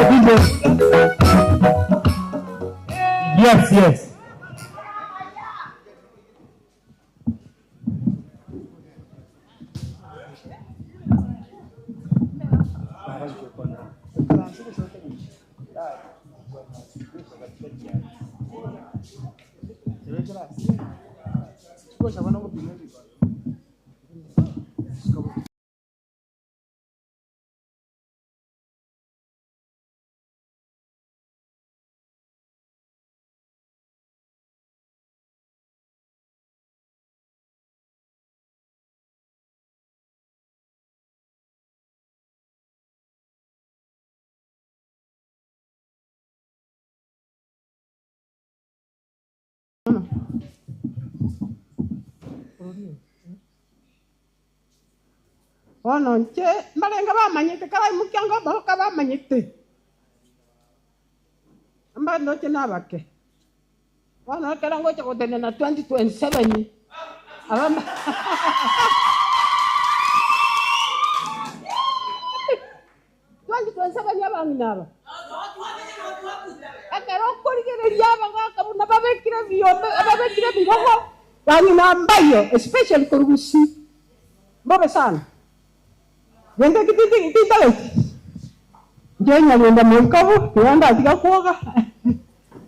DJ. Yes, yes. Bono inche mbarenge bamanyete, karaimokia ngoboka bamanyete, mbandoche nabake. Bono ekero ngocha gotenena 2027 aba 2027 abang'ina aba, ekero okorigereria abagaka buna babekire ebiombe, babekire ebirogo, bang'ina mbayio especially korwa Gusii, mbobe sana. Gento eki tindi tintageti, inche nyarinda moikobo, tiga ndatiga kwoga,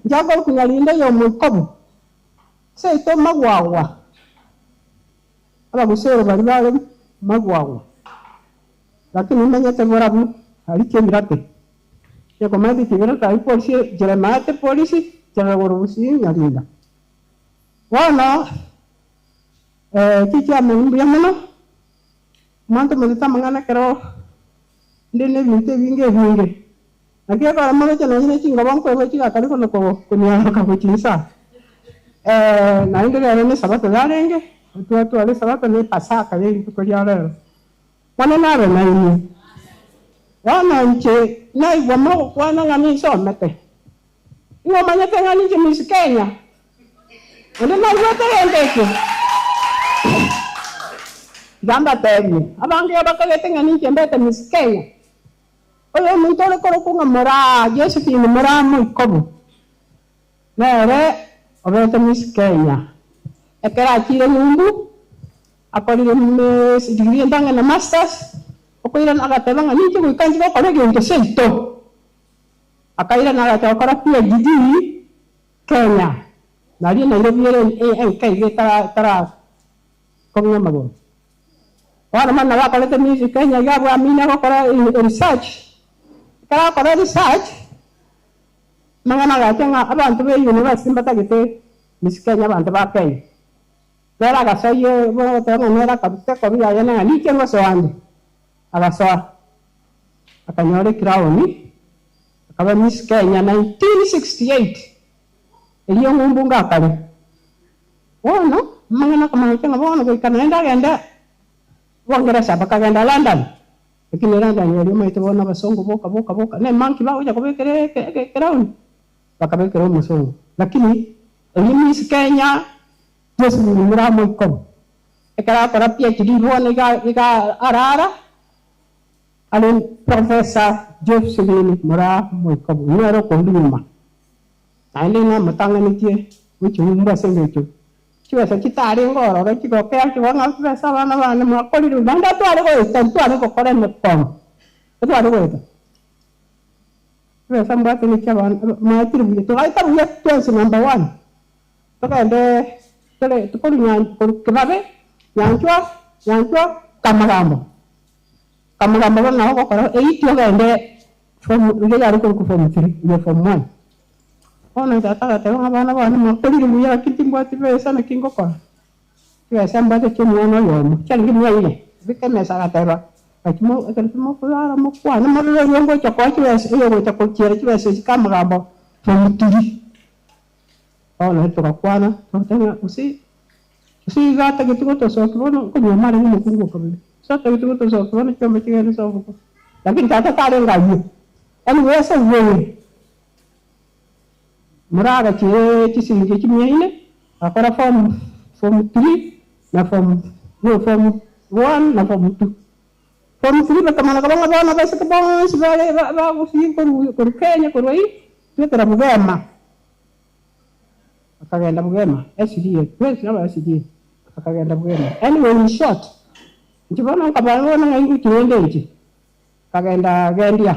inche akorokwa nyarinda oyo omoikobo, seito magwagwa, abagusero baria bare magwagwa, lakini nimenyete borabu aria Kibirate, onye komanyete Kibirate aria polisi Jeremiah polisi, nchera igoro gusii nyarinda. Bono chichiamani mbuya mono. Omonto omanyete amang'ana ekero nde nebinto ebinge ebinge, naki ekero moroche nonye ne chingobo nkoegwa chigakari kono koniaroka gochia inse aa. Naende rero ne esabato yarenge, twatwara esabato na epasaka ye rituko ria rero. Bono nabe nainwe. Bono inche naigwa mogokwana ng'a ninsomete. Ing'o omanyete ng'a ninche Miss Kenya? Onde naigwete egento ekio? Tiga mbateebie, abange bakagete ng'a ninche mbete Miss Kenya. Oyo omonto ore korokwa ng'a Moraa Josephine Moraa Moikobo, nere obete Miss Kenya. Ekero achiire ng'umbu, akorire degree entang'ani na masters, okoirana agateba ng'a ninche goika nche gokora egento seito. Akairana agacha gokora PhD Kenya, nario Nairobi ere enke iga etarakong'ia amagoro. Bono bono nabo akorete music Kenya iga abwo amina agokora research, ekero agokora research, amang'ana agacha ng'a abanto be university mbatagete Miss Kenya abanto ba Kenya. Nere agasoyia bono ogoteba ng'a nere akaruta ekobi yaye ng'a ninche ngosoa inde, agasoa, akanyora ecrown. Akaba Miss Kenya 1968, erio ng'umbu ngakare. Bono amang'ana akomaancha ng'a bono goika naende agende Bongeresa, bakagenda London, lakini London erio omanyete bono abasongo boka boka boka, ne monkey bagocha kobekera ecrown, bakabekera omosongo. Lakini erio Miss Kenya Josephine Muramo Ikobo, ekero akora PhD bono iga iga arara. Are Professor Josephine Moraa Moikobo, oyio nere okondi nyuma, naende namotang'anetie gochia ng'umbu ase engencho chibesa chitarenge ororo chigokea chigoa ng'a chibesa abana bane mwakorire naende tware goeta ntware gokora emekono, etware goeta. Chibesa mbwate ne chiabana mwaetire buya, togaeta buya twensi number one, togende tore korwa nyan korwa kibabe, nyanchwa, nyanchwa, kamagambo. Akamogamba bono nabo ogokora eight ogende form riria yare korokwa form three inye form one. Bono tata agateba ng'a abana bane mwakorire buya lakini timbwati besa naki ngokora? Chibesa mbwate chia omwana oyomo, chiarenge mia ine, beka emesa agateba gaki mo ekero mokorara mokwane morore oria ngocha koa chibesa oyogocha gochiera chibesa echi kamagambo form three. Bono togakwana togateba ng'a gose Gose iga atagete gotosokia bono nkonyuoma arenge omokungu o kabere, gose atagete gotosokia bono chiombe chigende ase oboko. Lakini tata tarenge ayio, yaani buya ase obweng'e. Moragachiere chisiringi echi mia ine, agakora form, form three na form, no form one na form two. Form 3 bakamana koba ng'a bono abaiseke bonsi bare bagusii korwa Kenya korwa ii, twetera Bugema. Bakagenda Bugema, SDA, twensi naba SDA, bakagenda Bugema. Anyway in short, inche bono nkaba bono ng'a ingochi rende inche, nkagenda Gendia,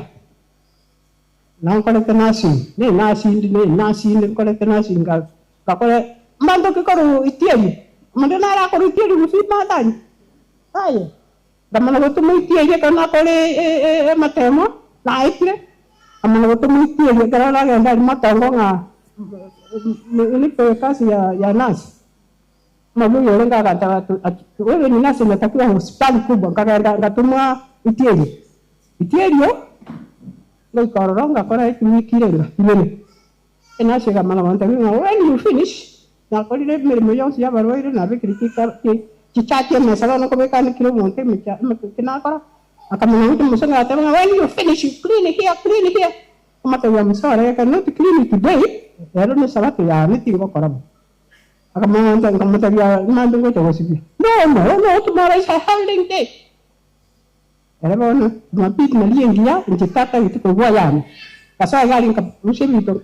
nao nkorete nursing, ne enurse inde, ne enurse inde, nkorete nursing nga ngakora mbanto ki korwa Itieri, omonto nare akorwa Itieri gusii matani, aye. Nkamanya gotomoitieria ekero nakore amatemo, naetire, nkamanya gotomoitieria ekero aragende aria matongo ng'a nipe ekasi ya nurse. Omobui orenge aganteba ati wewe ni nurse inatakiwa hospitali kubwa, nkagenda ngatomwa Itierio. Itierio, ngoika ororo ngakora ewiki ere ibere. Enurse ekamanya gontebia ng'a when you finish, nakorire emeremo yonsi y'abarwaire, nabekire chichati emesa bono nkobeka ande kera omonto eki nakora, akamanya gocha omosongo agateba ng'a when you finish you clean here, clean here, nkamotebia I'm sorry I cannot clean today, rero nesabato yane tingokora bo. Akamanya gontebia nkamotebia mambia ngocha gosibia, no no no tomorrow is a hauling day. Ere bono, Jumapili naria engiya, inche tatagete koigwa ayane. Nkasoa egari nkarusia ebinto,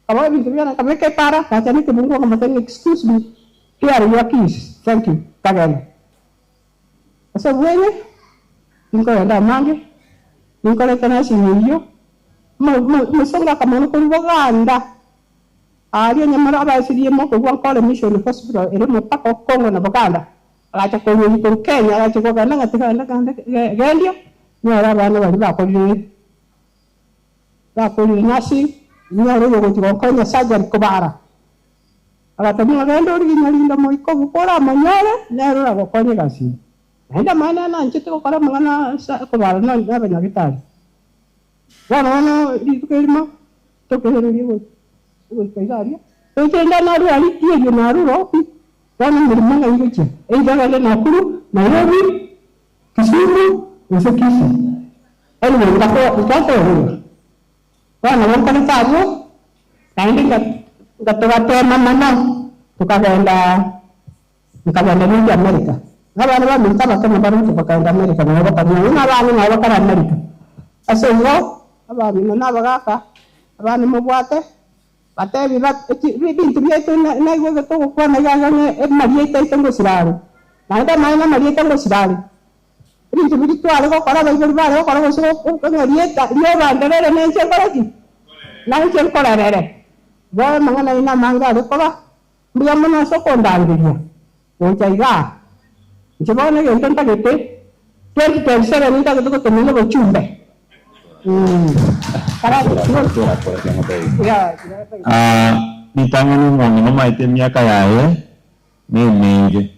nkaboa ebinto biane nkabeka epara, ngacha na ekebunguo nkamotebia ng'a excuse me, here are your keys, thank you, nkagenda. Ase obweng'e, tinkogenda amange, ninkorete nursing eyio, omosongo akamanya korwa Boganda, aaria nyamara abasirie mokogwa Nkore Mission Hospital ere omopaka o Congo na Boganda. Agacha korwa oyio korwa Kenya, agacha kogenda ng'a tigenda genda gendia, nyore abana baria bakorire bakorire nursing, nyore oyogochia gokonya surgery kobara. Agatebia ng'a genda origie nyarinda moikobu koramonyore, nere oragokonye egasi eye. Naende amaene nanchete gokora amang'ana ase kobara na abanyagitari. Bono bono rituko erimo tokereria goika iga aria, toche inde narue aria tierio narure oo pi, bono emeremo ng'ai ngochia, either gende Nakuru, Nairobi, Kisumu, gose Kisii. Anyway nkakoorerwa. Bono nabo nkorete abwo, naende nga togatema mono, tokagenda nkagenda ninche America. Na abana baminto abake nabaroche bakagenda America nabo bakanyora, buna abana nabo bakare America. Ase igo, abang'ina na abagaka, abana mobwate, batebi ebinto biaito naigwe togokwana iga iga ng'a amarieta aito ngosira are, naende amaene amarieta ngosira are. Ebinto biria tware gokora abaibori bare gokora gose ng'a rieta riobanderere nenche nkore ki? Nainche nkorerere. Igo amang'ana aino amange are koba, mbuya mono ase okondangeria gocha igaa. Inche bono egento ntagete, 2027 ntagete gotenena obochumbe. Ritang'ani omong'ina omaete emiaka yaye nemenge.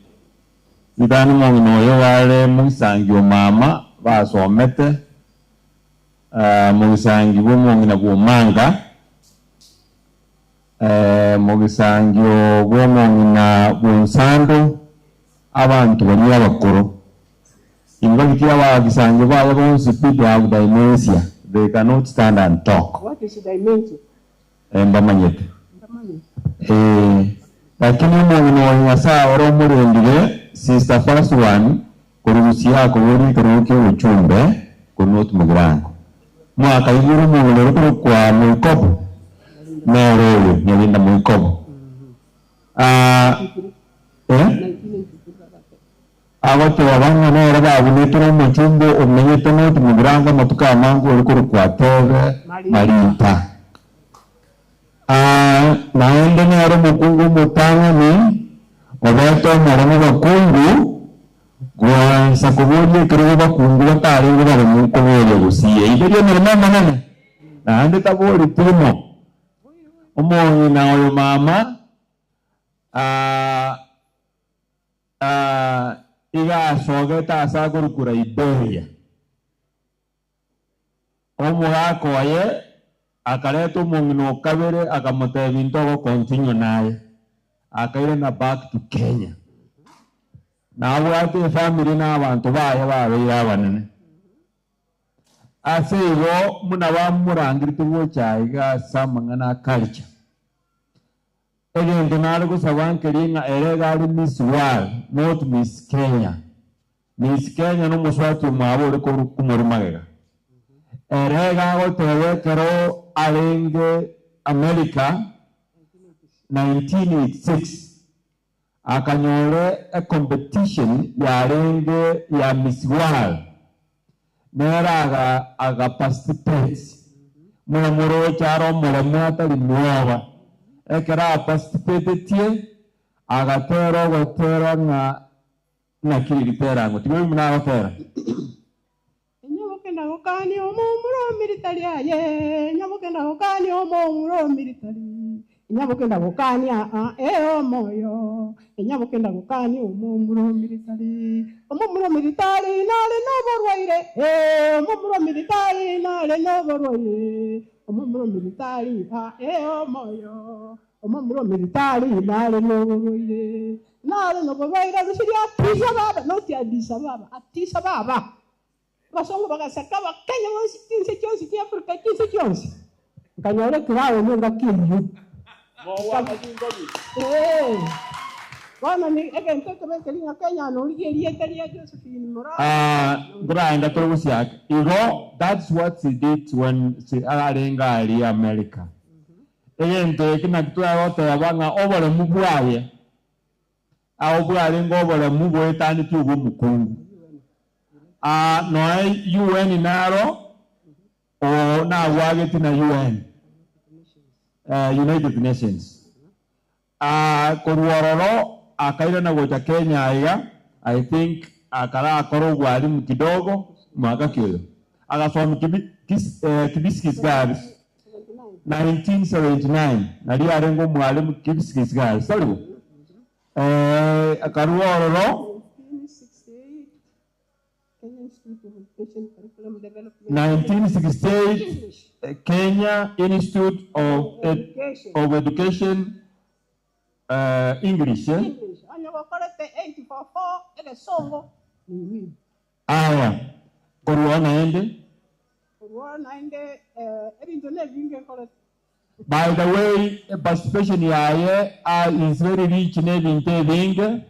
Ritang'ani omong'ina oyo iga are mogisangi o mama basomete, mogisangi bw'omong'ina bw'omanga, mogisangio bw'omong'ina bw'onsando, abanto baria abakoro. In fact abagisangio baye bonsi pi they have dementia, they cannot stand and talk. What is dementia? Mbamanyete. Lakini omong'ina oyo Nyasae ore omorendire, sister first one, korusia akoboria ekerogo ki'obochumbe korwa North Mugirango. Mwakaigure omong'ina oria okorokwa Moikobo? Nere oyo, Nyarinda Moikobo. Eh? Agoteba ng'a nere babunetire omochumbe omenyete North Mugirango amatuko amange oria korokwa Tebe Marita. Naende nere omokungu omotang'ani obete omoremu bakungu goansa koboria ekerogo bakungu batarenge baremu nkoboria gosiia iberia emeremo emenene, naende taboreti imo. Omong'ina oyo mama iga asogete ase akorokwa Liberia. Omogaka oye akareta omong'ina o kabere akamotebia ntogo continue naye. Akairana back to Kenya. Nabwate efamiri na abanto baye babeire abanene. Ase igo buna bamorangerete gocha aiga ase amang'ana a culture. Egento nare gosaba nkeria ng'a ere iga are Miss World not Miss Kenya. Miss Kenya na omosubati omwabo ore korwa komorwa magega. Ere iga agoteba ekero arenge America 1986 akanyora ecompetition yarenge ya Miss World nere aga aga participate muna moroche are omoremu atari mwoba ekero a participatetie agatera ogotera ng'a Naki ritera ang'o? Tiga oyo buna agotera. Nyabokenda gokania omomura o militari aye, nyabokenda gokania omomura o militari, nyabokenda gokania aa ee omoyo, nyabokenda gokania omomura o militari, omomura o militari nare noborwaire ee, omomura o militari nare noborwaire, omomura o militari aa ee omoyo. Omomura o militari nare noborwaire, nare noborwaire arusirie Addis Ababa, not Addis Ababa, Addis Ababa. Abasongo bagaseka Abakenya bonsi chinse chionsi chia Africa chinse chionsi. Nkanyora ekiraoni engaki eyio. Ee, bono ni egento ekebe nkeri ng'a Kenya norigie erieta ria Josephine Moraa. Ah, nkoraenda tore gosiaka. Igo that's what she did when she arenge aria America. Egento eke nakio twagoteba ng'a oboremu bwaye ao bwarenge oboremu boetanetie obw'omokungu. Aa noe UN naro oo nagwagetie na UN, United Nations. Aa korwa ororo akairana gocha Kenya aiga, I think akarakora obwalimu kidogo mwaka ki oyo? Agasoma kibi kis Kibisgis Girls 1979 nario arenge omwalimu Kibisgis Girls, tari bo? Eh, akarua ororo 1968 Kenya Institute of of Education English eh. Aya, korwa oo naende. By the way, participation yaye is very rich na ebinto ebinge,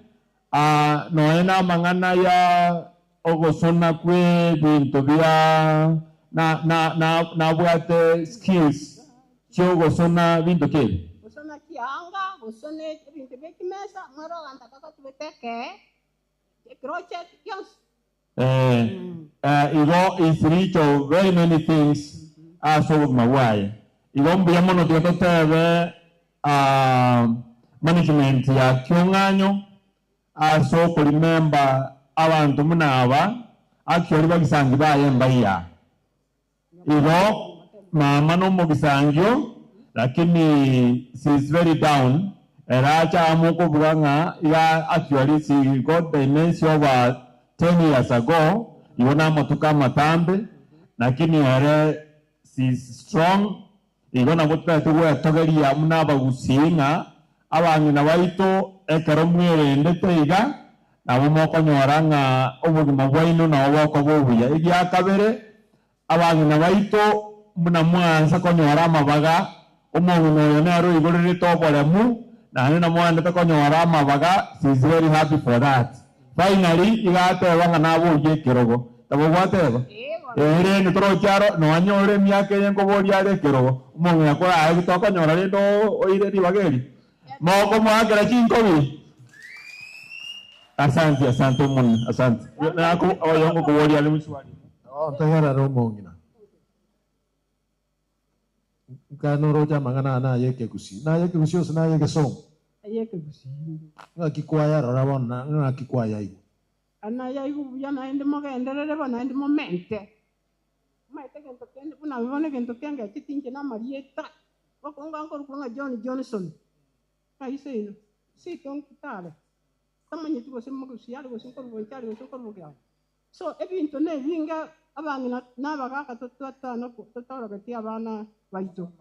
nonya na amang'ana ya ogosona kwe ebinto bia na na na nabwate skills chia ogosona binto ki ebi? Gosona chianga, gosona ebinto bie chimesa, mwere ogantaka gotubete ekee, ecrochet, gionsi. Eh, igo is rich of very many things ase obogima bwaye. Igo mbuya mono tiga totebe management ya Kiong'anyo ase okoremember abanto buna aba, actually bagisangi baye mbaiya. Igo mama nomogisangio lakini she is very down ere ache amo okobuga ng'a iga actually she got dementia over 10 years ago igo namatuko amatambe lakini ere she is strong igo nabo totagete gwetogeria buna abagusii ng'a abang'ina baito ekero mwerendete iga nabo mokonyora ng'a obogima bwaino nabo bokoba obuya. Egiakabere, Abang'ina baito, buna mwansa konyora amabaga, omong'ina oyo nere oigorerete oboremu, naende namwandete konyora amabaga, she is very happy for that. Finally, iga ateba ng'a naborie ekerogo. Tabo gwateba? Ee, rende toroche aro, nonya ore emiaka eye nkoboria are ekerogo, omong'ina korae tokonyora rende oire ribaga eri. Mokomoakera chinkobi? Asante, asante omonene, asante. Nako oyo ngokoboria are swali. Oo, ntegerere omong'ina. Nkae noroche amang'ana aya naye ekegusii. Naye ekegusii gose naye egesongo? Aye ekegusii inde. Ng'aki kwayarora bono na ng'aki kwayaigwa? Anayaigwe buya naende mogenderere bo naende momente. Omanyete egento kende buna bono egento kiangechete inche namarieta, bokongo nkorokwa ng'a John Johnson, ng'ai seino? Seito Kitale. Tamanyeti gose mogusi are gose nkorwa bonchari gose nkorwa bogirango. So ebinto nebinge abang'ina na abagaka totorogetie abana baito.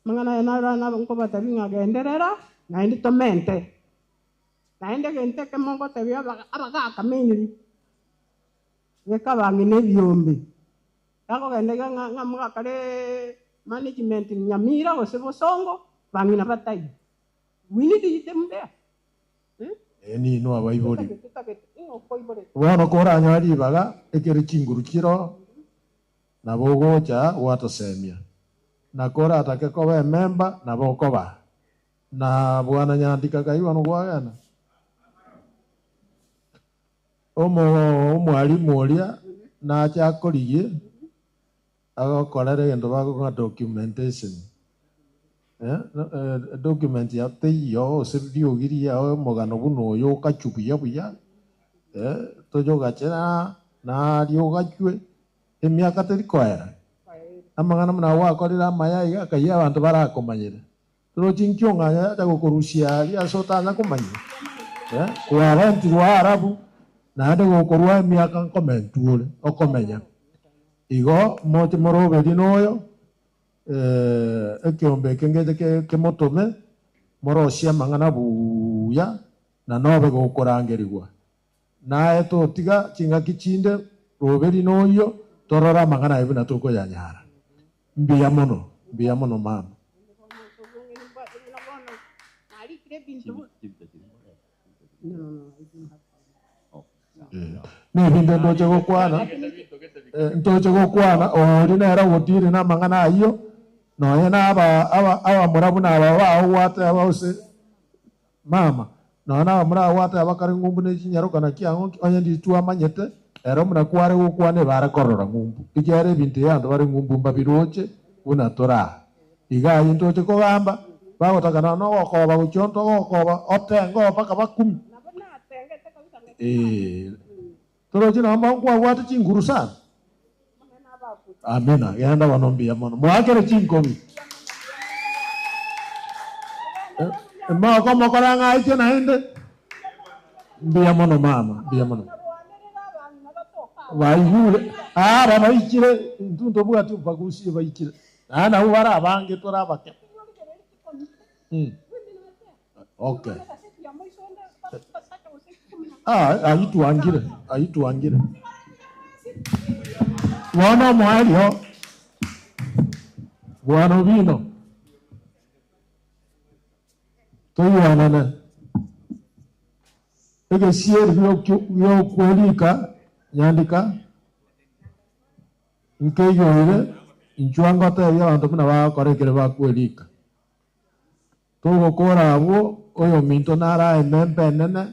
Amang'ana aya naro nabo nkobatebi ng'a genderera naende tomente. Naende egento ekemo ngotebia abagaka mainly, beka abang'ina ebiombe. Bakogenda iga ng'a ng'a mogakore management Nyamira gose Bosongo, bang'ina bataiyo. We need them there. Ee ninwe abaibori. Bono koranyore ribaga ekere chinguru chiroo, nabo ogocha gwatosemia. Na koratake koba ememba, nabo okoba. Na bwana Nyandika kai bono kwagenda? Omo omwalimu oria nache akorigie, agokorere egento bakong'a documentation. Document ya teiyo gose riogi riao omogano buna oyo okachwe buya buya, toyogache naria ogachwe, emiaka teri koera. Amang'ana buna gwakorire amaya iga akayia abanto barakomanyere. Torochi inki ong'anya yacha gokorusia aria ase otanya komanya? Kwarentirwe aarabu, naende gokorua emiaka nkomentwa ore okomenya. Igo moche moroberie noyo, ekeombe eke ngeche kemotome, morosie amang'ana buya, na nobe gokorangerigwa. Naye totiga chingaki chinde roberie noyio, torore amang'ana aye buna tokoyanyara. Mbuya mono, mbuya mono mama. Nebinto ntoche gokwana, ntoche gokwana, oria nere ogotiri namang'ana ayio, nonya na aba aba abamura buna aba bao gwateba gose mama, nonya na abamura aba gwateba kare ng'umbu ne chinyaroka naki ang'o nki, onye ndiri twamanyete, ero buna kware gokwana ebare korora ng'umbu, ekiagera ebinto ebi abanto bare ng'umbu mbabiroche buna tore aa. Iga aye ntoche kogamba, bagotaka nonya nogokoba gochia onto ogokoba, otenge oo mpaka bakumi. Ee, toroche nonye mba nkwabwate chinguru sana. Amina, genda bono mbuya mono. Moakere chinkobi. Mokomokora ng'a aiche naende. Mbuya mono mama, mbuya mono. Baigure, aba baichire, intwe ntobwati obobagusi baikire. Naende nabwo bare abange tore abake. Okay. Ah, ayio twangire, ayio twangire. Bono omoerio, bwana Obino, toigwanane. Egesieri giokwerika, nyandika. Nkeigoire inchwa ngotebie abanto buna bagokora ekero bakwerika. Togokora abwo, oyominto narae ememba enene,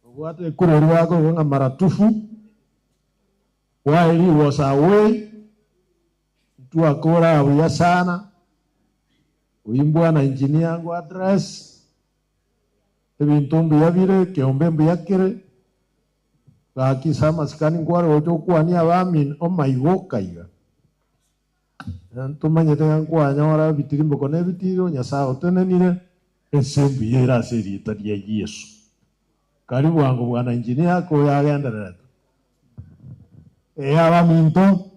obwate ekura eria bakorokwa ng'a maratufu, while he was away, ntwakora buya sana, oyio mbwana engineer ngo address, ebinto mbuya bire, ekeombe mbuya kere. Gaki ase amasikani nkware gocha okwania abamino omaiga okaiga. Ntomanyete ng'a nkwanyora ebitirimboko na ebitiiro, Nyasae otenenire ense mbuya ere ase erieta ria Yeso. Karibu bwango bwana engineer koyagendererete. Ee abaminto,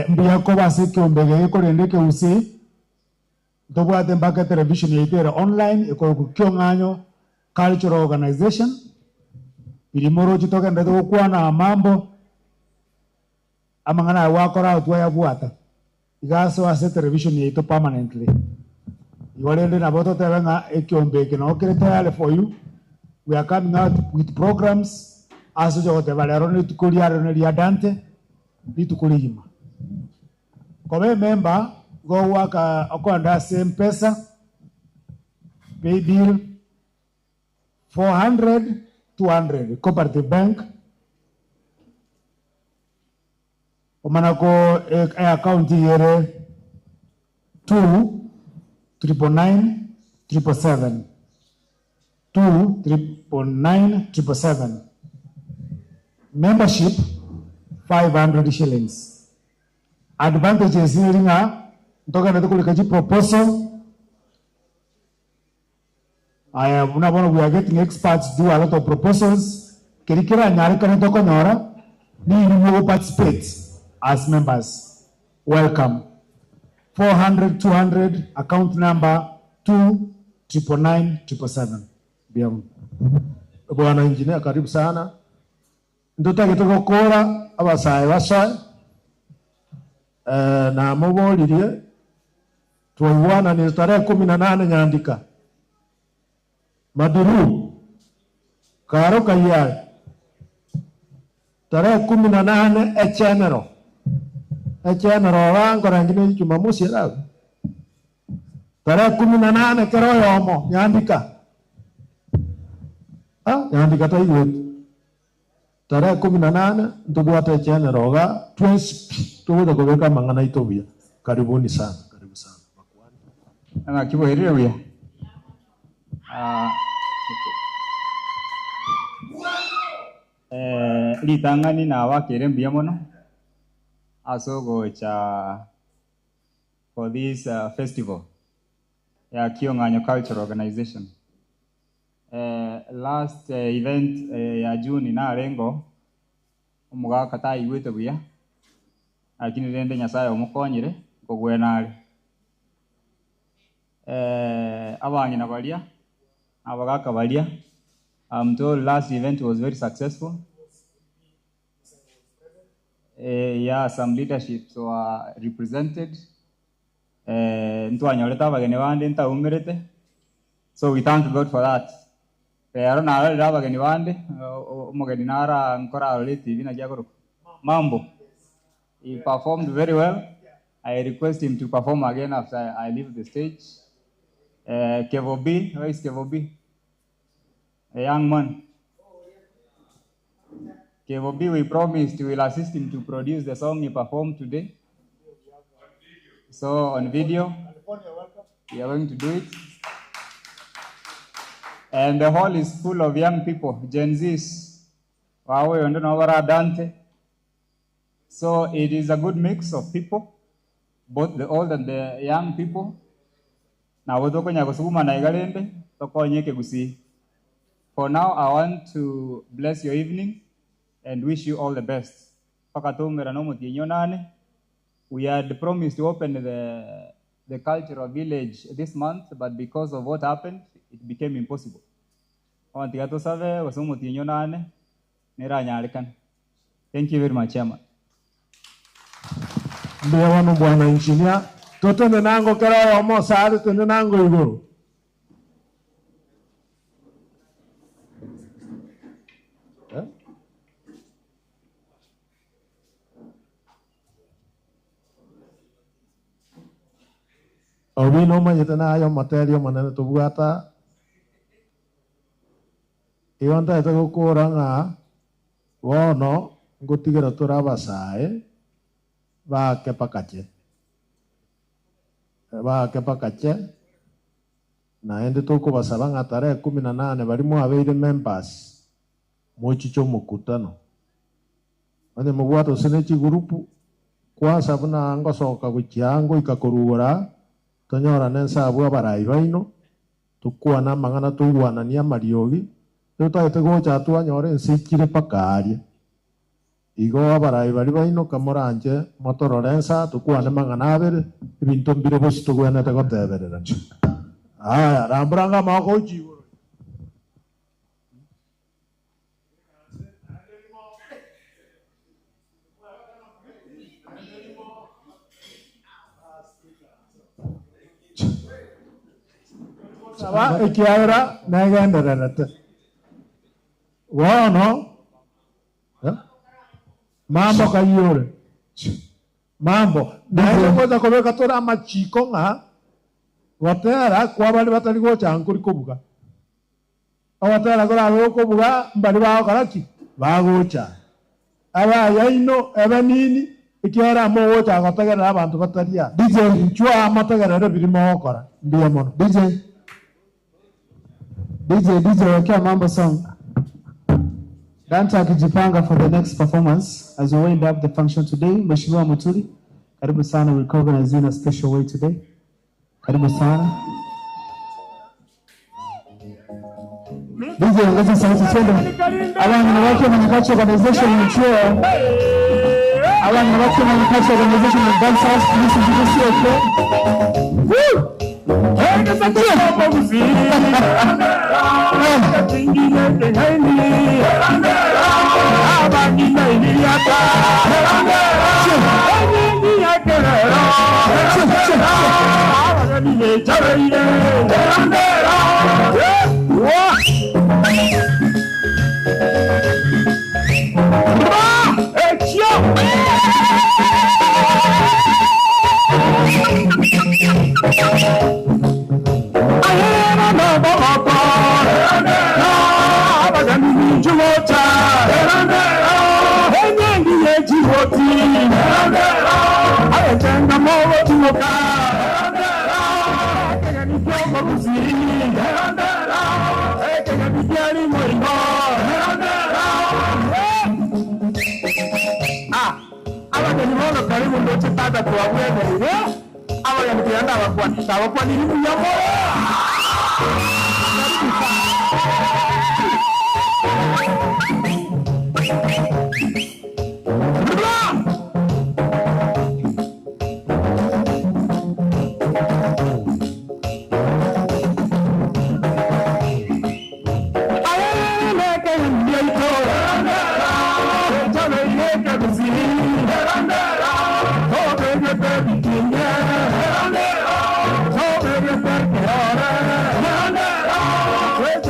mbuya koba ase ekeombe eke gekorenda ekegusii, ntobwate mpaka etelevision yaito ere online ekorokwa Kiong'anyo Cultural Organization, riria moroche togenderete gokwana amambo, amang'ana aya gwakora ao twayabwata, iga asoe ase etelevision yaito permanently. Igo rende nabo totebe ng'a ekiombe eke nabo kere tayari for you, we are coming out with programs ase ocha goteba rero nerituko ria rero neria Dante, rituko rigima. Koba emember igo ogoaka okoenda ase Mpesa, paybill 400 200 Cooperative Bank, omana ko eaccount iga ere 2 999 777, 2 999 777, membership 500 shillings. Advantages neri ng'a ntogenderete korika chiproposal. Aya buna bono we are getting experts do a lot of proposals, keria keranyarekane tokonyora nigo mogo participate as members. Welcome. 400 200 account number 2 999 777. Mbuya mono. Bwana Engineer karibu sana. Ntotagete gokora abasae basoe, namoboririe. Twaigwananire tarehe kumi na nane nyandika. Madiru, karo kayiaye, tarehe kumi na nane echenero, echenero oba nkorangi ne Jumamosi erabe, tarehe kumi na nane kera oyomo, nyandika, ah, nyandika taigweti. Tarehe kumi na nane ntobwate echenero iga twensi pi togocha kobeka amang'ana aito buya. Karibuni sana, karibu sana. Bakwani. Naki bwairire buya? Ah, eh, ritang'ani nabakeire mbuya mono ase ogocha for this uh, festival ya Kiong'anyo Cultural Organization. Eh, last eh, event eh, ya June narengo omogaka taigwete buya lakini rende Nyasaye omokonyire nkogwena are. Eh, abang'ina baria abagaka baria I'm told last event was very successful. Eh, yeah, some leaderships were represented. Eh, ntwanyorete abageni bande ntaumerete so we thank God for that. Rero narorire abageni bande omogeni nara nkorarora etv naki akorokwa Mambo. He performed very well. I request him to perform again after I leave the stage. Eh, Kevo B, where is Kevo B? A young man. Kevo B, we promised we will assist him to produce the song he performed today. So on video, we are going to do it. And the hall is full of young people, Gen Zs. Wawe wendeno bara Dante. So it is a good mix of people, both the old and the young people. Nabo tokonya gosuguma na igarende, tokonye kegusii. For now, I want to bless your evening and wish you all the best. Paka tumera no mutienyo nane. We had promised to open the, the cultural village this month, but because of what happened, it became impossible. Wantiga tusabe gose omotienyo nane neranyarekana. Thank you very much, Chairman. Mbuya bono bwana engineer, totende nango kera oyomo osare tende nango igoro. Eh? Obino omanyete naye omoteri omonene tobwata igo ntaete gokora ng'a bono ngotigera tore abasae baake pakache baake pakache naende tokobasaba ng'a tarehe kumi na nane baria mwabeire members mochiche omokutano onye mobwate gose ne chigurupu kwasa buna ngosoka gochia ngoika korugora tonyorane nse abwo abarai baino tokwane amang'ana toigwananie amariogi totagete gocha twanyora ense ekire mpaka aria. Igo abarai baria baino kamoranche motorore nsa tokwane mang'ana abere ebinto mbire bosi togwenerete gotebererania. Aya, ramburanga amagoko gochia igoro. Saba ekiagera negendererete. Bono eh, mambo kayio ore mambo naende gocha kobeka tore amachiko ng'a gotera kwa baria batari gocha nkori kobuga. Ogotera korabe gokobuga mbari bagokora ki? Bagocha. Abayaino ebe nini ekiagera mogocha gotegerera abanto batari aa. DJ. Inchuo aa motegerere biria mogokora. Mbuya mono. DJ. DJ, DJ, wekea mambo song. Dante akijipanga for the next performance as we wind up the function today. Mheshimiwa Muturi, karibu sana. We recognize you in a special way today. Karibu sana. DJ, ongeza sauti twende. Abantu wake Manufacture Organization mchuo. Abantu wake Manufacture Organization and dancers, this is the Woo! Timoka, abageni bono karibu ndoche tata twabweneire abageni tugenda abakwanisha abakwaniri buya mono.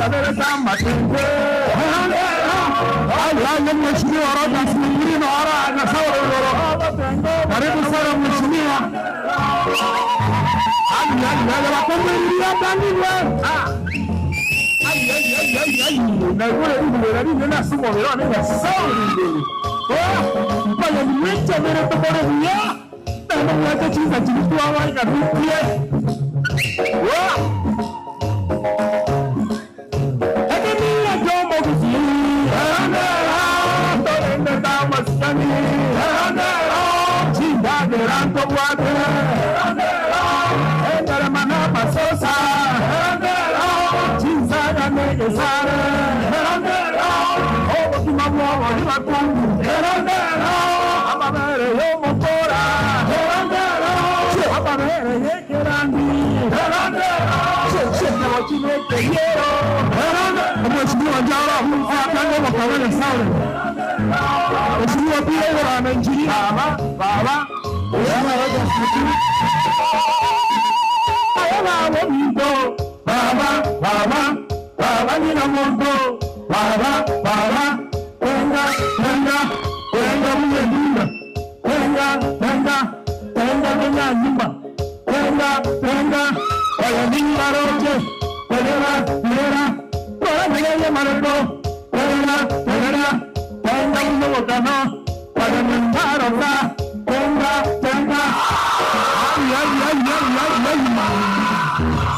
Karibu sana. Karibu sana mheshimiwa. Mheshimiwa pia anainjilia baba baba baba baba baba nina moto baba baba tenga tenga tenga mwenye nyumba tenga tenga tenga mwenye nyumba tenga tenga oya nyumba roje tenga tenga para mwenye maroko tenga tenga tenga mwenye para mwenye roka tenga tenga ay ay ay ay ay ay.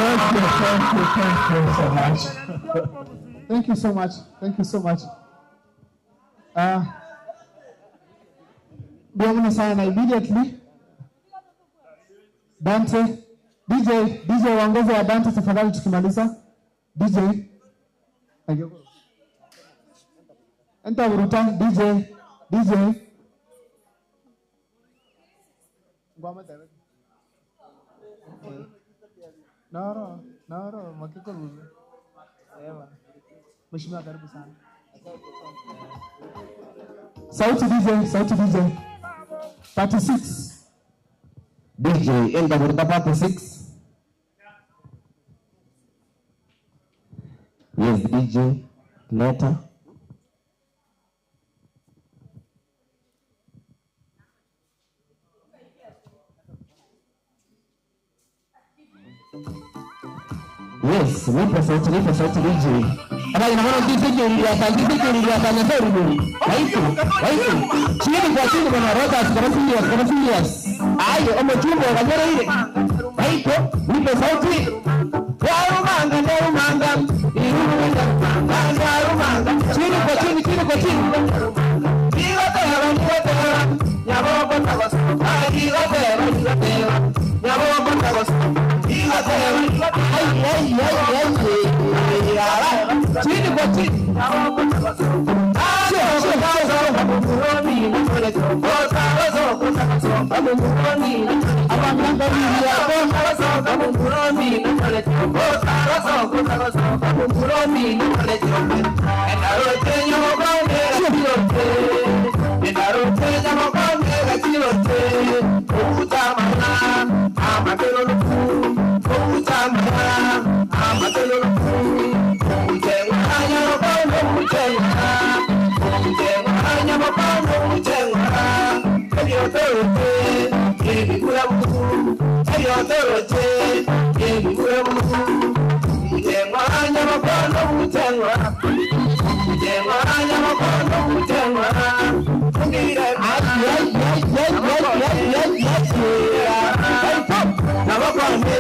Thank you, thank you, thank you so much. Thank you so much. Thank you so much. Biamuna sana immediately. Dante, DJ, DJ waongoze wa Dante tafadhali tukimaliza. DJ. Thank you. Enta buruta DJ, DJ. Ngwama tebe. Noro, noro, makiko rume. Ewa. Mheshimiwa karibu sana. Sauti DJ, sauti DJ. 36. DJ Elda Burda 36. Yes, DJ Leta. Yes, nipe sauti, nipe sauti DJ. Hapa ina maana DJ iliapa, DJ iliapa na sasa rudi. Waifu, waifu. Chini kwa chini bwana Rogers, kama serious, kama serious. Ayo, omechumbo kanyera ile. Waifu, nipe sauti. Warumanga, ndarumanga. Irumanga, ndarumanga. Chini kwa chini, chini kwa chini. Niwatera, niwatera. Nyaboko tagoso. Niwatera, niwatera. Nyaboko tagoso. Ai, ai, ai, ai, ai. Chini kwa chini. Toroche, ebiburabu. Itengwa nyabakono butengwa. Itengwa nyabakono butengwa. Nabakwane,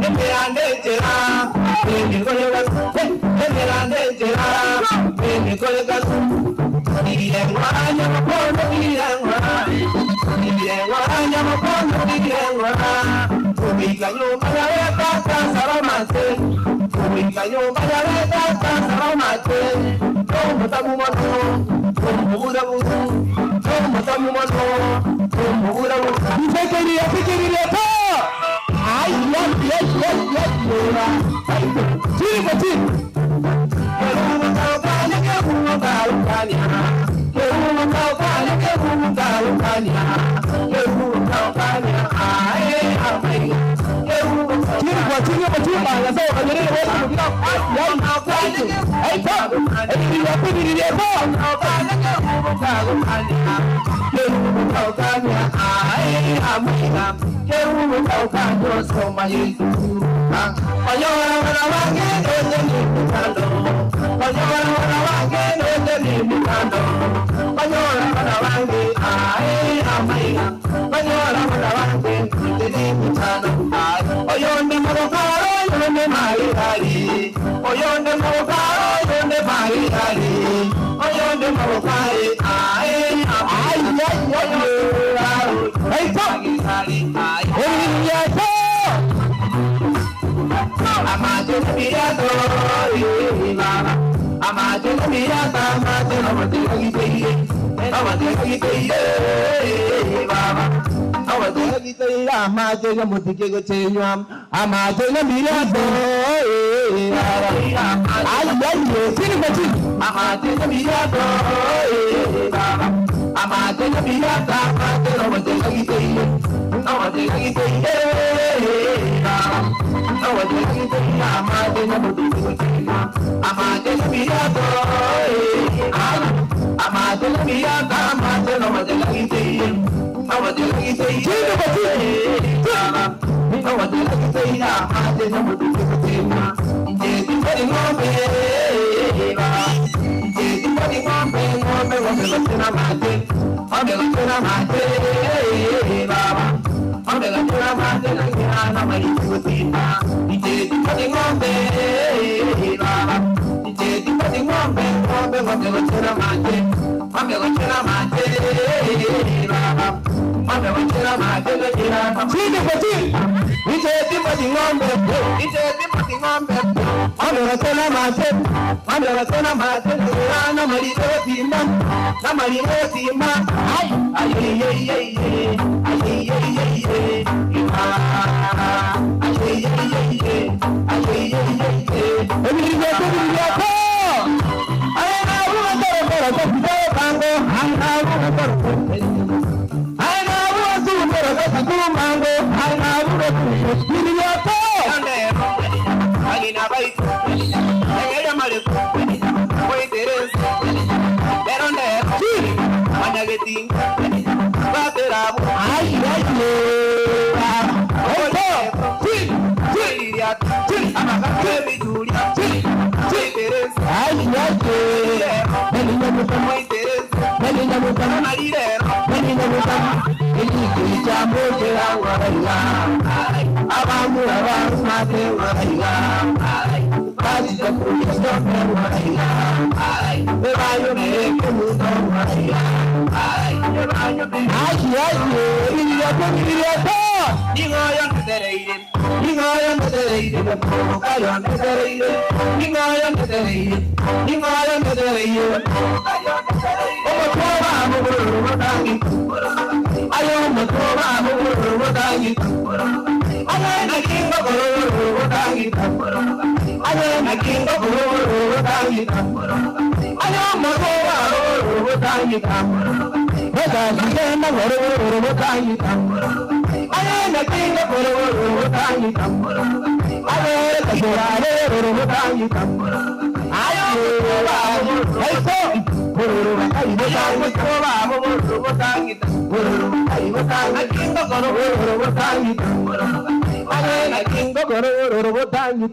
emirandetera, emirandetera, emikolekasu, irengwa nyabakono irengwa, irengwa nyabakono irengwa, kubika nyumba yawe tata salamate, kubika nyumba yawe tata salamate, tomutamumono, tomuburabuzu, tomutamumono, tomuburabuzu. Fikiria, fikiria to. Ai, ai, ai, ai, ai, ai. Chini kwa chini. Chini kwa chini kwa chini bana sawa kanyerere wote mkira. Ai, ai, ai, ai. Fikiria, fikiria to. Oyonde mabokaro, oyonde marirari. Oyonde mabokaro, oyonde marirari. Oyonde mabokare, ae, ae, ae, ae, ae, Chini kwa chini.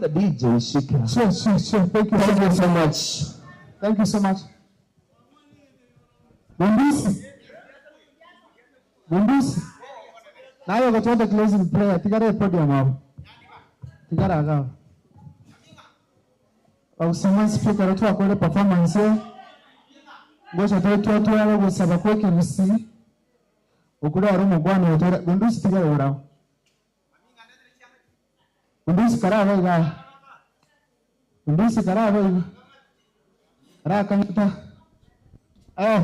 DJ Shika. Sure, sure, sure. Thank you so Thank you much. so much. Thank you so much. Bundusi. Bundusi. Nayo gotoa closing prayer. Tigara podium hapo. Tigara agao. Bagusoma speaker twakore performance. Ngocha twetwa twara gusaba kwekirusi. Okura ari omogwano otwara bundusi tigara orao. Bundusi karaba iga. Bundusi karaba iga. Rakanyita. Eh.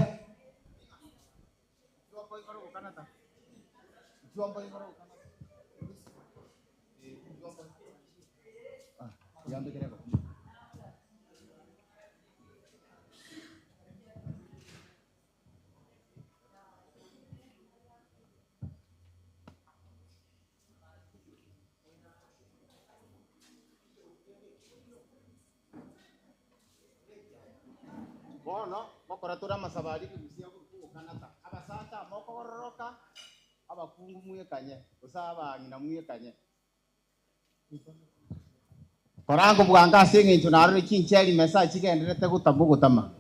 Bono mokora tore amasabari kugusia kugukanata abasacha mokogororoka abakungu mwekanye gose abang'ina mwekanye korango bwanga ase eng'encho narore chincheri mesa chigenderete gotama ogotama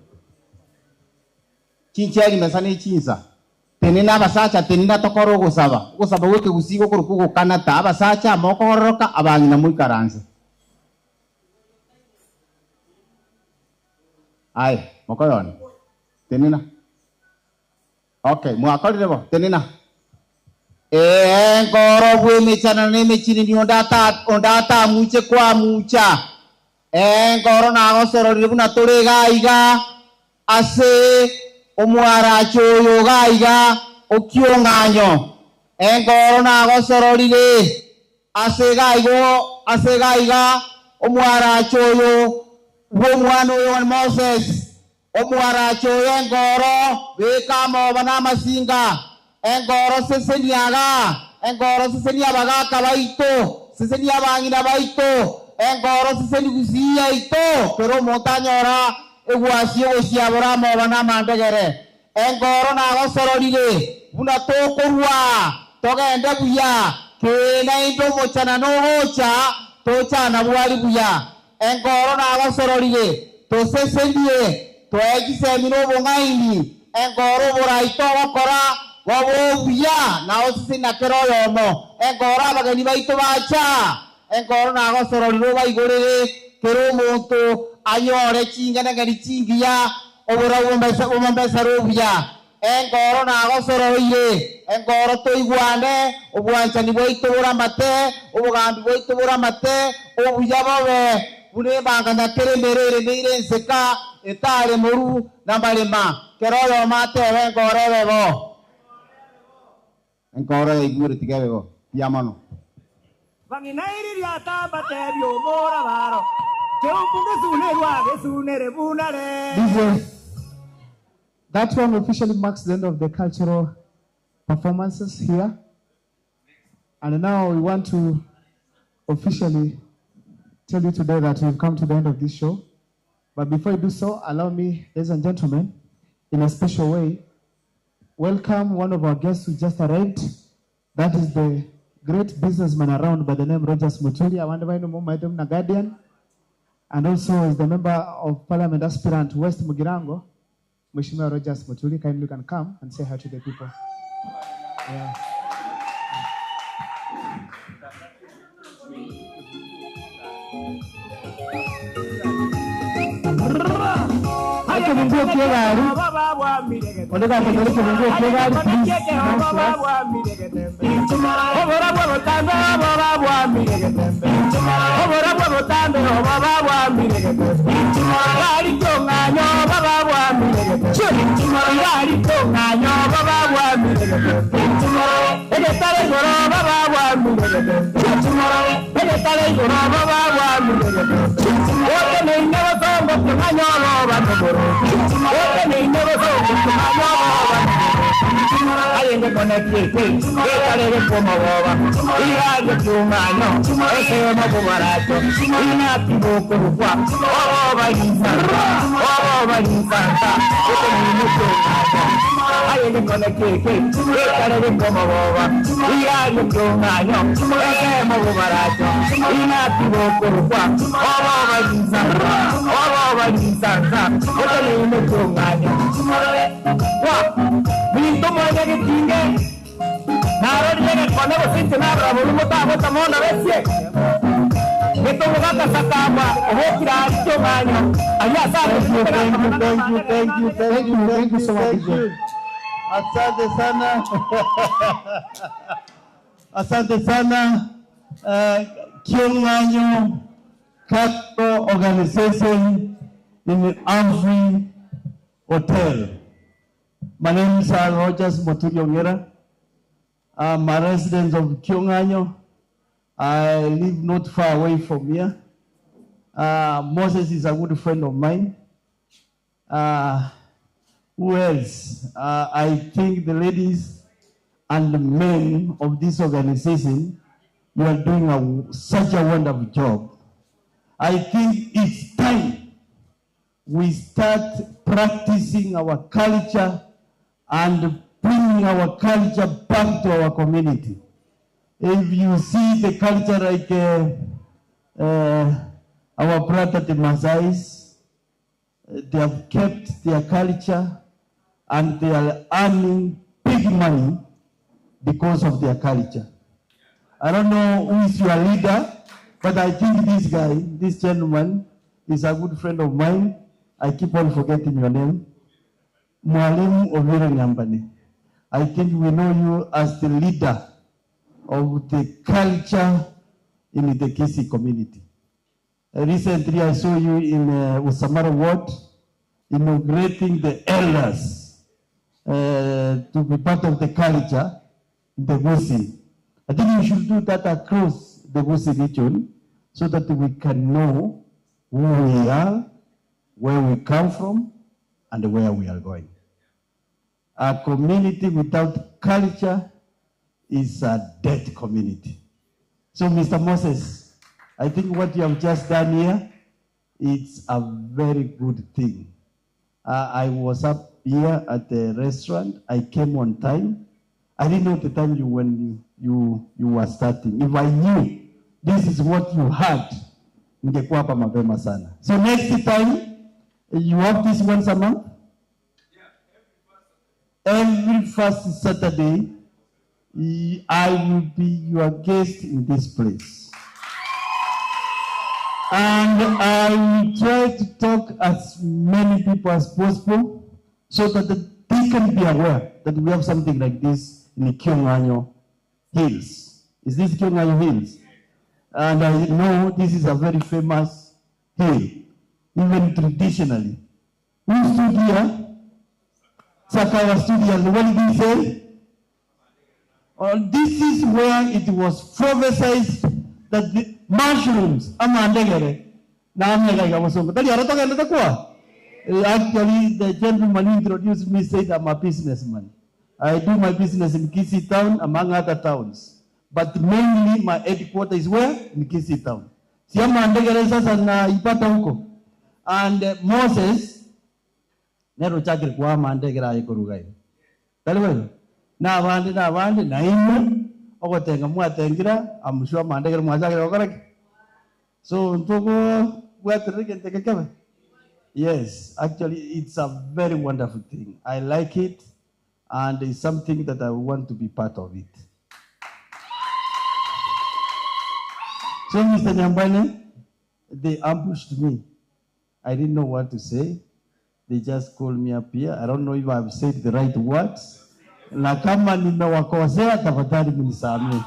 chincheri mesa na echinsa tenena abasacha tenena tokore ogosaba ogosaba gwa ekegusii gokorokwa ogokanata abasacha mokogororoka abang'ina moikaranse Aye, mokoyone. Tenena. Okay, mwakorire bo, tenena. Eh, ngoro bwemechana nemechini ondata ondata muche kwa mucha. Eh, ngoro nagosororire buna tore gaiga ase omwaracho oyo gaiga okiong'anyo. Eh, ngoro nagosororire ase gaigo ase gaiga omwaracho oyo bw'omwana oyo Moses omwaracho oyo engoro beka amoba na amasinga engoro seseniaga engoro sesenia abagaka baito sesenia abang'ina baito engoro seseni gusii yaito kero omonto anyora egwasi egosiabora amoba na amandegere engoro nagosororire buna tokorwa togende buya kena inde omochana nogocha tochana bwari buya engoro nagosororire tosesenie twegisemire obong'aini engoro oborai togokora bobo obuya nao seseni kero oyomo engoro abageni baito bacha engoro nagosororire obaigorere kero omonto anyore chingenengeni chingiya obora obombesera obuya engoro nagosoroire engoro toigwane obwanchani bwaito boramate obogambi bwaito boramate obuya bobe buna ebanganya kere emberere neire enseka etare moru na marema kero oyomo atebe engoro ebebo engoro yaigure tiga ebebo tiamono Bang'inairiria tambatebia omora baro keumbu gesunerwa gesunere bunare DJ, that one officially marks the end of the cultural performances here. And now we want to officially tell you today that we've come to the end of this show. But before I do so, allow me, ladies and gentlemen, in a special way, welcome one of our guests who just arrived. That is the great businessman around by the name Rogers Mutuli, Awandabainu Guardian, and also is the member of parliament aspirant West Mugirango, Mheshimiwa Rogers Mutuli. Kindly you can come and say hi to the people. Yeah. Ekebunguo kiegari. Ondeka kebunguo kiegari, please. Nice to us. Obora bwa botambe obora bwa miregetembe Obora bwa botambe obora bwa miregetembe Bali tong'anyo baba bwa miregetembe Bali tong'anyo baba bwa miregetembe Egetare igoro baba bwa miregetembe Egetare igoro baba bwa miregetembe Ote neine bosongo tong'anyo boba nogoro Ote neine bosongo tong'anyo boba ayende konekite ekarere komoboba iraje kyung'anyo esemo bubaracho inatibokorukwa oboba insanta oboba insanta okomine kyung'anyo. Aye gekone keke, gekare gekomoboba, igario kiong'anyo, ekemo bobaracho, ing'ati bokorokwa, oboba rinsansa, oboba rinsansa, oteneine kiong'anyo. Kwa, minto mwanya getinge, narorire gekone gose inche narora boru motagota mono besie. Getomogaka sakabwa, obokira ari kiong'anyo, aria ase Thank you, thank you, thank you, thank you, thank you, thank you so much, thank you. Asante sana. Asante sana. Kiong'anyo Capital Organization in Amfrey Hotel. My name is Rogers Moturi Ongera. I'm a resident of Kiong'anyo. I live not far away from here. Moses is a good friend of mine. Who else? I think the ladies and the men of this organization, you are doing such a wonderful job. I think it's time we start practicing our culture and bringing our culture back to our community. If you see the culture like our brother the Maasais, they have kept their culture and they are earning big money because of their culture. I don't know who is your leader, but I think this guy, this gentleman, is a good friend of mine. I keep on forgetting your name. Mwalimu Oviro Nyambane. I think we know you as the leader of the culture in the Kisii community. Recently, I saw you in Usamara Ward inaugurating the elders to be part of the culture in the Gusii. I think you should do that across the Gusii region so that we can know who we are, where we come from, and where we are going. A community without culture is a dead community. So, Mr. Moses, I think what you have just done here, it's a very good thing. I was up here at the restaurant. I came on time. I didn't know the time when you were starting. If I knew this is what you had, ningekuwa hapa mapema sana. So next time, you have this once a month? Every first Saturday, I will be your guest in this place. And I will try to talk as many people as possible so that they can be aware that we have something like this in the Kiong'anyo Hills. Is this Kiong'anyo Hills? And I know this is a very famous hill, even traditionally. Who stood here? Sakawa stood here. What did he say? Oh, this is where it was prophesied that the mushrooms, amandegere, na amega wasongo. Tali aratoka ndata kwa? Actually, the gentleman who introduced me said I'm a businessman. I do my business in Kisii town, among other towns. But mainly my headquarters is where? In Kisii town. Si amandegere sasa na ipata huko. And Moses, nero chakiri kwa amandegere ayikorugai. Tali wewe? Na abandi na abandi na imwe ogotenga mwatengira amushu amandegere mwachakire gokoraki. So ntuko bwatirire kente kekebe. Yes, actually it's a very wonderful thing. I like it and it's something that I want to be part of it. So Mr. Nyambane, they ambushed me. I didn't know what to say. They just called me up here. I don't know if I've said the right words. Na kama nimewakosea, tafadhali mnisamehe.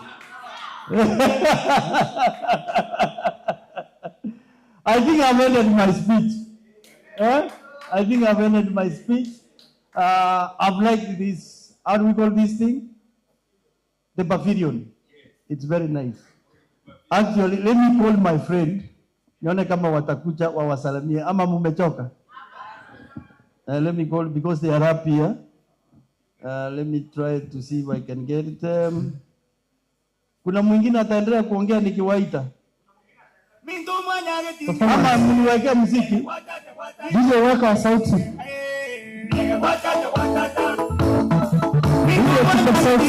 I think I've ended my speech. I think I've ended my speech. I've liked this. How do we call this thing? The pavilion. It's very nice. Actually, let me call my friend. Nione kama watakuja wawasalimie ama mumechoka. Let me call because they are up here. Let me try to see if I can get them. Kuna mwingine ataendelea kuongea nikiwaita. Ama mniwekee muziki. DJ weka sauti. Nipa sauti.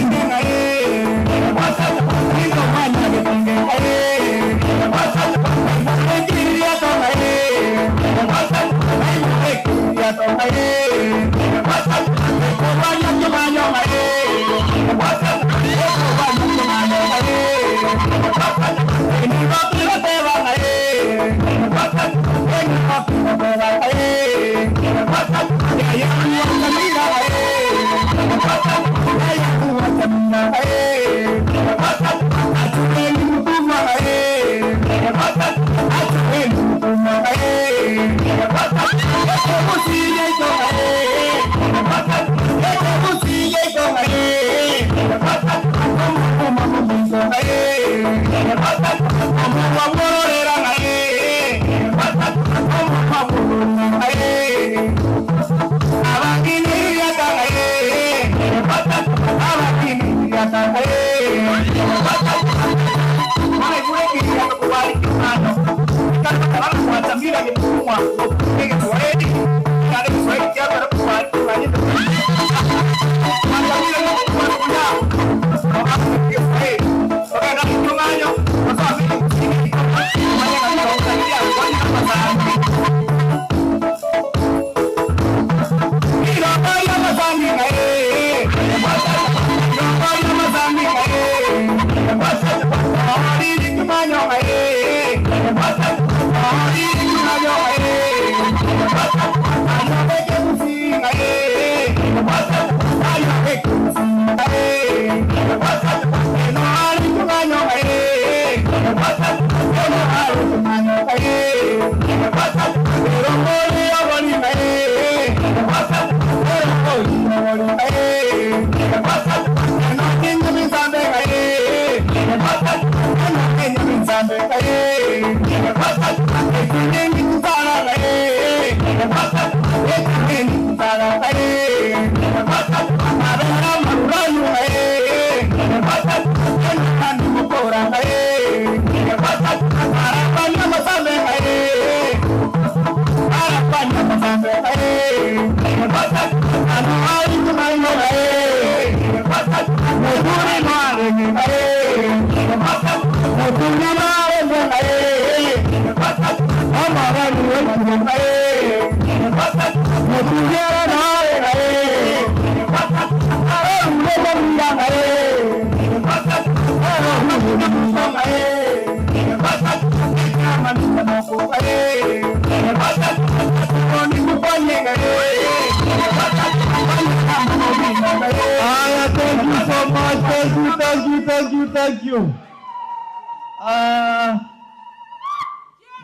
Aya, thank you so much. Thank you, thank you, thank you, thank you.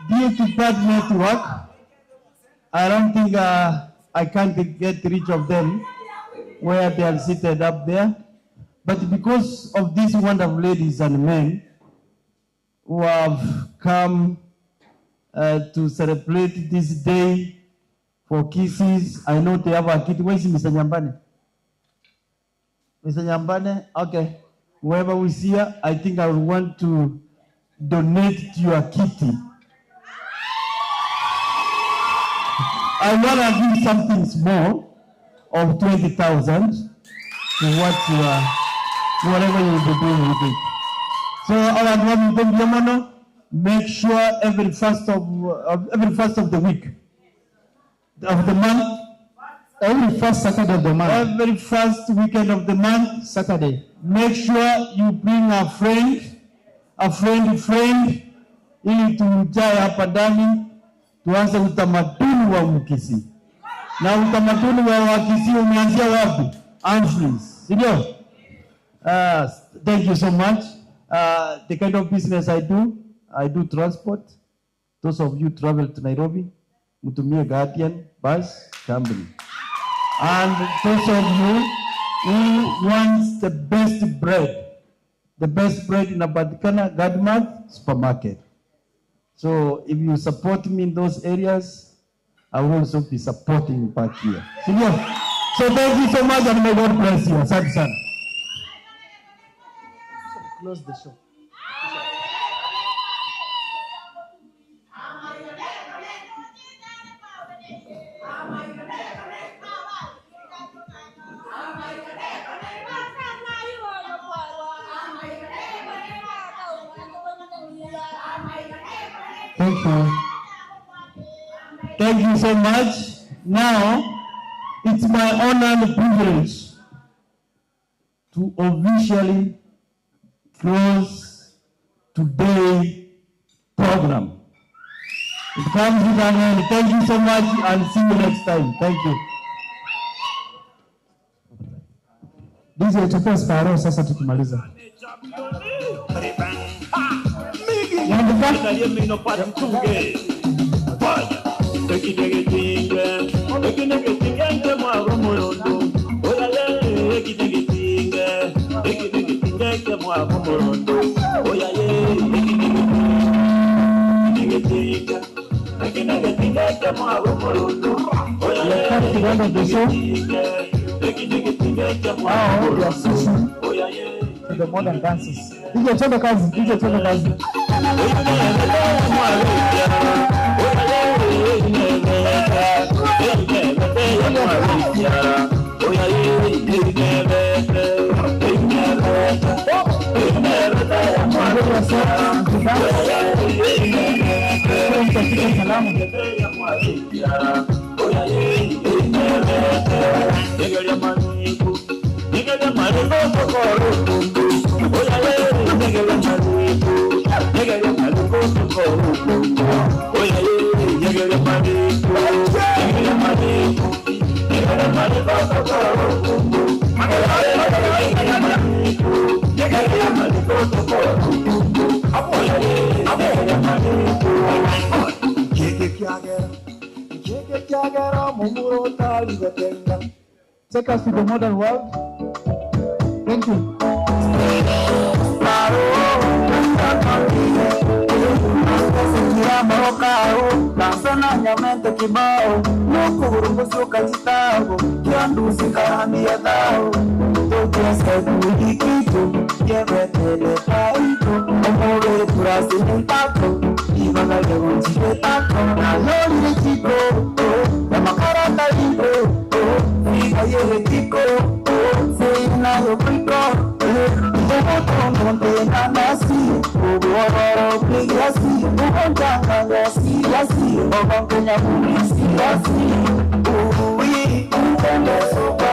Due to bad network, I don't think I can't get reach of them where they are seated up there. But because of these wonderful ladies and men who have come to celebrate this day for kisses, I know they have a kid. Where is Mr. Nyambane? Mr. Nyambane, okay. Whoever we see here, I think I would want to donate to your kitty. I want to give something small of 20,000 to what you are, whatever you will be doing with it. So, our Yomono, make sure every first of every first of the week, of the month, Every first Saturday of the month. Every first weekend of the month. Saturday. Make sure you bring a friend, a friend friend, ili tujae hapa ndani tuanze utamaduni wa Mkisii. Na utamaduni wa Wakisii umeanzia wapi? Humphreys, si ndio? Thank you so much. The kind of business I do, I do transport. Those of you travel to Nairobi, mtumie Guardian Bus Company. And those of you who wants the best bread, the best bread inapatikana Gadmart supermarket. So if you support me in those areas, I will also be supporting back here. Sindio? So thank you so much and may God bless you. Asante sana. Close the show. Thank you. Thank you so much. Now, it's my honor and privilege to officially close today's program. It comes with an end. Thank you so much and see you next time. Thank you. DJ chukua sparo sasa tukimaliza. We are come to the end of the show. Now we are switching to the modern dances. DJ twende kazi, DJ twende kazi. Take us to the modern world. Thank you. Nyamente kibao nukuburumbusuka chitabo kyandusi karamia tao tokiasekuikitu yevetele taito omove turasinintako ivanalegonjivetako nalolile chiko namakarataiko igayele chiko seinayo kwiko omotonontenanasi ubuororo pligasi ubonjakangasi yasi obonkenya bulisi yasi uwi utendeso.